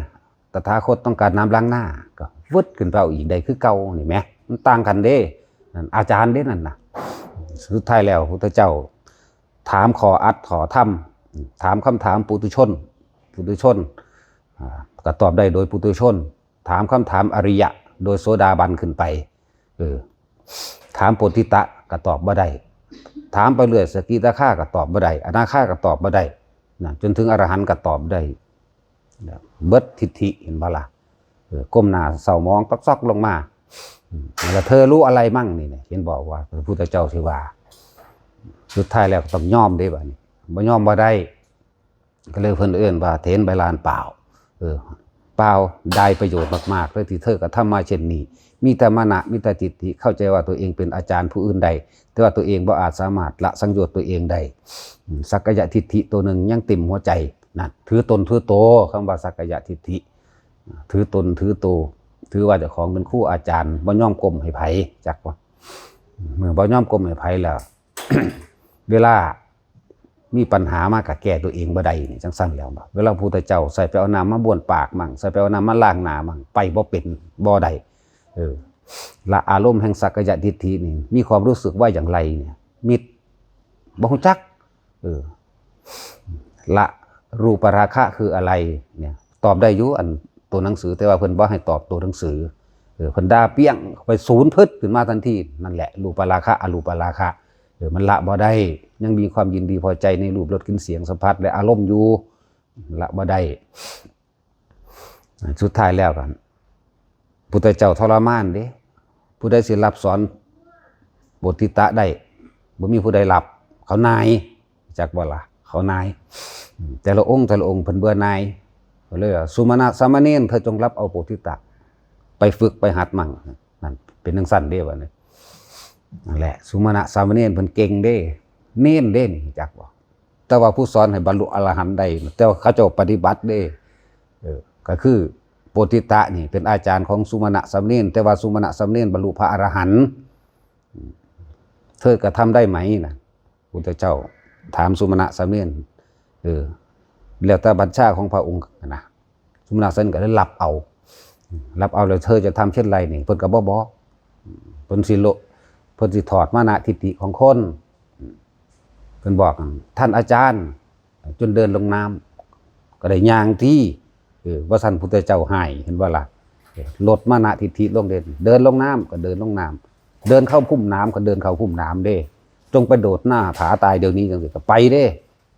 ตถาคตต้องการน้ำล้างหน้า ก็วึดขึ้นไปเอาอีก ได้คือเก่านี่แหม มันต่างกันเด้ นั่นอาจารย์เด้นั่นน่ะ สุดท้ายแล้วพุทธเจ้าถามข้ออัดข้อธรรม ถามคำถามปุถุชน ปุถุชน อ่า ก็ตอบได้โดยปุถุชน ถามคำถามอริยะ โดยโสดาบันขึ้นไป เออ ถามโปธิตะก็ตอบบ่ได้ ถามไปเรื่อย สกิทาคาก็ตอบบ่ได้ อนาคาก็ตอบบ่ได้ นะ จนถึงอรหันต์ก็ตอบได้ นะ เบิดทิฏฐิ เห็นบ่ล่ะ เออ ก้มหน้าเศร้าหมองตอกซอกลงมา อืม แล้วเธอรู้อะไรมั่งนี่เนี่ย เห็นบอกว่าพระพุทธเจ้าสิว่า สุดท้ายแล้วก็ต้องยอมเด้บัดนี้ บ่ยอมบ่ได้ ก็เลยเพิ่นเอิ้นว่าเถรบาลานเปล่า เออ เปล่า ได้ประโยชน์มากๆเลยที่เธอกระทำมาเช่นนี้ มีแต่มานะ มีแต่ทิฏฐิ เข้าใจว่าตัวเองเป็นอาจารย์ผู้อื่นได้ แต่ว่าตัวเองบ่อาจสามารถละสังโยชน์ตัวเองได้ อืม สักกายทิฏฐิตัวหนึ่งยังเต็มหัวใจ นั่น ถือตนถือโต คำว่าสักกายทิฏฐิ ถือตนถือโต ถือว่าเจ้าของเป็นครูอาจารย์ บ่ยอมก้มให้ไผ จักบ่ เมื่อบ่ยอมก้มให้ไผแล้ว เวลามีปัญหามาก็แก้ตัวเองบ่ได้นี่ จั่งซั้นแหล้ว เวลาพระพุทธเจ้าใส่ไปเอาน้ำมาบ้วนปากมั่ง ใส่ไปเอาน้ำมาล้างหน้ามั่ง ไปบ่เป็น บ่ได้ เออ ละอารมณ์แห่งสักกายทิฏฐินี่ มีความรู้สึกว่าอย่างไรเนี่ย มิด บ่ฮู้จัก เออ ละรูปราคะคืออะไรเนี่ย ตอบได้อยู่ อันตัวหนังสือ แต่ว่าเพิ่นบ่ให้ตอบตัวหนังสือ เออ เพิ่นด่าเปี้ยง ไปศูนย์พึดขึ้นมาทันที นั่นแหละ รูปราคะ อรูปราคะ เออ มันละบ่ได้ ยังมีความยินดีพอใจในรูป รส กลิ่น เสียง สัมผัส และอารมณ์อยู่ ละบ่ได้ สุดท้ายแล้วกัน พุทธเจ้าทรมานเด้ ผู้ใดสิรับสอนโปธิตะได้ บ่มีผู้ใดรับ เขานาย จักบ่ล่ะ เขานาย อืม แต่ละองค์ แต่ละองค์เพิ่นเบื่อหน่าย ก็เลยว่า "สุมาณะสามเณร เธอจงรับเอาโปธิตะ ไปฝึกไปหัดมั่ง" นั่น เป็นจั่งซั้นเด้บัดนี้ นั่นแหละ สุมาณะสามเณรเพิ่นเก่งเด้ เณรเด้นี่ จักบ่ แต่ว่าผู้สอนให้บรรลุอรหันต์ได้ แต่ว่าเขาเจ้าปฏิบัติเด้ เออ ก็คือโปธิตะนี่เป็นอาจารย์ของสุมาณะสามเณร แต่ว่าสุมาณะสามเณรบรรลุพระอรหันต์ เธอกระทำได้ไหมนะ พุทธเจ้าถามสุมาณะสามเณร เออ แล้วแต่บัญชาของพระองค์นะ สุมาณะสามเณรก็เลยรับเอา รับเอาแล้ว "เธอจะทำเช่นไรนี่" เพิ่นก็บ่บอก เพิ่นสิโละ เพิ่นสิถอดมานะทิฏฐิของคน เพิ่นบอก "ท่านอาจารย์ จนเดินลงน้ำ ก็ได้ย่างที่ เออ ว่าซั่นพุทธเจ้าให้ เห็นบ่ล่ะ เออ ลดมานะทิฏฐิลงเด่น เดินลงน้ำก็เดินลงน้ำ เดินเข้าพุ่มน้ำก็เดินเข้าพุ่มน้ำเด้ จงไปโดดหน้าผาตายเดี๋ยวนี้" จั่งซี้ก็ไปเด้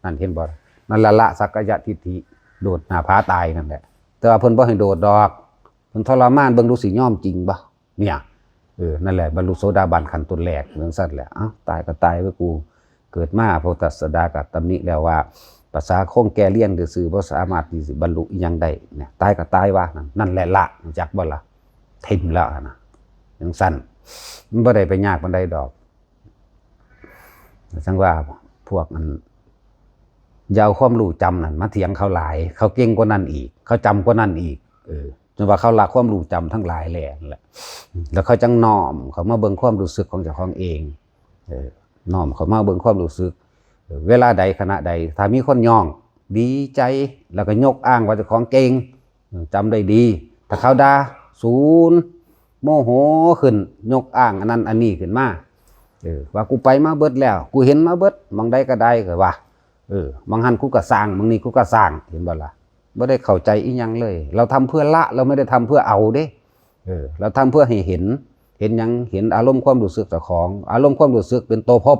นั่นเห็นบ่ นั่นละละสักกายทิฏฐิ โดดหน้าผาตายนั่นแหละ แต่ว่าเพิ่นบ่ให้โดดดอก เพิ่นทรมาน เบิ่งดูสิยอมจริงบ่ เนี่ย เออ นั่นแหละ บรรลุโสดาบันขั้นต้นแรก จั่งซั้นแหละ เอ้า ตายก็ตายไปกู เกิดมาพระศาสดาก็ตำหนิแล้วว่า ภาษาคงแก่เรียนซื่อๆ บ่สามารถที่สิบรรลุอิหยังได้ เนี่ย ตายก็ตายวะ นั่น นั่นแหละละ รู้จักบ่ล่ะ ถิ่มแล้วนะ จั่งซั้น มันบ่ได้ไปยากปานใดดอก จั่งว่าพวกอัน อย่าเอาความรู้จำนั่นมาเถียงเขาหลาย เขาเก่งกว่านั้นอีก เขาจำกว่านั้นอีก เออ จนว่าเขาละความรู้จำทั้งหลายแหล่นั่นแหละ แล้วเขาจั่งน้อมเข้ามาเบิ่งความรู้สึกของเจ้าของเอง เออ น้อมเข้ามาเบิ่งความรู้สึก เออ เวลาใดขณะใด ถ้ามีคนย้อง ดีใจ แล้วก็ยกอ้างว่าเจ้าของเก่ง เออ จำได้ดี ถ้าเขาด่า สูน โมโหขึ้น ยกอ้างอันนั้นอันนี้ขึ้นมา เออ ว่ากูไปมาเบิดแล้ว กูเห็นมาเบิด หม่องใดก็ได้ก็ว่า เออ หม่องหั้นกูก็ซ่าง หม่องนี้กูก็ซ่าง เห็นบ่ล่ะ บ่ได้เข้าใจอีหยังเลย เราทำเพื่อละ เราไม่ได้ทำเพื่อเอาเด้ เออ เราทำเพื่อให้เห็น เห็นหยัง เห็นอารมณ์ความรู้สึกเจ้าของ อารมณ์ความรู้สึกเป็นตัวภพ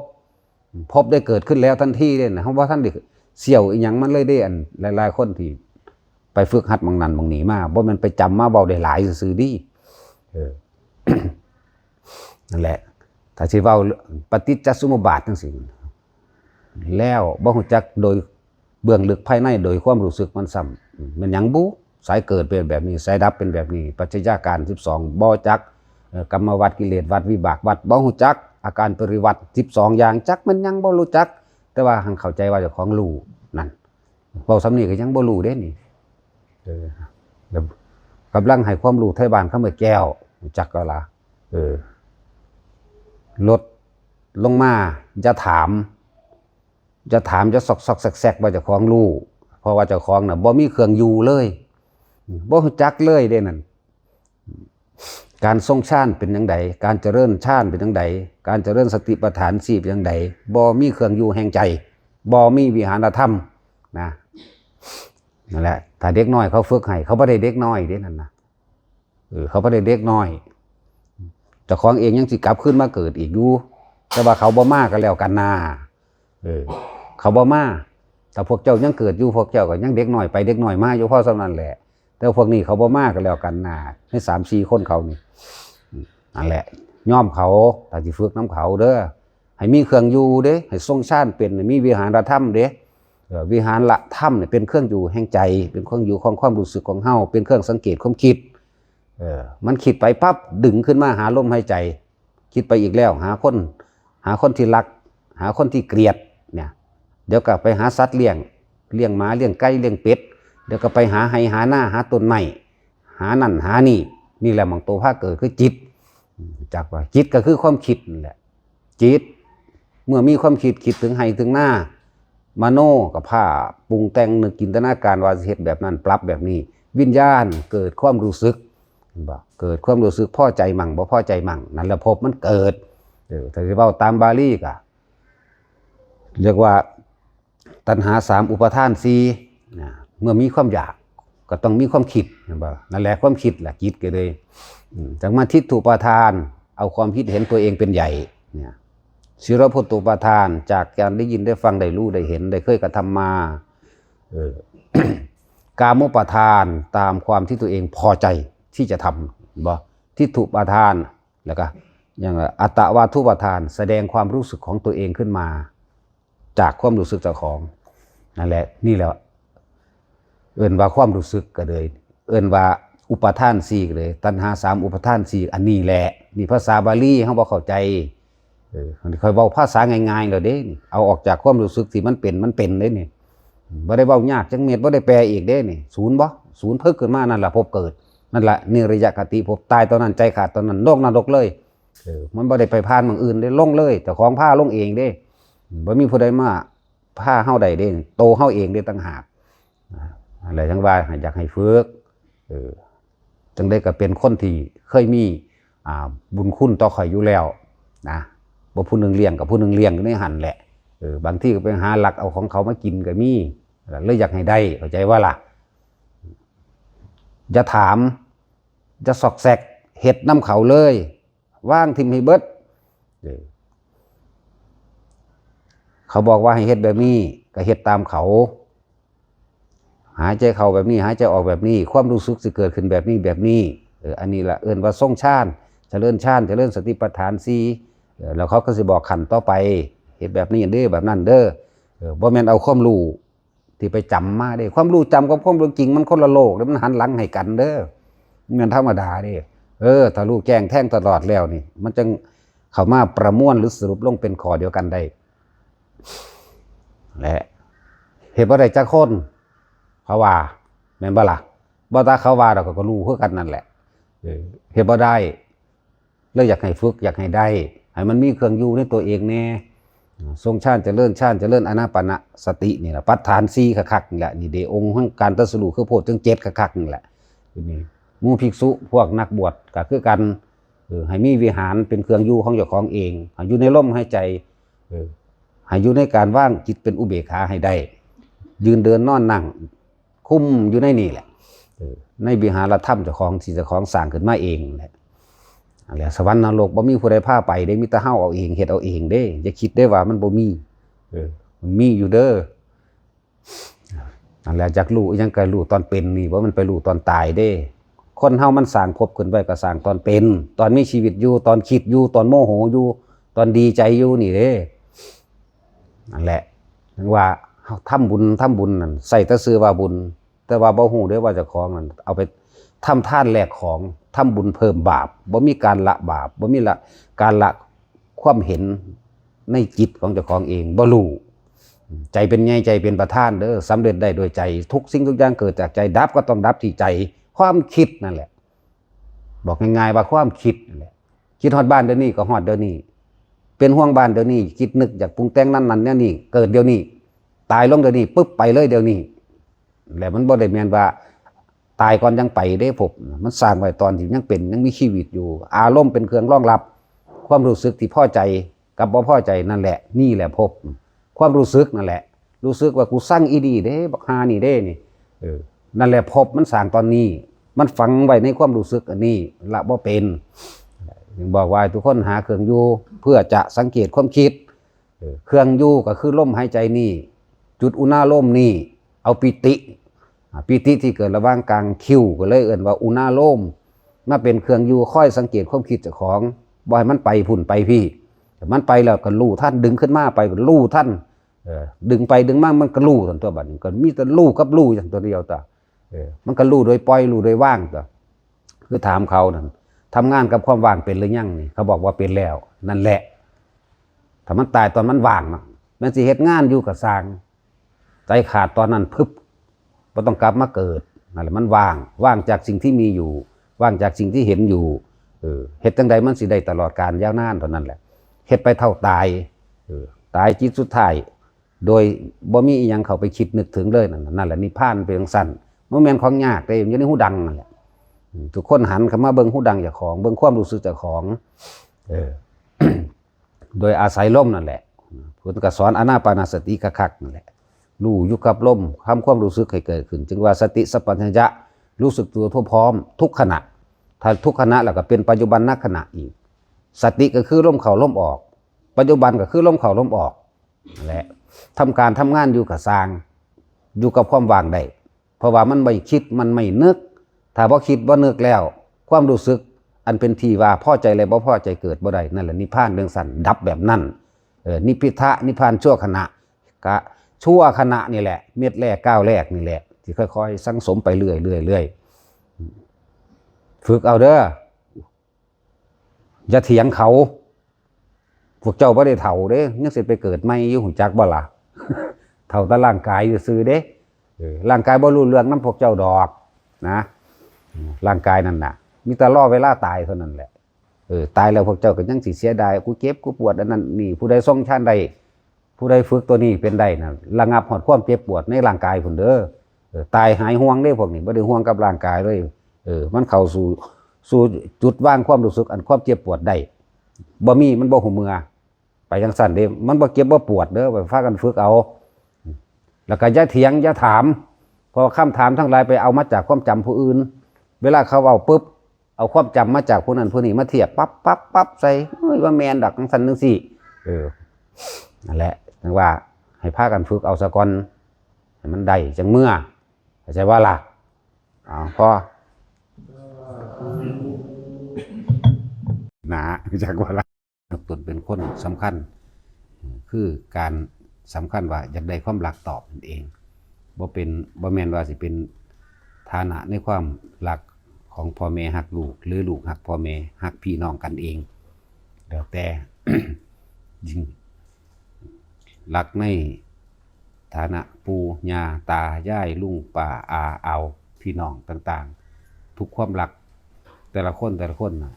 ภพได้เกิดขึ้นแล้วทันทีเลยนะ เพราะว่าท่านได้เสี่ยวอีหยังมันเลยได้ อันหลายๆคนที่ไปฝึกหัดหม่องนั้นหม่องนี้มา บ่แม่นไปจำมาเว้าได้หลายซื่อๆเด้ เออ นั่นแหละ ถ้าสิเว้าปฏิจจสมุปบาทจั่งซี้ แล้วบ่ฮู้จักโดยเบื้องลึกภายในโดยความรู้สึกมันซ้ำ แม่นหยังบุ สายเกิดเป็นแบบนี้ สายดับเป็นแบบนี้ ปัจจัยอาการ สิบสอง บ่จัก เอ่อ กรรมวัฏ กิเลสวัฏ วิบากวัฏ บ่ฮู้จัก อาการปริวัติ สิบสอง อย่าง จักแม่นหยังบ่รู้จัก แต่ว่าหั้นเข้าใจว่าเจ้าของรู้ นั่น เว้าส่ำนี้ก็ยังบ่รู้เด้นี่ เออ แล้วกำลังให้ความรู้ไทบ้านคำว่าแก้ว รู้จักก็ล่ะ เออ ลดลงมา อย่าถาม อย่าถาม อย่าซอกๆแซกๆว่าเจ้าของรู้ เพราะว่าเจ้าของน่ะบ่มีเครื่องอยู่เลย บ่รู้จักเลยเด้นั่น การทรงฌานเป็นจั่งใด การเจริญฌานเป็นจั่งใด การเจริญสติปัฏฐานสี่เป็นจั่งใด บ่มีเครื่องอยู่แห่งใจ บ่มีวิหารธรรมนะ นั่นแหละ ถ้าเด็กน้อยเขาฝึกให้ เขาบ่ได้เด็กน้อยเด้นั่นนะ เออ เขาบ่ได้เด็กน้อย เจ้าของเองยังสิกลับคืนมาเกิดอีกอยู่ แต่ว่าเขาบ่มาก็แล้วกันนา เออ เขาบ่มา ถ้าพวกเจ้ายังเกิดอยู่ พวกเจ้าก็ยังเด็กน้อยไปเด็กน้อยมาอยู่พอส่ำนั้นแหละ แต่พวกนี้เขาบ่มาก็แล้วกันนา ในสามสี่คนเขานี่ อืม นั่นแหละ ยอมเขา ถ้าสิฝึกนำเขาเด้อ ให้มีเครื่องอยู่เด้ ให้ทรงฌานเป็น ให้มีวิหารธรรมเด้ เอ่อ วิหารธรรมเนี่ยเป็นเครื่องอยู่แห่งใจ เป็นเครื่องอยู่ของความรู้สึกของเฮา เป็นเครื่องสังเกตความคิด เออ มันคิดไปปั๊บ ดึงขึ้นมาหาลมหายใจ คิดไปอีกแล้ว หาคน หาคนที่รัก หาคนที่เกลียด เนี่ย เดี๋ยวก็ไปหาสัตว์เลี้ยง เลี้ยงหมา เลี้ยงไก่ เลี้ยงเป็ด เดี๋ยวก็ไปหาไฮ่ หานา หาต้นไม้ หานั่น หานี่ นี่แหละหม่องโตพาเกิดคือจิต จักว่าจิตก็คือความคิดนั่นแหละ จิต เมื่อมีความคิด คิดถึงไฮ่ถึงนา มโนก็พาปรุงแต่งนึกจินตนาการว่าสิเฮ็ดแบบนั้น ปรับแบบนี้ วิญญาณเกิดความรู้สึก เห็นบ่ เกิดความรู้สึกพอใจมั่ง บ่พอใจมั่ง นั่นแหละภพมันเกิด เออ ถ้าสิเว้าตามบาลีก็ เรียกว่า ตัณหาสาม อุปาทานสี่ นะ เมื่อมีความอยาก ก็ต้องมีความคิด เห็นบ่ นั่นแหละความคิดแหละ จิตก็เลย อืม จั่งมาทิฏฐุปาทาน เอาความคิดเห็นตัวเองเป็นใหญ่ เนี่ย สีลพจน์อุปาทาน จากการได้ยินได้ฟังได้รู้ได้เห็นได้เคยกระทำมา เออ กามุปาทาน ตามความที่ตัวเองพอใจที่จะทำ บ่ ทิฏฐุปาทาน แล้วก็ อย่างอัตตวาทุปาทาน แสดงความรู้สึกของตัวเองขึ้นมา จากความรู้สึกเจ้าของ นั่นแหละ นี่แหละ เอิ้นว่าความรู้สึกก็เลย เอิ้นว่าอุปาทานสี่ก็เลย ตัณหาสาม อุปาทานสี่ อันนี้แหละ นี่ภาษาบาลีเฮาบ่เข้าใจ เออ ค่อยเว้าภาษาง่ายๆแล้วเด้ เอาออกจากความรู้สึกที่มันเป็น มันเป็นเด้นี่ บ่ได้เว้ายากจักเม็ด บ่ได้แปลอีกเด้นี่ ศูนย์บ่ ศูนย์เพิกขึ้นมา นั่นล่ะภพเกิด นั่นล่ะนิรยคติภพ ตายตอนนั้นใจขาดตอนนั้น ลงนรกเลย เออ มันบ่ได้ไปผ่านหม่องอื่นเด้ ลงเลย เจ้าของพาลงเองเด้ บ่มีผู้ใดมาพาเฮาได้เด้ โตเฮาเองเด้ต่างหาก อะไรทั้งว่าอยากให้ฝึก เออ จั่งใดก็เป็นคนที่เคยมี อ่า บุญคุณต่อข้อยอยู่แล้วนะ บ่ผู้หนึ่งเลี้ยงกับผู้หนึ่งเลี้ยงอยู่ในหั่นแหละ เออ บางทีก็ไปหาลักเอาของเขามากินก็มี เลยอยากให้ได้ เข้าใจว่าล่ะ อย่าถาม อย่าซอกแซก เฮ็ดนำเขาเลย วางถิ่มให้เบิด เออ เขาบอกว่าให้เฮ็ดแบบนี้ ก็เฮ็ดตามเขา หายใจเข้าแบบนี้ หายใจออกแบบนี้ ความรู้สึกสิเกิดขึ้นแบบนี้ แบบนี้ เออ อันนี้ล่ะเอิ้นว่าทรงฌาน เจริญฌาน เจริญสติปัฏฐานสี่ เออ แล้วเขาก็สิบอกขั้นต่อไป เฮ็ดแบบนี้เด้อ แบบนั้นเด้อ เออ บ่แม่นเอาความรู้ที่ไปจำมาเด้ ความรู้จำกับความรู้จริงมันคนละโลกเด้ มันหันหลังให้กันเด้อ มันธรรมดาเด้ เออ ถ้ารู้แจ้งแทงตลอดแล้วนี่ มันจั่งเข้ามาประมวลหรือสรุปลงเป็นข้อเดียวกันได้ และเฮ็ดบ่ได้จักคน เพราะว่า แม่นบ่ล่ะ บ่ บ่ตาเขาว่าดอก ก็รู้คือกันนั่นแหละ เออ เฮ็ดบ่ได้ เลยอยากให้ฝึก อยากให้ได้ ให้มันมีเครื่องอยู่ในตัวเองแน่ ทรงฌานเจริญฌาน เจริญอานาปานสตินี่แหละ ปัฏฐานสี่คักๆนี่แหละ นี่เด้องค์แห่งการตรัสรู้คือโพชฌังค์เจ็ดคักๆนี่แหละ นี่ หมู่ภิกษุพวกนักบวชก็คือกัน เออ ให้มีวิหารเป็นเครื่องอยู่ของเจ้าของเอง ให้อยู่ในลมหายใจ เออ ให้อยู่ในการวางจิตเป็นอุเบกขาให้ได้ ยืนเดินนอนนั่ง คุมอยู่ในนี่แหละ เออ ในวิหารธรรมเจ้าของที่เจ้าของสร้างขึ้นมาเองแหละ นั่นแหละ สวรรค์นรกบ่มีผู้ใดพาไปเด้ มีแต่เฮาเอาเอง เฮ็ดเอาเองเด้ อย่าคิดได้ว่ามันบ่มี เออ มันมีอยู่เด้อ นั่นแหละ จักรู้อิหยังก็รู้ตอนเป็นนี่ บ่แม่นไปรู้ตอนตายเด้ คนเฮามันสร้างภพขึ้นไว้ก็สร้างตอนเป็น ตอนมีชีวิตอยู่ ตอนคิดอยู่ ตอนโมโหอยู่ ตอนดีใจอยู่นี่เด้ นั่นแหละ ถึงว่าเฮาทำบุญ ทำบุญนั่น ใส่แต่ชื่อว่าบุญ แต่ว่าบ่ฮู้เด้ว่าเจ้าของนั่นเอาไปทำทานแลกของ ทำบุญเพิ่มบาป บ่มีการละบาป บ่มีละ การละความเห็นในจิตของเจ้าของเอง บ่รู้ ใจเป็นใหญ่ ใจเป็นประธานเด้อ สำเร็จได้โดยใจ ทุกสิ่งทุกอย่างเกิดจากใจ ดับก็ต้องดับที่ใจ ความคิดนั่นแหละ บอกง่ายๆว่าความคิดนั่นแหละ คิดฮอดบ้านเดี๋ยวนี้ก็ฮอดเดี๋ยวนี้ เป็นห่วงบ้านเดี๋ยวนี้ คิดนึกอยากปรุงแต่งนั่นนั่นเนี่ยนี่ เกิดเดี๋ยวนี้ ตายลงเดี๋ยวนี้ ปึ๊บ ไปเลยเดี๋ยวนี้ แล้วมันบ่ได้แม่นว่าตายก่อนยังไปเด้ภพ มันสร้างไว้ตอนที่ยังเป็น ยังมีชีวิตอยู่ อารมณ์เป็นเครื่องรองรับ ความรู้สึกที่พอใจกับบ่พอใจนั่นแหละ นี่แหละภพ ความรู้สึกนั่นแหละ รู้สึกว่ากูซังอีนี่เด้ บักห่านี่เด้นี่ เออ นั่นแหละภพ มันสร้างตอนนี้ มันฝังไว้ในความรู้สึกอันนี้ ละบ่เป็น จึงบอกว่าให้ทุกคนหาเครื่องอยู่ เพื่อจะสังเกตความคิด เออ เครื่องอยู่ก็คือลมหายใจนี่ จุดอุณาโลมนี่ เอาปีติ อ่า ปีติที่เกิดระหว่างกลางคิ้ว ก็เลยเอิ้นว่าอุณาโลม มาเป็นเครื่องอยู่คอยสังเกตความคิดเจ้าของ บ่ให้มันไปพุ้นไปพี้ ถ้ามันไปแล้วก็รู้ทัน ดึงขึ้นมาไปก็รู้ทัน เออ ดึงไปดึงมามันก็รู้ทันตัวบัดนี้ ก็มีแต่รู้กับรู้อย่างตัวเดียวตัว เออ มันก็รู้โดยปล่อย รู้โดยวางตัว คือถามเขานั่น ทำงานกับความว่างเป็นหรือยังนี่ เขาบอกว่าเป็นแล้ว นั่นแหละ ถ้ามันตายตอนมันว่างเนาะ มันสิเฮ็ดงานอยู่ก็ซ่าง ใจขาดตอนนั้น พึบ บ่ต้องกลับมาเกิด นั่นแหละ มันว่าง ว่างจากสิ่งที่มีอยู่ ว่างจากสิ่งที่เห็นอยู่ เออ เฮ็ดจั่งใดมันสิได้ตลอดกาลยาวนานเท่านั้นแหละ เฮ็ดไปเท่าตาย เออ ตายจิตสุดท้าย โดยบ่มีอิหยังเข้าไปคิดนึกถึงเลย นั่นน่ะ นั่นแหละนิพพานเป็นจั่งซั้น มันแม่นของยากเด้ อยู่ในฮูดังนั่นแหละ อืม ทุกคนหันเข้ามาเบิ่งฮูดังเจ้าของ เบิ่งความรู้สึกเจ้าของ เออ โดยอาศัยลมนั่นแหละ เพิ่นก็สอนอานาปานสติคักๆนั่นแหละ รู้อยู่กับลม ทำความรู้สึกให้เกิดขึ้น จึงว่าสติสัมปชัญญะ รู้สึกตัวทั่วพร้อมทุกขณะ ถ้าทุกขณะแล้วก็เป็นปัจจุบันนขณะอีก สติก็คือลมเข้าลมออก ปัจจุบันก็คือลมเข้าลมออกนั่นแหละ ทำการทำงานอยู่กับซ่าง อยู่กับความว่างได้ เพราะว่ามันไม่คิด มันไม่นึก ถ้าบ่คิดบ่นึกแล้ว ความรู้สึกอันเป็นที่ว่าพอใจและบ่พอใจเกิดบ่ได้ นั่นแหละนิพพานเรื่องสั้น ดับแบบนั้น เออ นิพพิทะ นิพพานชั่วขณะ กะชั่วขณะนี่แหละ เม็ดแรกก้าวแรกนี่แหละ ที่ค่อยๆสั่งสมไปเรื่อยๆเรื่อยๆ ฝึกเอาเด้อ อย่าเถียงเขา พวกเจ้าบ่ได้เฒ่าเด้ ยังสิไปเกิดใหม่อยู่ ฮู้จักบ่ล่ะ เฒ่าแต่ร่างกายซื่อๆเด้ เออ ร่างกายบ่รู้เรื่องนำพวกเจ้าดอกนะ ร่างกายนั่นน่ะ มีแต่รอเวลาตายเท่านั้นแหละ เออ ตายแล้วพวกเจ้าก็ยังสิเสียดาย กูเจ็บ กูปวด อันนั้นนี่ ผู้ใดทรงฌานได้ ผู้ใดฝึกตัวนี้เป็นได้นะ ระงับฮอดความเจ็บปวดในร่างกายพุ้นเด้อ เออ ตายหายห่วงเด้พวกนี้ บ่ได้ห่วงกับร่างกายเลย เออ มันเข้าสู่ สู่จุดวางความรู้สึกอันความเจ็บปวดได้ บ่มี มันบ่ฮู้เมื่อ ไปจั่งซั้นเด้ มันบ่เจ็บบ่ปวดเด้อ ไปพากันฝึกเอา แล้วก็อย่าเถียง อย่าถาม เพราะว่าคำถามทั้งหลายไปเอามาจากความจำผู้อื่น เวลาเขาเว้าปุ๊บ เอาความจำมาจากผู้นั้นผู้นี้มาเทียบ ปั๊บ ปั๊บ ปั๊บ ใส่ เฮ้ย ว่าแม่นดอก จั่งซั้นจั่งซี้ เออ นั่นแหละ จั่งว่า ให้พากันฝึกเอาซะก่อน ให้มันได้จั่งเมื่อ เข้าใจบ่ล่ะ เอา พอ นะ จั่งว่าล่ะ ตนเป็นคนสำคัญ คือการสำคัญว่าอยากได้ความรักตอบนั่นเอง บ่เป็น บ่แม่นว่าสิเป็นฐานะในความรักของพ่อแม่ฮักลูก หรือลูกฮักพ่อแม่ ฮักพี่น้องกันเอง แล้วแต่ ยิ่งรักในฐานะปู่ย่าตายายลุงป้าอาอาว พี พี่น้องต่างๆ ทุกความรัก แต่ละคนแต่ละคนน่ะ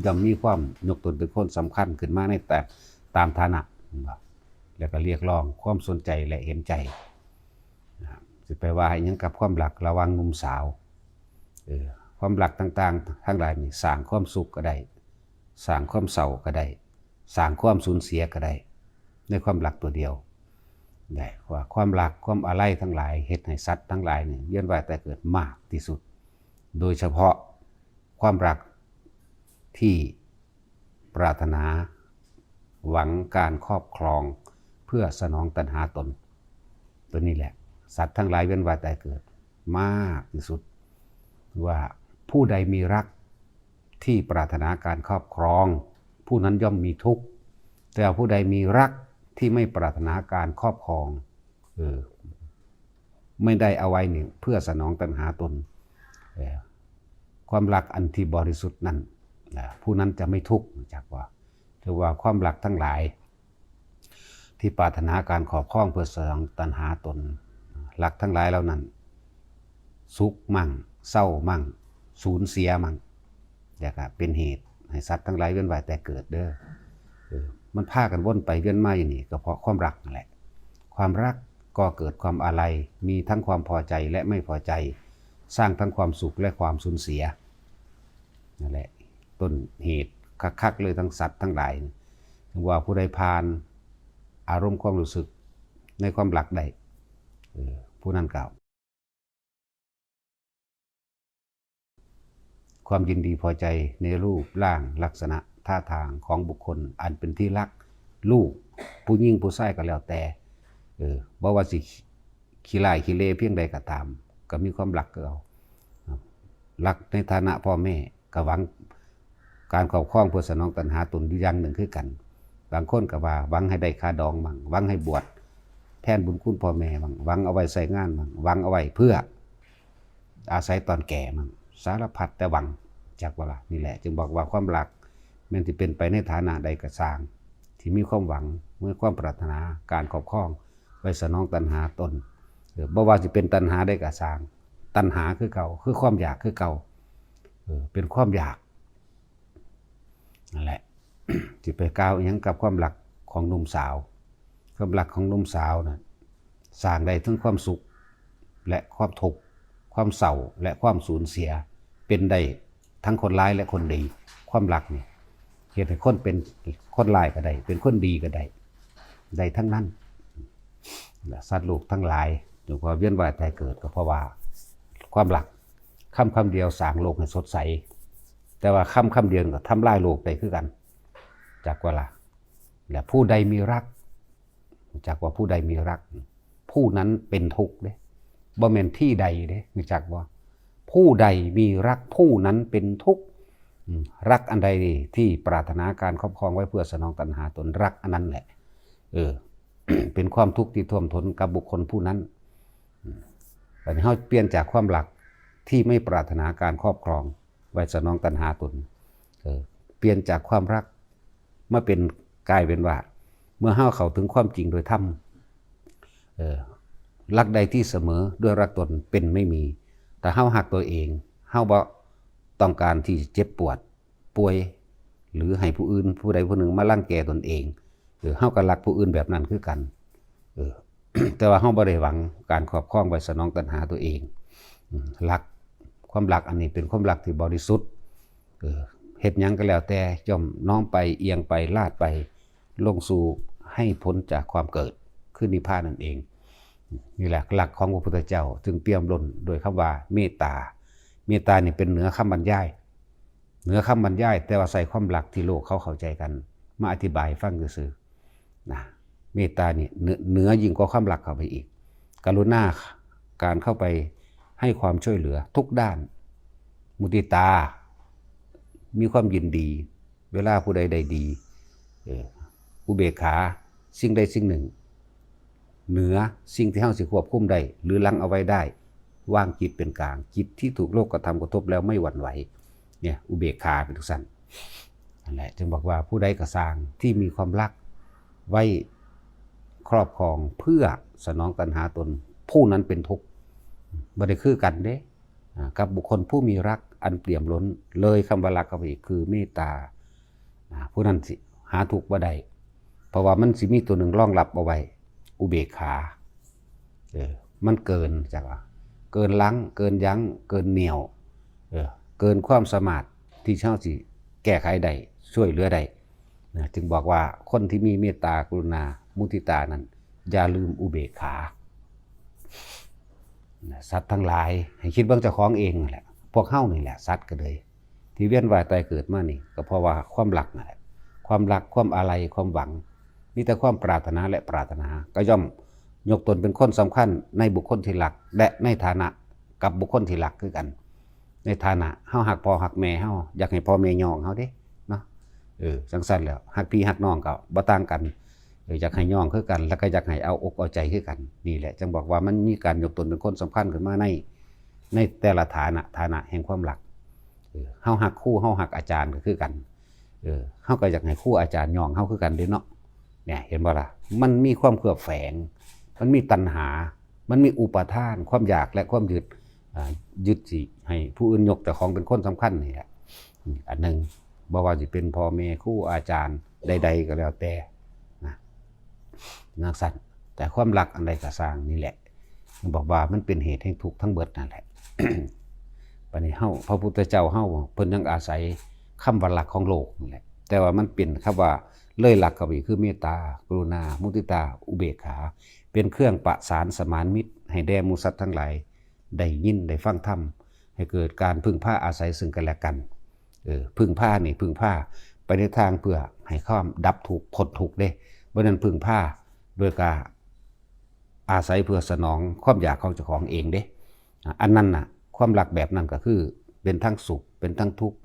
ย่อมมีความยกตนเป็นคนสำคัญขึ้นมาในแต่ตามฐานะ แล้วก็เรียกร้องความสนใจและเห็นใจ นะครับ สิไปว่าอิหยังกับความรักระหว่างหนุ่มสาว เออ ความรักต่างๆ ทั้งหลายนี่สร้างความสุขก็ได้ สร้างความเศร้าก็ได้ สร้างความสูญเสียก็ได้ ในความรักตัวเดียว ได้ว่าความรักความอาลัยทั้งหลายเฮ็ดให้สัตว์ทั้งหลายนี่เวียนว่ายตายเกิดมากที่สุด โดยเฉพาะความรักที่ปรารถนาหวังการครอบครองเพื่อสนองตัณหาตน ตัวนี้แหละ สัตว์ทั้งหลายเวียนว่ายตายเกิดมากที่สุด ว่าผู้ใดมีรักที่ปรารถนาการครอบครอง ผู้นั้นย่อมมีทุกข์ แต่ผู้ใดมีรักที่ไม่ปรารถนาการครอบครอง เออ ไม่ได้เอาไว้นี่เพื่อสนองตัณหาตน เออ ความรักอันที่บริสุทธิ์นั้นนะ ผู้นั้นจะไม่ทุกข์ จักว่า ถือว่าความรักทั้งหลาย ที่ปรารถนาการครอบครองเพื่อสนองตัณหาตน รักทั้งหลายเหล่านั้น สุขมั่ง เศร้ามั่ง สูญเสียมั่ง แล้วก็เป็นเหตุให้สัตว์ทั้งหลายเวียนว่ายแต่เกิดเด้อ เออ มันพากันวนไปเวียนมาอยู่นี่ก็เพราะความรักนั่นแหละ ความรักก็เกิดความอาลัย มีทั้งความพอใจและไม่พอใจ สร้างทั้งความสุขและความสูญเสีย นั่นแหละ ต้นเหตุคักๆเลยทั้งสัตว์ทั้งหลาย ถึงว่าผู้ใดผ่านอารมณ์ความรู้สึกในความรักได้ เออ ผู้นั้นก็ ความยินดีพอใจในรูปร่างลักษณะท่าทางของบุคคลอันเป็นที่รัก ลูก ผู้หญิงผู้ชายก็แล้วแต่ เออ บ่ว่าสิขี้ร้ายขี้เลเพียงใดก็ตาม ก็มีความรักคือเก่า รักในฐานะพ่อแม่ ก็หวังการครอบครองเพื่อสนองตัณหาตนอยู่อย่างหนึ่งคือกัน บางคนก็ว่าหวังให้ได้ค่าดองมั่ง หวังให้บวชแทนบุญคุณพ่อแม่มั่ง หวังเอาไว้ใช้งานมั่ง หวังเอาไว้เพื่ออาศัยตอนแก่มั่ง สารพัดแต่หวัง จักว่าล่ะ นี่แหละ จึงบอกว่าความรักแม้นสิเป็นไปในฐานะใดก็ซ่าง ที่มีความหวัง มีความปรารถนาการครอบครองไว้สนองตัณหาตน เออ บ่ว่าสิเป็นตัณหาใดก็ซ่าง ตัณหาคือเก่า คือความอยากคือเก่า เออ เป็นความอยาก นั่นแหละ สิไปกล่าวอิหยังกับความรักของหนุ่มสาว ความรักของหนุ่มสาวน่ะ สร้างได้ทั้งความสุข และความทุกข์ ความเศร้า และความสูญเสีย เป็นได้ทั้งคนร้ายและคนดี ความรักนี่ เฮ็ดให้คนเป็นคนร้ายก็ได้ เป็นคนดีก็ได้ ได้ทั้งนั้น และสัตว์โลกทั้งหลาย จึงว่าเวียนว่ายตายเกิดก็เพราะว่าความรัก คำคำเดียวสร้างโลกให้สดใส แต่ว่าคำคำเดียวก็ทำลายโลกได้คือกัน จักว่าล่ะ และผู้ใดมีรัก จักว่าผู้ใดมีรัก ผู้นั้นเป็นทุกข์เด้ บ่แม่นที่ใดเด้ รู้จักบ่ ผู้ใดมีรักผู้นั้นเป็นทุกข์ อืม รักอันใดที่ปรารถนาการครอบครองไว้เพื่อสนองตัณหาตน รักอันนั้นแหละ เออ เป็นความทุกข์ที่ท่วมท้นกับบุคคลผู้นั้น อืม บัดนี้เฮาเปลี่ยนจากความรักที่ไม่ปรารถนาการครอบครองไว้สนองตัณหาตน เออ เปลี่ยนจากความรักมาเป็น กลายเป็นว่า เมื่อเฮาเข้าถึงความจริงโดยธรรม เออ รักใดที่เสมอด้วยรักตนเป็นไม่มี ถ้าเฮาฮักตัวเอง เฮาบ่ต้องการที่จะเจ็บปวด ป่วย หรือให้ผู้อื่น ผู้ใดผู้หนึ่งมารังแกตนเอง เออ เฮาก็รักผู้อื่นแบบนั้นคือกัน เออ แต่ว่าเฮาบ่ได้หวังการครอบครองไว้สนองตัณหาตัวเอง อืม รัก ความรักอันนี้เป็นความรักที่บริสุทธิ์ เออ เฮ็ดหยังก็แล้วแต่ย่อมน้อมไป เอียงไป ลาดไป ลงสู่ให้พ้นจากความเกิด คือนิพพานนั่นเอง นี่แหละหลักของพระพุทธเจ้า จึงเปี่ยมล้นโดยคำว่าเมตตา เมตตานี่เป็นเหนือคำบรรยาย เหนือคำบรรยาย แต่ว่าใส่ความรักที่โลกเขาเข้าใจกัน มาอธิบายให้ฟังซื่อๆ นะ เมตตานี่เหนือ เหนือยิ่งกว่าความรักเข้าไปอีก กรุณา การเข้าไปให้ความช่วยเหลือทุกด้าน มุติตา มีความยินดี เวลาผู้ใดได้ดี เออ อุเบกขา สิ่งใดสิ่งหนึ่ง เหนือสิ่งที่เฮาสิควบคุมได้ หรือรั้งเอาไว้ได้ วางจิตเป็นกลาง จิตที่ถูกโลกกระทำกระทบแล้วไม่หวั่นไหว เนี่ย อุเบกขาเป็นจั่งซั้น นั่นแหละ จึงบอกว่าผู้ใดก็ซ่างที่มีความรักไว้ครอบครองเพื่อสนองตัณหาตน ผู้นั้นเป็นทุกข์ บ่ได้คือกันเด้ อ่า กับบุคคลผู้มีรักอันเปี่ยมล้น เลยคำว่ารักเข้าไปอีก คือเมตตา อ่า ผู้นั้นสิหาทุกข์บ่ได้ เพราะว่ามันสิมีตัวหนึ่งรองรับเอาไว้ อุเบกขา เออ มันเกิน จักว่า เกินลัง เกินยั้ง เกินเหนี่ยว เออ เกินความสามารถที่เฮาสิแก้ไขได้ ช่วยเหลือได้ นะ จึงบอกว่าคนที่มีเมตตากรุณามุทิตานั้น อย่าลืมอุเบกขา นะ สัตว์ทั้งหลาย ให้คิดเบิ่งเจ้าของเองนั่นแหละ พวกเฮานี่แหละ สัตว์ก็เลย ที่เวียนว่ายตายเกิดมานี่ ก็เพราะว่าความรักนั่นแหละ ความรัก ความอาลัย ความหวัง มีแต่ความปรารถนาและปรารถนา ก็ย่อมยกตนเป็นคนสำคัญในบุคคลที่รัก และในฐานะกับบุคคลที่รักคือกัน ในฐานะเฮาฮักพ่อฮักแม่เฮา อยากให้พ่อแม่ยองเฮาเด้ เนาะ เออ จั่งซั้นแหล้ว ฮักพี่ฮักน้องก็บ่ต่างกัน เออ อยากให้ยองคือกัน แล้วก็อยากให้เอาอกเอาใจคือกัน นี่แหละ จั่งบอกว่ามันมีการยกตนเป็นคนสำคัญขึ้นมาใน ในแต่ละฐานะ ฐานะแห่งความรัก เออ เฮาฮักครู เฮาฮักอาจารย์ก็คือกัน เออ เฮาก็อยากให้ครูอาจารย์ยองเฮาคือกันเด้เนาะ เนี่ย เห็นบ่ล่ะ มันมีความเคลือบแฝง มันมีตัณหา มันมีอุปาทาน ความอยากและความยึด อ่า ยึดสิให้ผู้อื่นยกเจ้าของเป็นคนสำคัญนี่แหละ อืม อันหนึ่ง บ่ว่าสิเป็นพ่อแม่ครูอาจารย์ใดๆก็แล้วแต่ นะ จั่งซั้น แต่ความรักอันใดก็ซ่างนี่แหละ บอกว่ามันเป็นเหตุแห่งทุกข์ทั้งเบิดนั่นแหละ บัดนี้เฮา พระพุทธเจ้าเฮา เพิ่นยังอาศัยคำว่ารักของโลกนี่แหละ แต่ว่ามันเป็นคำว่าเลยรักเข้าไปคือเมตตา กรุณา มุทิตา อุเบกขา เป็นเครื่องประสานสมานมิตร ให้แด่หมู่สัตว์ทั้งหลาย ได้ยินได้ฟังธรรม ให้เกิดการพึ่งพาอาศัยซึ่งกันและกัน เออ พึ่งพานี่ พึ่งพาไปในทางเพื่อให้ความดับทุกข์ พ้นทุกข์เด้ บ่แม่นพึ่งพาโดยการอาศัยเพื่อสนองความอยากของเจ้าของเองเด้ อ่ะ อันนั้นน่ะ ความรักแบบนั้นก็คือเป็นทั้งสุข เป็นทั้งทุกข์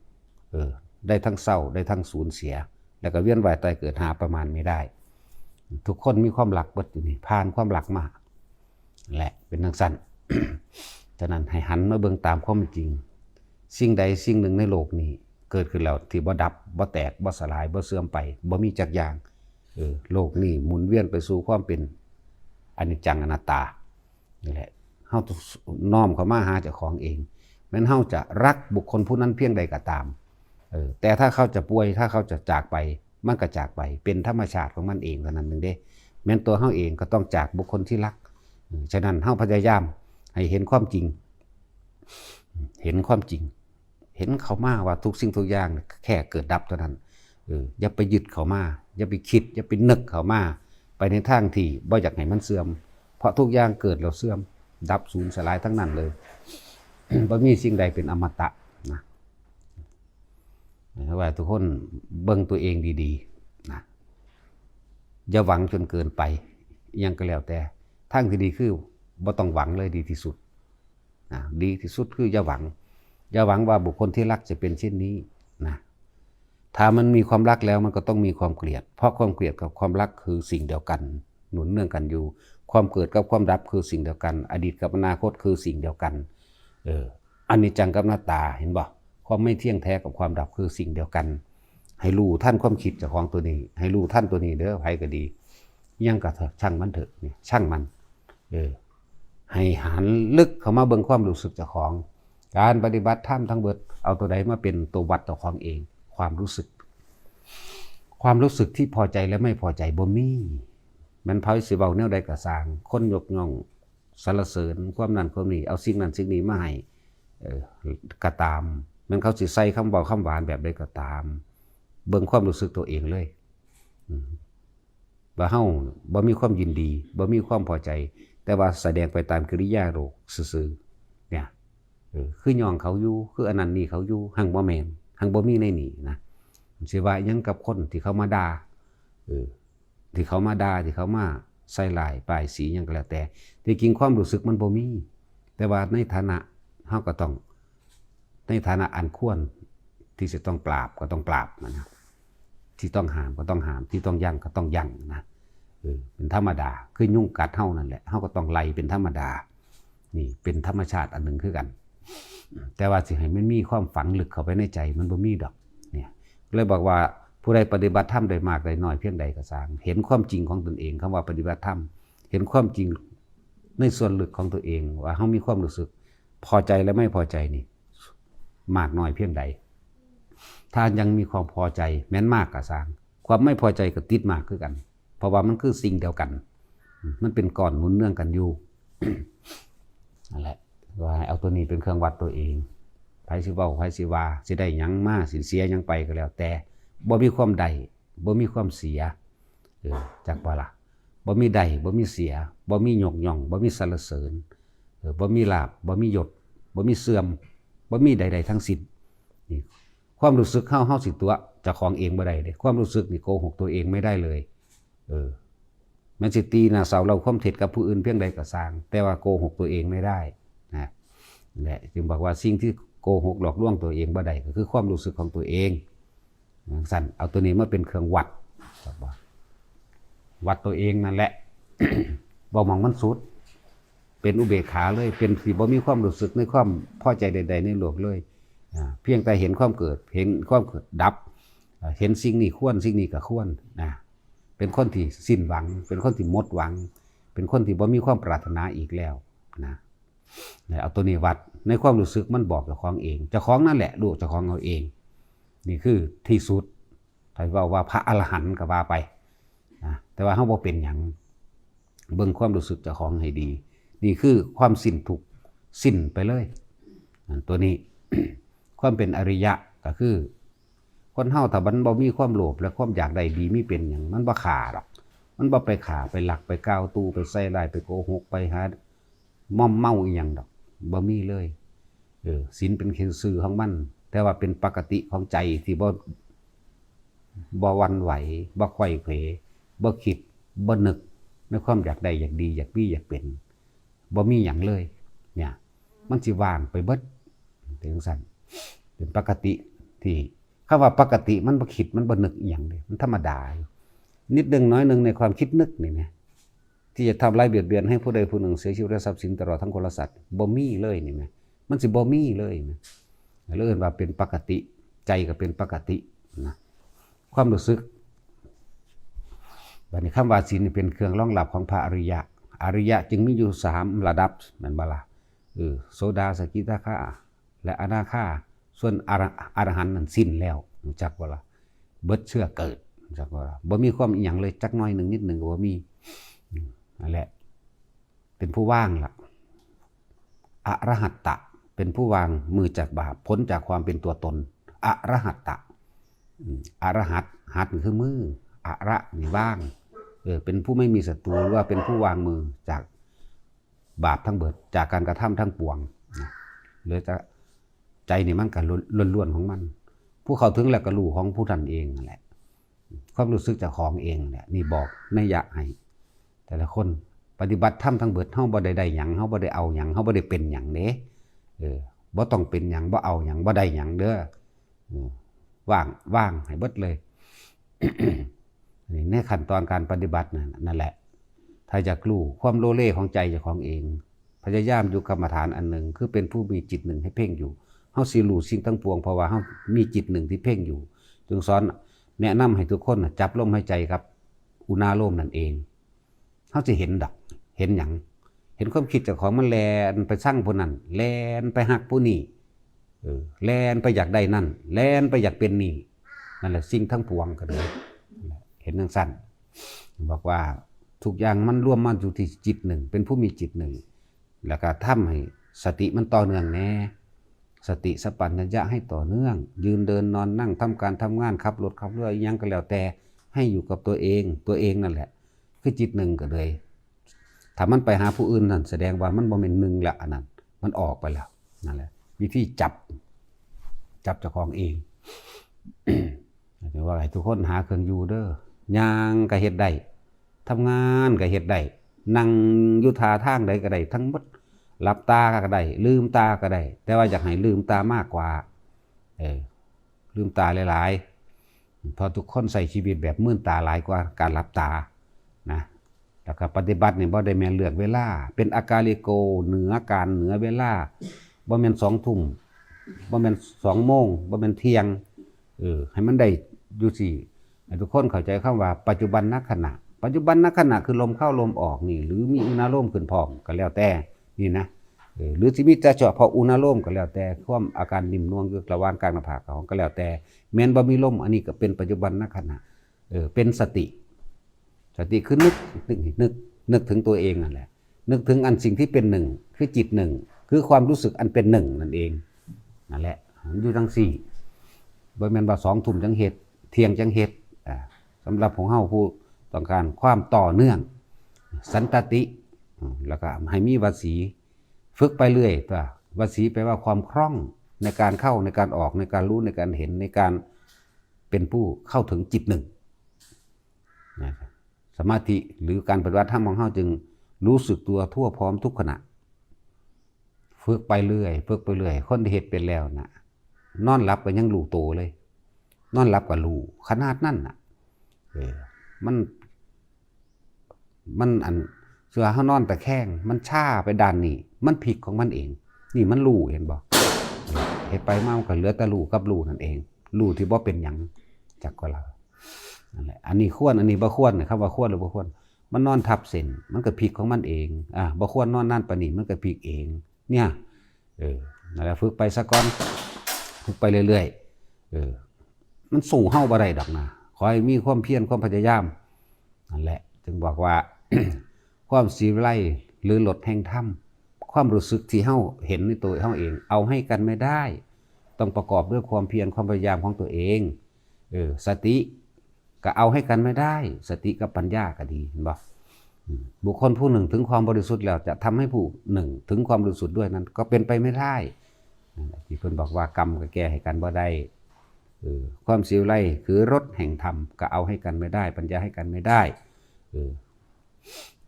เออ ได้ทั้งเศร้า ได้ทั้งสูญเสีย แล้วก็เวียนว่ายตายเกิดหาประมาณไม่ได้ ทุกคนมีความรักเบิดอยู่นี่ ผ่านความรักมา และเป็นจั่งซั้น ฉะนั้นให้หันมาเบิ่งตามความเป็นจริง สิ่งใดสิ่งหนึ่งในโลกนี้เกิดขึ้นแล้วที่บ่ดับ บ่แตก บ่สลาย บ่เสื่อมไป บ่มีจักอย่าง เออ โลกนี้หมุนเวียนไปสู่ความเป็นอนิจจังอนัตตา นี่แหละ เฮาต้องน้อมเข้ามาหาเจ้าของเอง แม้นเฮาจะรักบุคคลผู้นั้นเพียงใดก็ตาม เออ แต่ถ้าเขาจะป่วย ถ้าเขาจะจากไป มันก็จากไป เป็นธรรมชาติของมันเองเท่านั้นหนึ่งเด้ แม้นตัวเฮาเองก็ต้องจากบุคคลที่รัก อืม ฉะนั้นเฮาพยายามให้เห็นความจริง เห็นความจริง เห็นเข้ามาว่าทุกสิ่งทุกอย่างแค่เกิดดับเท่านั้น เออ อย่าไปยึดเข้ามา อย่าไปคิด อย่าไปนึกเข้ามา ไปในทางที่บ่อยากให้มันเสื่อม เพราะทุกอย่างเกิดแล้วเสื่อม ดับสูญสลายทั้งนั้นเลย บ่มีสิ่งใดเป็นอมตะนะ ให้ว่าทุกคนเบิ่งตัวเองดีๆ นะ อย่าหวังจนเกินไป อิหยังก็แล้วแต่ ทางที่ดีคือบ่ต้องหวังเลยดีที่สุด นะ ดีที่สุดคืออย่าหวัง อย่าหวังว่าบุคคลที่รักจะเป็นเช่นนี้ นะ ถ้ามันมีความรักแล้วมันก็ต้องมีความเกลียด เพราะความเกลียดกับความรักคือสิ่งเดียวกัน หนุนเนื่องกันอยู่ ความเกิดกับความดับคือสิ่งเดียวกัน อดีตกับอนาคตคือสิ่งเดียวกัน เออ อนิจจังกับอนัตตา เห็นบ่ ความไม่เที่ยงแท้กับความดับคือสิ่งเดียวกัน ให้รู้ทันความคิดเจ้าของตัวนี้ ให้รู้ทันตัวนี้เด้อ ไผก็ดี ยังกะเถอะ ช่างมันเถอะ นี่ ช่างมัน เออ ให้หันลึกเข้ามาเบิ่งความรู้สึกเจ้าของ การปฏิบัติธรรมทั้งเบิด เอาตัวใดมาเป็นตัววัดเจ้าของเอง ความรู้สึก ความรู้สึกที่พอใจและไม่พอใจบ่มี แม่นไผสิเว้าแนวใดก็ซ่าง คนยกย่องสรรเสริญความนั้นความนี้ เอาสิ่งนั้นสิ่งนี้มาให้ เออ ก็ตาม แม่นเขาสิใส่คำเว้าคำหวานแบบใดก็ตาม เบิ่งความรู้สึกตัวเองเลย อืม ว่าเฮาบ่มีความยินดี บ่มีความพอใจ แต่ว่าแสดงไปตามกิริยาโลกซื่อๆ เนี่ย เออ คือย่องเขาอยู่ คืออันนั้นนี่เขาอยู่ หั่งบ่แม่น หั่งบ่มีในนี่นะ สิว่าหยังกับคนที่เขามาด่า เออ ที่เขามาด่า ที่เขามาใส่ร้ายป้ายสีหยังก็แล้วแต่ ที่จริงความรู้สึกมันบ่มี แต่ว่าในฐานะเฮาก็ต้อง ในฐานะอันควรที่จะต้องปราบก็ต้องปราบนะ ที่ต้องห้ามก็ต้องห้าม ที่ต้องยั้งก็ต้องยั้งนะ เออ เป็นธรรมดา คือยุงกัดเฮานั่นแหละ เฮาก็ต้องไล่เป็นธรรมดา นี่เป็นธรรมชาติอันหนึ่งคือกัน แต่ว่าสิให้มันมีความฝังลึกเข้าไปในใจมันบ่มีดอก เนี่ย เลยบอกว่าผู้ใดปฏิบัติธรรมได้มากได้น้อยเพียงใดก็ซ่าง เห็นความจริงของตนเอง คำว่าปฏิบัติธรรม เห็นความจริง ในส่วนลึกของตัวเอง ว่าเฮามีความรู้สึกพอใจและไม่พอใจนี่ มากน้อยเพียงใด ถ้ายังมีความพอใจแม้นมากก็ซ่าง ความไม่พอใจก็ติดมากคือกัน เพราะว่ามันคือสิ่งเดียวกัน มันเป็นก้อนหนุนเนื่องกันอยู่ นั่นแหละ ว่าให้เอาตัวนี้เป็นเครื่องวัดตัวเอง ไผสิเว้า ไผสิว่า สิได้หยังมา สิเสียหยังไปก็แล้วแต่ บ่มีความได้ บ่มีความเสีย เออ จักบ่ล่ะ บ่มีได้ บ่มีเสีย บ่มียกย่อง บ่มีสรรเสริญ เออ บ่มีลาภ บ่มียศ บ่มีเสื่อม บ่มีใดๆทั้งสิ้น นี่ ความรู้สึกเฮา เฮาสิตั๋วเจ้าของเองบ่ได้เด้ ความรู้สึกนี่โกหกตัวเองไม่ได้เลย เออ แม้นสิตีหน้าเสาเล่าความเท็จกับผู้อื่นเพียงใดก็ซ่าง แต่ว่าโกหกตัวเองไม่ได้นะ และจึงบอกว่าสิ่งที่โกหกหลอกลวงตัวเองบ่ได้ก็คือความรู้สึกของตัวเอง จั่งซั้น เอาตัวนี้มาเป็นเครื่องวัด ครับว่า วัดตัวเองนั่นแหละ บ่หม่องมันสุด เป็นอุเบกขาเลย เป็นที่บ่มีความรู้สึกในความพอใจใดๆในโลกเลย อ่า เพียงแต่เห็นความเกิด เห็นความเกิดดับ อ่า เห็นสิ่งนี้ควร สิ่งนี้ก็ควร นะ เป็นคนที่สิ้นหวัง เป็นคนที่หมดหวัง เป็นคนที่บ่มีความปรารถนาอีกแล้ว นะ แล้วเอาตัวนี้วัด ในความรู้สึกมันบอกเจ้าของเอง เจ้าของนั่นแหละรู้เจ้าของเอาเอง นี่คือที่สุด ถ้าเว้าว่าพระอรหันต์ก็ว่าไป นะ แต่ว่าเฮาบ่เป็นหยัง เบิ่งความรู้สึกเจ้าของให้ดี นี่คือความสิ้นทุกข์ สิ้นไปเลย อันตัวนี้ ความเป็นอริยะก็คือ คนเฮาถ้ามันบ่มีความโลภและความอยากได้ดีมีเป็นหยัง มันบ่ฆ่าดอก มันบ่ไปฆ่า ไปลัก ไปกล่าวตู่ ไปใส่ร้าย ไปโกหก ไปหาม่อมเมาอิหยังดอก บ่มีเลย เออ ศีลเป็นเครื่องซื่อของมัน แต่ว่าเป็นปกติของใจที่บ่ บ่หวั่นไหว บ่ไขว้เขว บ่คิด บ่นึก ในความอยากได้ อยากดี อยากมี อยากเป็น บ่มีหยังเลย เนี่ย มันสิว่างไปเบิด เป็นจั่งซั้น เป็นปกติที่ คำว่าปกติมันบ่คิด มันบ่นึกอิหยังเด้ มันธรรมดาอยู่ นิดหนึ่งน้อยหนึ่งในความคิดนึกนี่นะ ที่จะทำร้ายเบียดเบียนให้ผู้ใดผู้หนึ่งเสียชีวิตและทรัพย์สินตลอดทั้งคนและสัตว์ บ่มีเลยนี่นะ มันสิบ่มีเลยนะ เรียกว่าเป็นปกติ ใจก็เป็นปกตินะ ความรู้สึก บัดนี้คำว่าศีลนี่เป็นเครื่องรองรับของพระอริยะ อริยะจึงมีอยู่สามระดับ แม่นบ่ล่ะ เออ โสดา สกิทาคา และอนาคา ส่วนอร-, อรหันต์นั่นสิ้นแล้ว รู้จักบ่ล่ะ เบิดเชื้อเกิด รู้จักบ่ล่ะ บ่มีความอิหยังเลย จักหน่อยหนึ่งนิดหนึ่งก็บ่มี อืม นั่นแหละ เป็นผู้ว่างล่ะ อรหัตตะ เป็นผู้วางมือจากบาป พ้นจากความเป็นตัวตน อรหัตตะ อืม อรหัต หัตคือมือ อระนี่วาง เออ เป็นผู้ไม่มีศัตรู หรือว่าเป็นผู้วางมือจากบาปทั้งเบิด จากการกระทำทั้งปวงนะ เหลือแต่ใจนี่มันก็ล้วนๆของมัน ผู้เข้าถึงแล้วก็รู้ของผู้นั้นเองนั่นแหละ ความรู้สึกเจ้าของเองแหละ นี่บอกนัยยะให้ แต่ละคน ปฏิบัติธรรมทั้งเบิด เฮาบ่ได้ได้หยัง เฮาบ่ได้เอาหยัง เฮาบ่ได้เป็นหยังเด้ เออ บ่ต้องเป็นหยัง บ่เอาหยัง บ่ได้หยังเด้อ อืม ว่าง ว่างให้เบิดเลย นี่ในขั้นตอนการปฏิบัตินั่น นั่นแหละ ถ้าอยากรู้ความโลเลของใจเจ้าของเอง พยายามอยู่กรรมฐานอันหนึ่ง คือเป็นผู้มีจิตหนึ่งให้เพ่งอยู่ เฮาสิรู้สิ่งทั้งปวง เพราะว่าเฮามีจิตหนึ่งที่เพ่งอยู่ จึงสอนแนะนำให้ทุกคนน่ะจับลมหายใจกับอุณาโลมนั่นเอง เฮาสิเห็นดอก เห็นหยัง เห็นความคิดเจ้าของมันแล่นไปชังผู้นั้น แล่นไปฮักผู้นี้ เออ แล่นไปอยากได้นั่น แล่นไปอยากเป็นนี่ นั่นแหละสิ่งทั้งปวงก็เลย เห็นจั่งซั้น บอกว่าทุกอย่างมันรวมมาอยู่ที่จิตหนึ่ง เป็นผู้มีจิตหนึ่ง แล้วก็ทำให้สติมันต่อเนื่องแน่ สติสัมปชัญญะให้ต่อเนื่อง ยืนเดินนอนนั่ง ทำการทำงาน ขับรถขับเรือ อิหยังก็แล้วแต่ ให้อยู่กับตัวเอง ตัวเองนั่นแหละ คือจิตหนึ่งก็เลย ถ้ามันไปหาผู้อื่นนั่น แสดงว่ามันบ่แม่นหนึ่งละ อันนั้น มันออกไปแล้ว นั่นแหละ วิธีจับ จับเจ้าของเอง ถือว่าให้ทุกคนหาเครื่องอยู่เด้อ ย่างก็เฮ็ดได้ ทำงานก็เฮ็ดได้ นั่งอยู่ท่าทางใดก็ได้ทั้งหมด หลับตาก็ได้ ลืมตาก็ได้ แต่ว่าอยากให้ลืมตามากกว่า เออ ลืมตาหลายๆ เพราะทุกคนใช้ชีวิตแบบมืนตาหลายกว่าการหลับตา นะ แล้วก็ปฏิบัตินี่บ่ได้แม่นเลือกเวลา เป็นอากาลิโก เหนือการเหนือเวลา บ่แม่นสองทุ่ม บ่แม่นสองโมง บ่แม่นเที่ยง เออ ให้มันได้อยู่สิ ให้ทุกคนเข้าใจคำว่าปัจจุบันนขณะ ปัจจุบันขณะคือลมเข้าลมออกนี่ หรือมีอุณาโลมขึ้นพร้อมก็แล้วแต่นี่นะ เออ หรือสิมีแต่เฉพาะอุณาโลมก็แล้วแต่ ความอาการนิ่มนวลอยู่ระหว่างกลางหน้าผากของก็แล้วแต่ แม้นบ่มีลม อันนี้ก็เป็นปัจจุบันขณะ เออ เป็นสติ สติคือนึก นึก นึก นึกถึงตัวเองนั่นแหละ นึกถึงอันสิ่งที่เป็นหนึ่ง คือจิตหนึ่ง คือความรู้สึกอันเป็นหนึ่งนั่นเอง นั่นแหละ มันอยู่จั่งซี้ บ่แม่นว่าสองทุ่มจั่งเฮ็ด เที่ยงจั่งเฮ็ด อ่า สำหรับของเฮาผู้ต้องการความต่อเนื่อง สันตติ อืม แล้วก็ให้มีวสี ฝึกไปเรื่อยตัว วสีแปลว่าความคล่องในการเข้า ในการออก ในการรู้ ในการเห็น ในการเป็นผู้เข้าถึงจิตหนึ่ง นะ สมาธิหรือการปฏิบัติธรรมของเฮาจึงรู้สึกตัวทั่วพร้อมทุกขณะ ฝึกไปเรื่อย ฝึกไปเรื่อย คนที่เฮ็ดเป็นแล้วน่ะ นอนหลับก็ยังรู้โตเลย นอนหลับก็รู้ ขนาดนั้นน่ะ เออ มัน มันอัน เสื้อเฮานอนตะแคง มันชาไปด้านนี้ มันพลิกของมันเอง นี่มันรู้ เห็นบ่ เฮ็ดไปมามันก็เหลือแต่รู้กับรู้นั่นเอง รู้ที่บ่เป็นหยัง จักก็แล้ว นั่นแหละ อันนี้ควร อันนี้บ่ควร คำว่าควรหรือบ่ควร มันนอนทับเส้น มันก็พลิกของมันเอง อ่า บ่ควรนอนนานปานนี้ มันก็พลิกเอง เนี่ย เออ นั่นแหละ ฝึกไปซะก่อน ฝึกไปเรื่อยๆ เออ มันสู้เฮาบ่ได้ดอกนะ ขอให้มีความเพียร ความพยายาม นั่นแหละ จึงบอกว่า ความสีวิไล หรือรสแห่งธรรม ความรู้สึกที่เฮาเห็นในตัวเฮาเอง เอาให้กันไม่ได้ ต้องประกอบด้วยความเพียร ความพยายามของตัวเอง เออ สติก็เอาให้กันไม่ได้ สติกับปัญญาก็ดี เห็นบ่ อืม บุคคลผู้หนึ่งถึงความบริสุทธิ์แล้ว จะทำให้ผู้หนึ่งถึงความบริสุทธิ์ด้วยนั้น ก็เป็นไปไม่ได้ นั่นแหละที่เพิ่นบอกว่ากรรมก็แก้ให้กันบ่ได้ เออ ความสีวิไลคือรสแห่งธรรม ก็เอาให้กันไม่ได้ ปัญญาให้กันไม่ได้ เออ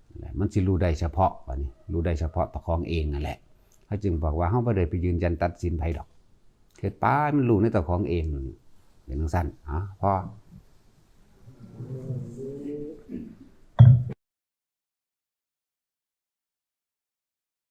นั่นแหละ มันสิรู้ได้เฉพาะ บัดนี้ รู้ได้เฉพาะตัวของเองนั่นแหละ เขาจึงบอกว่าเฮาบ่ได้ไปยืนยันตัดสินไผดอก เฮ็ดไป มันรู้ในตัวของเอง เป็นจั่งซั้น อ๋อ พอ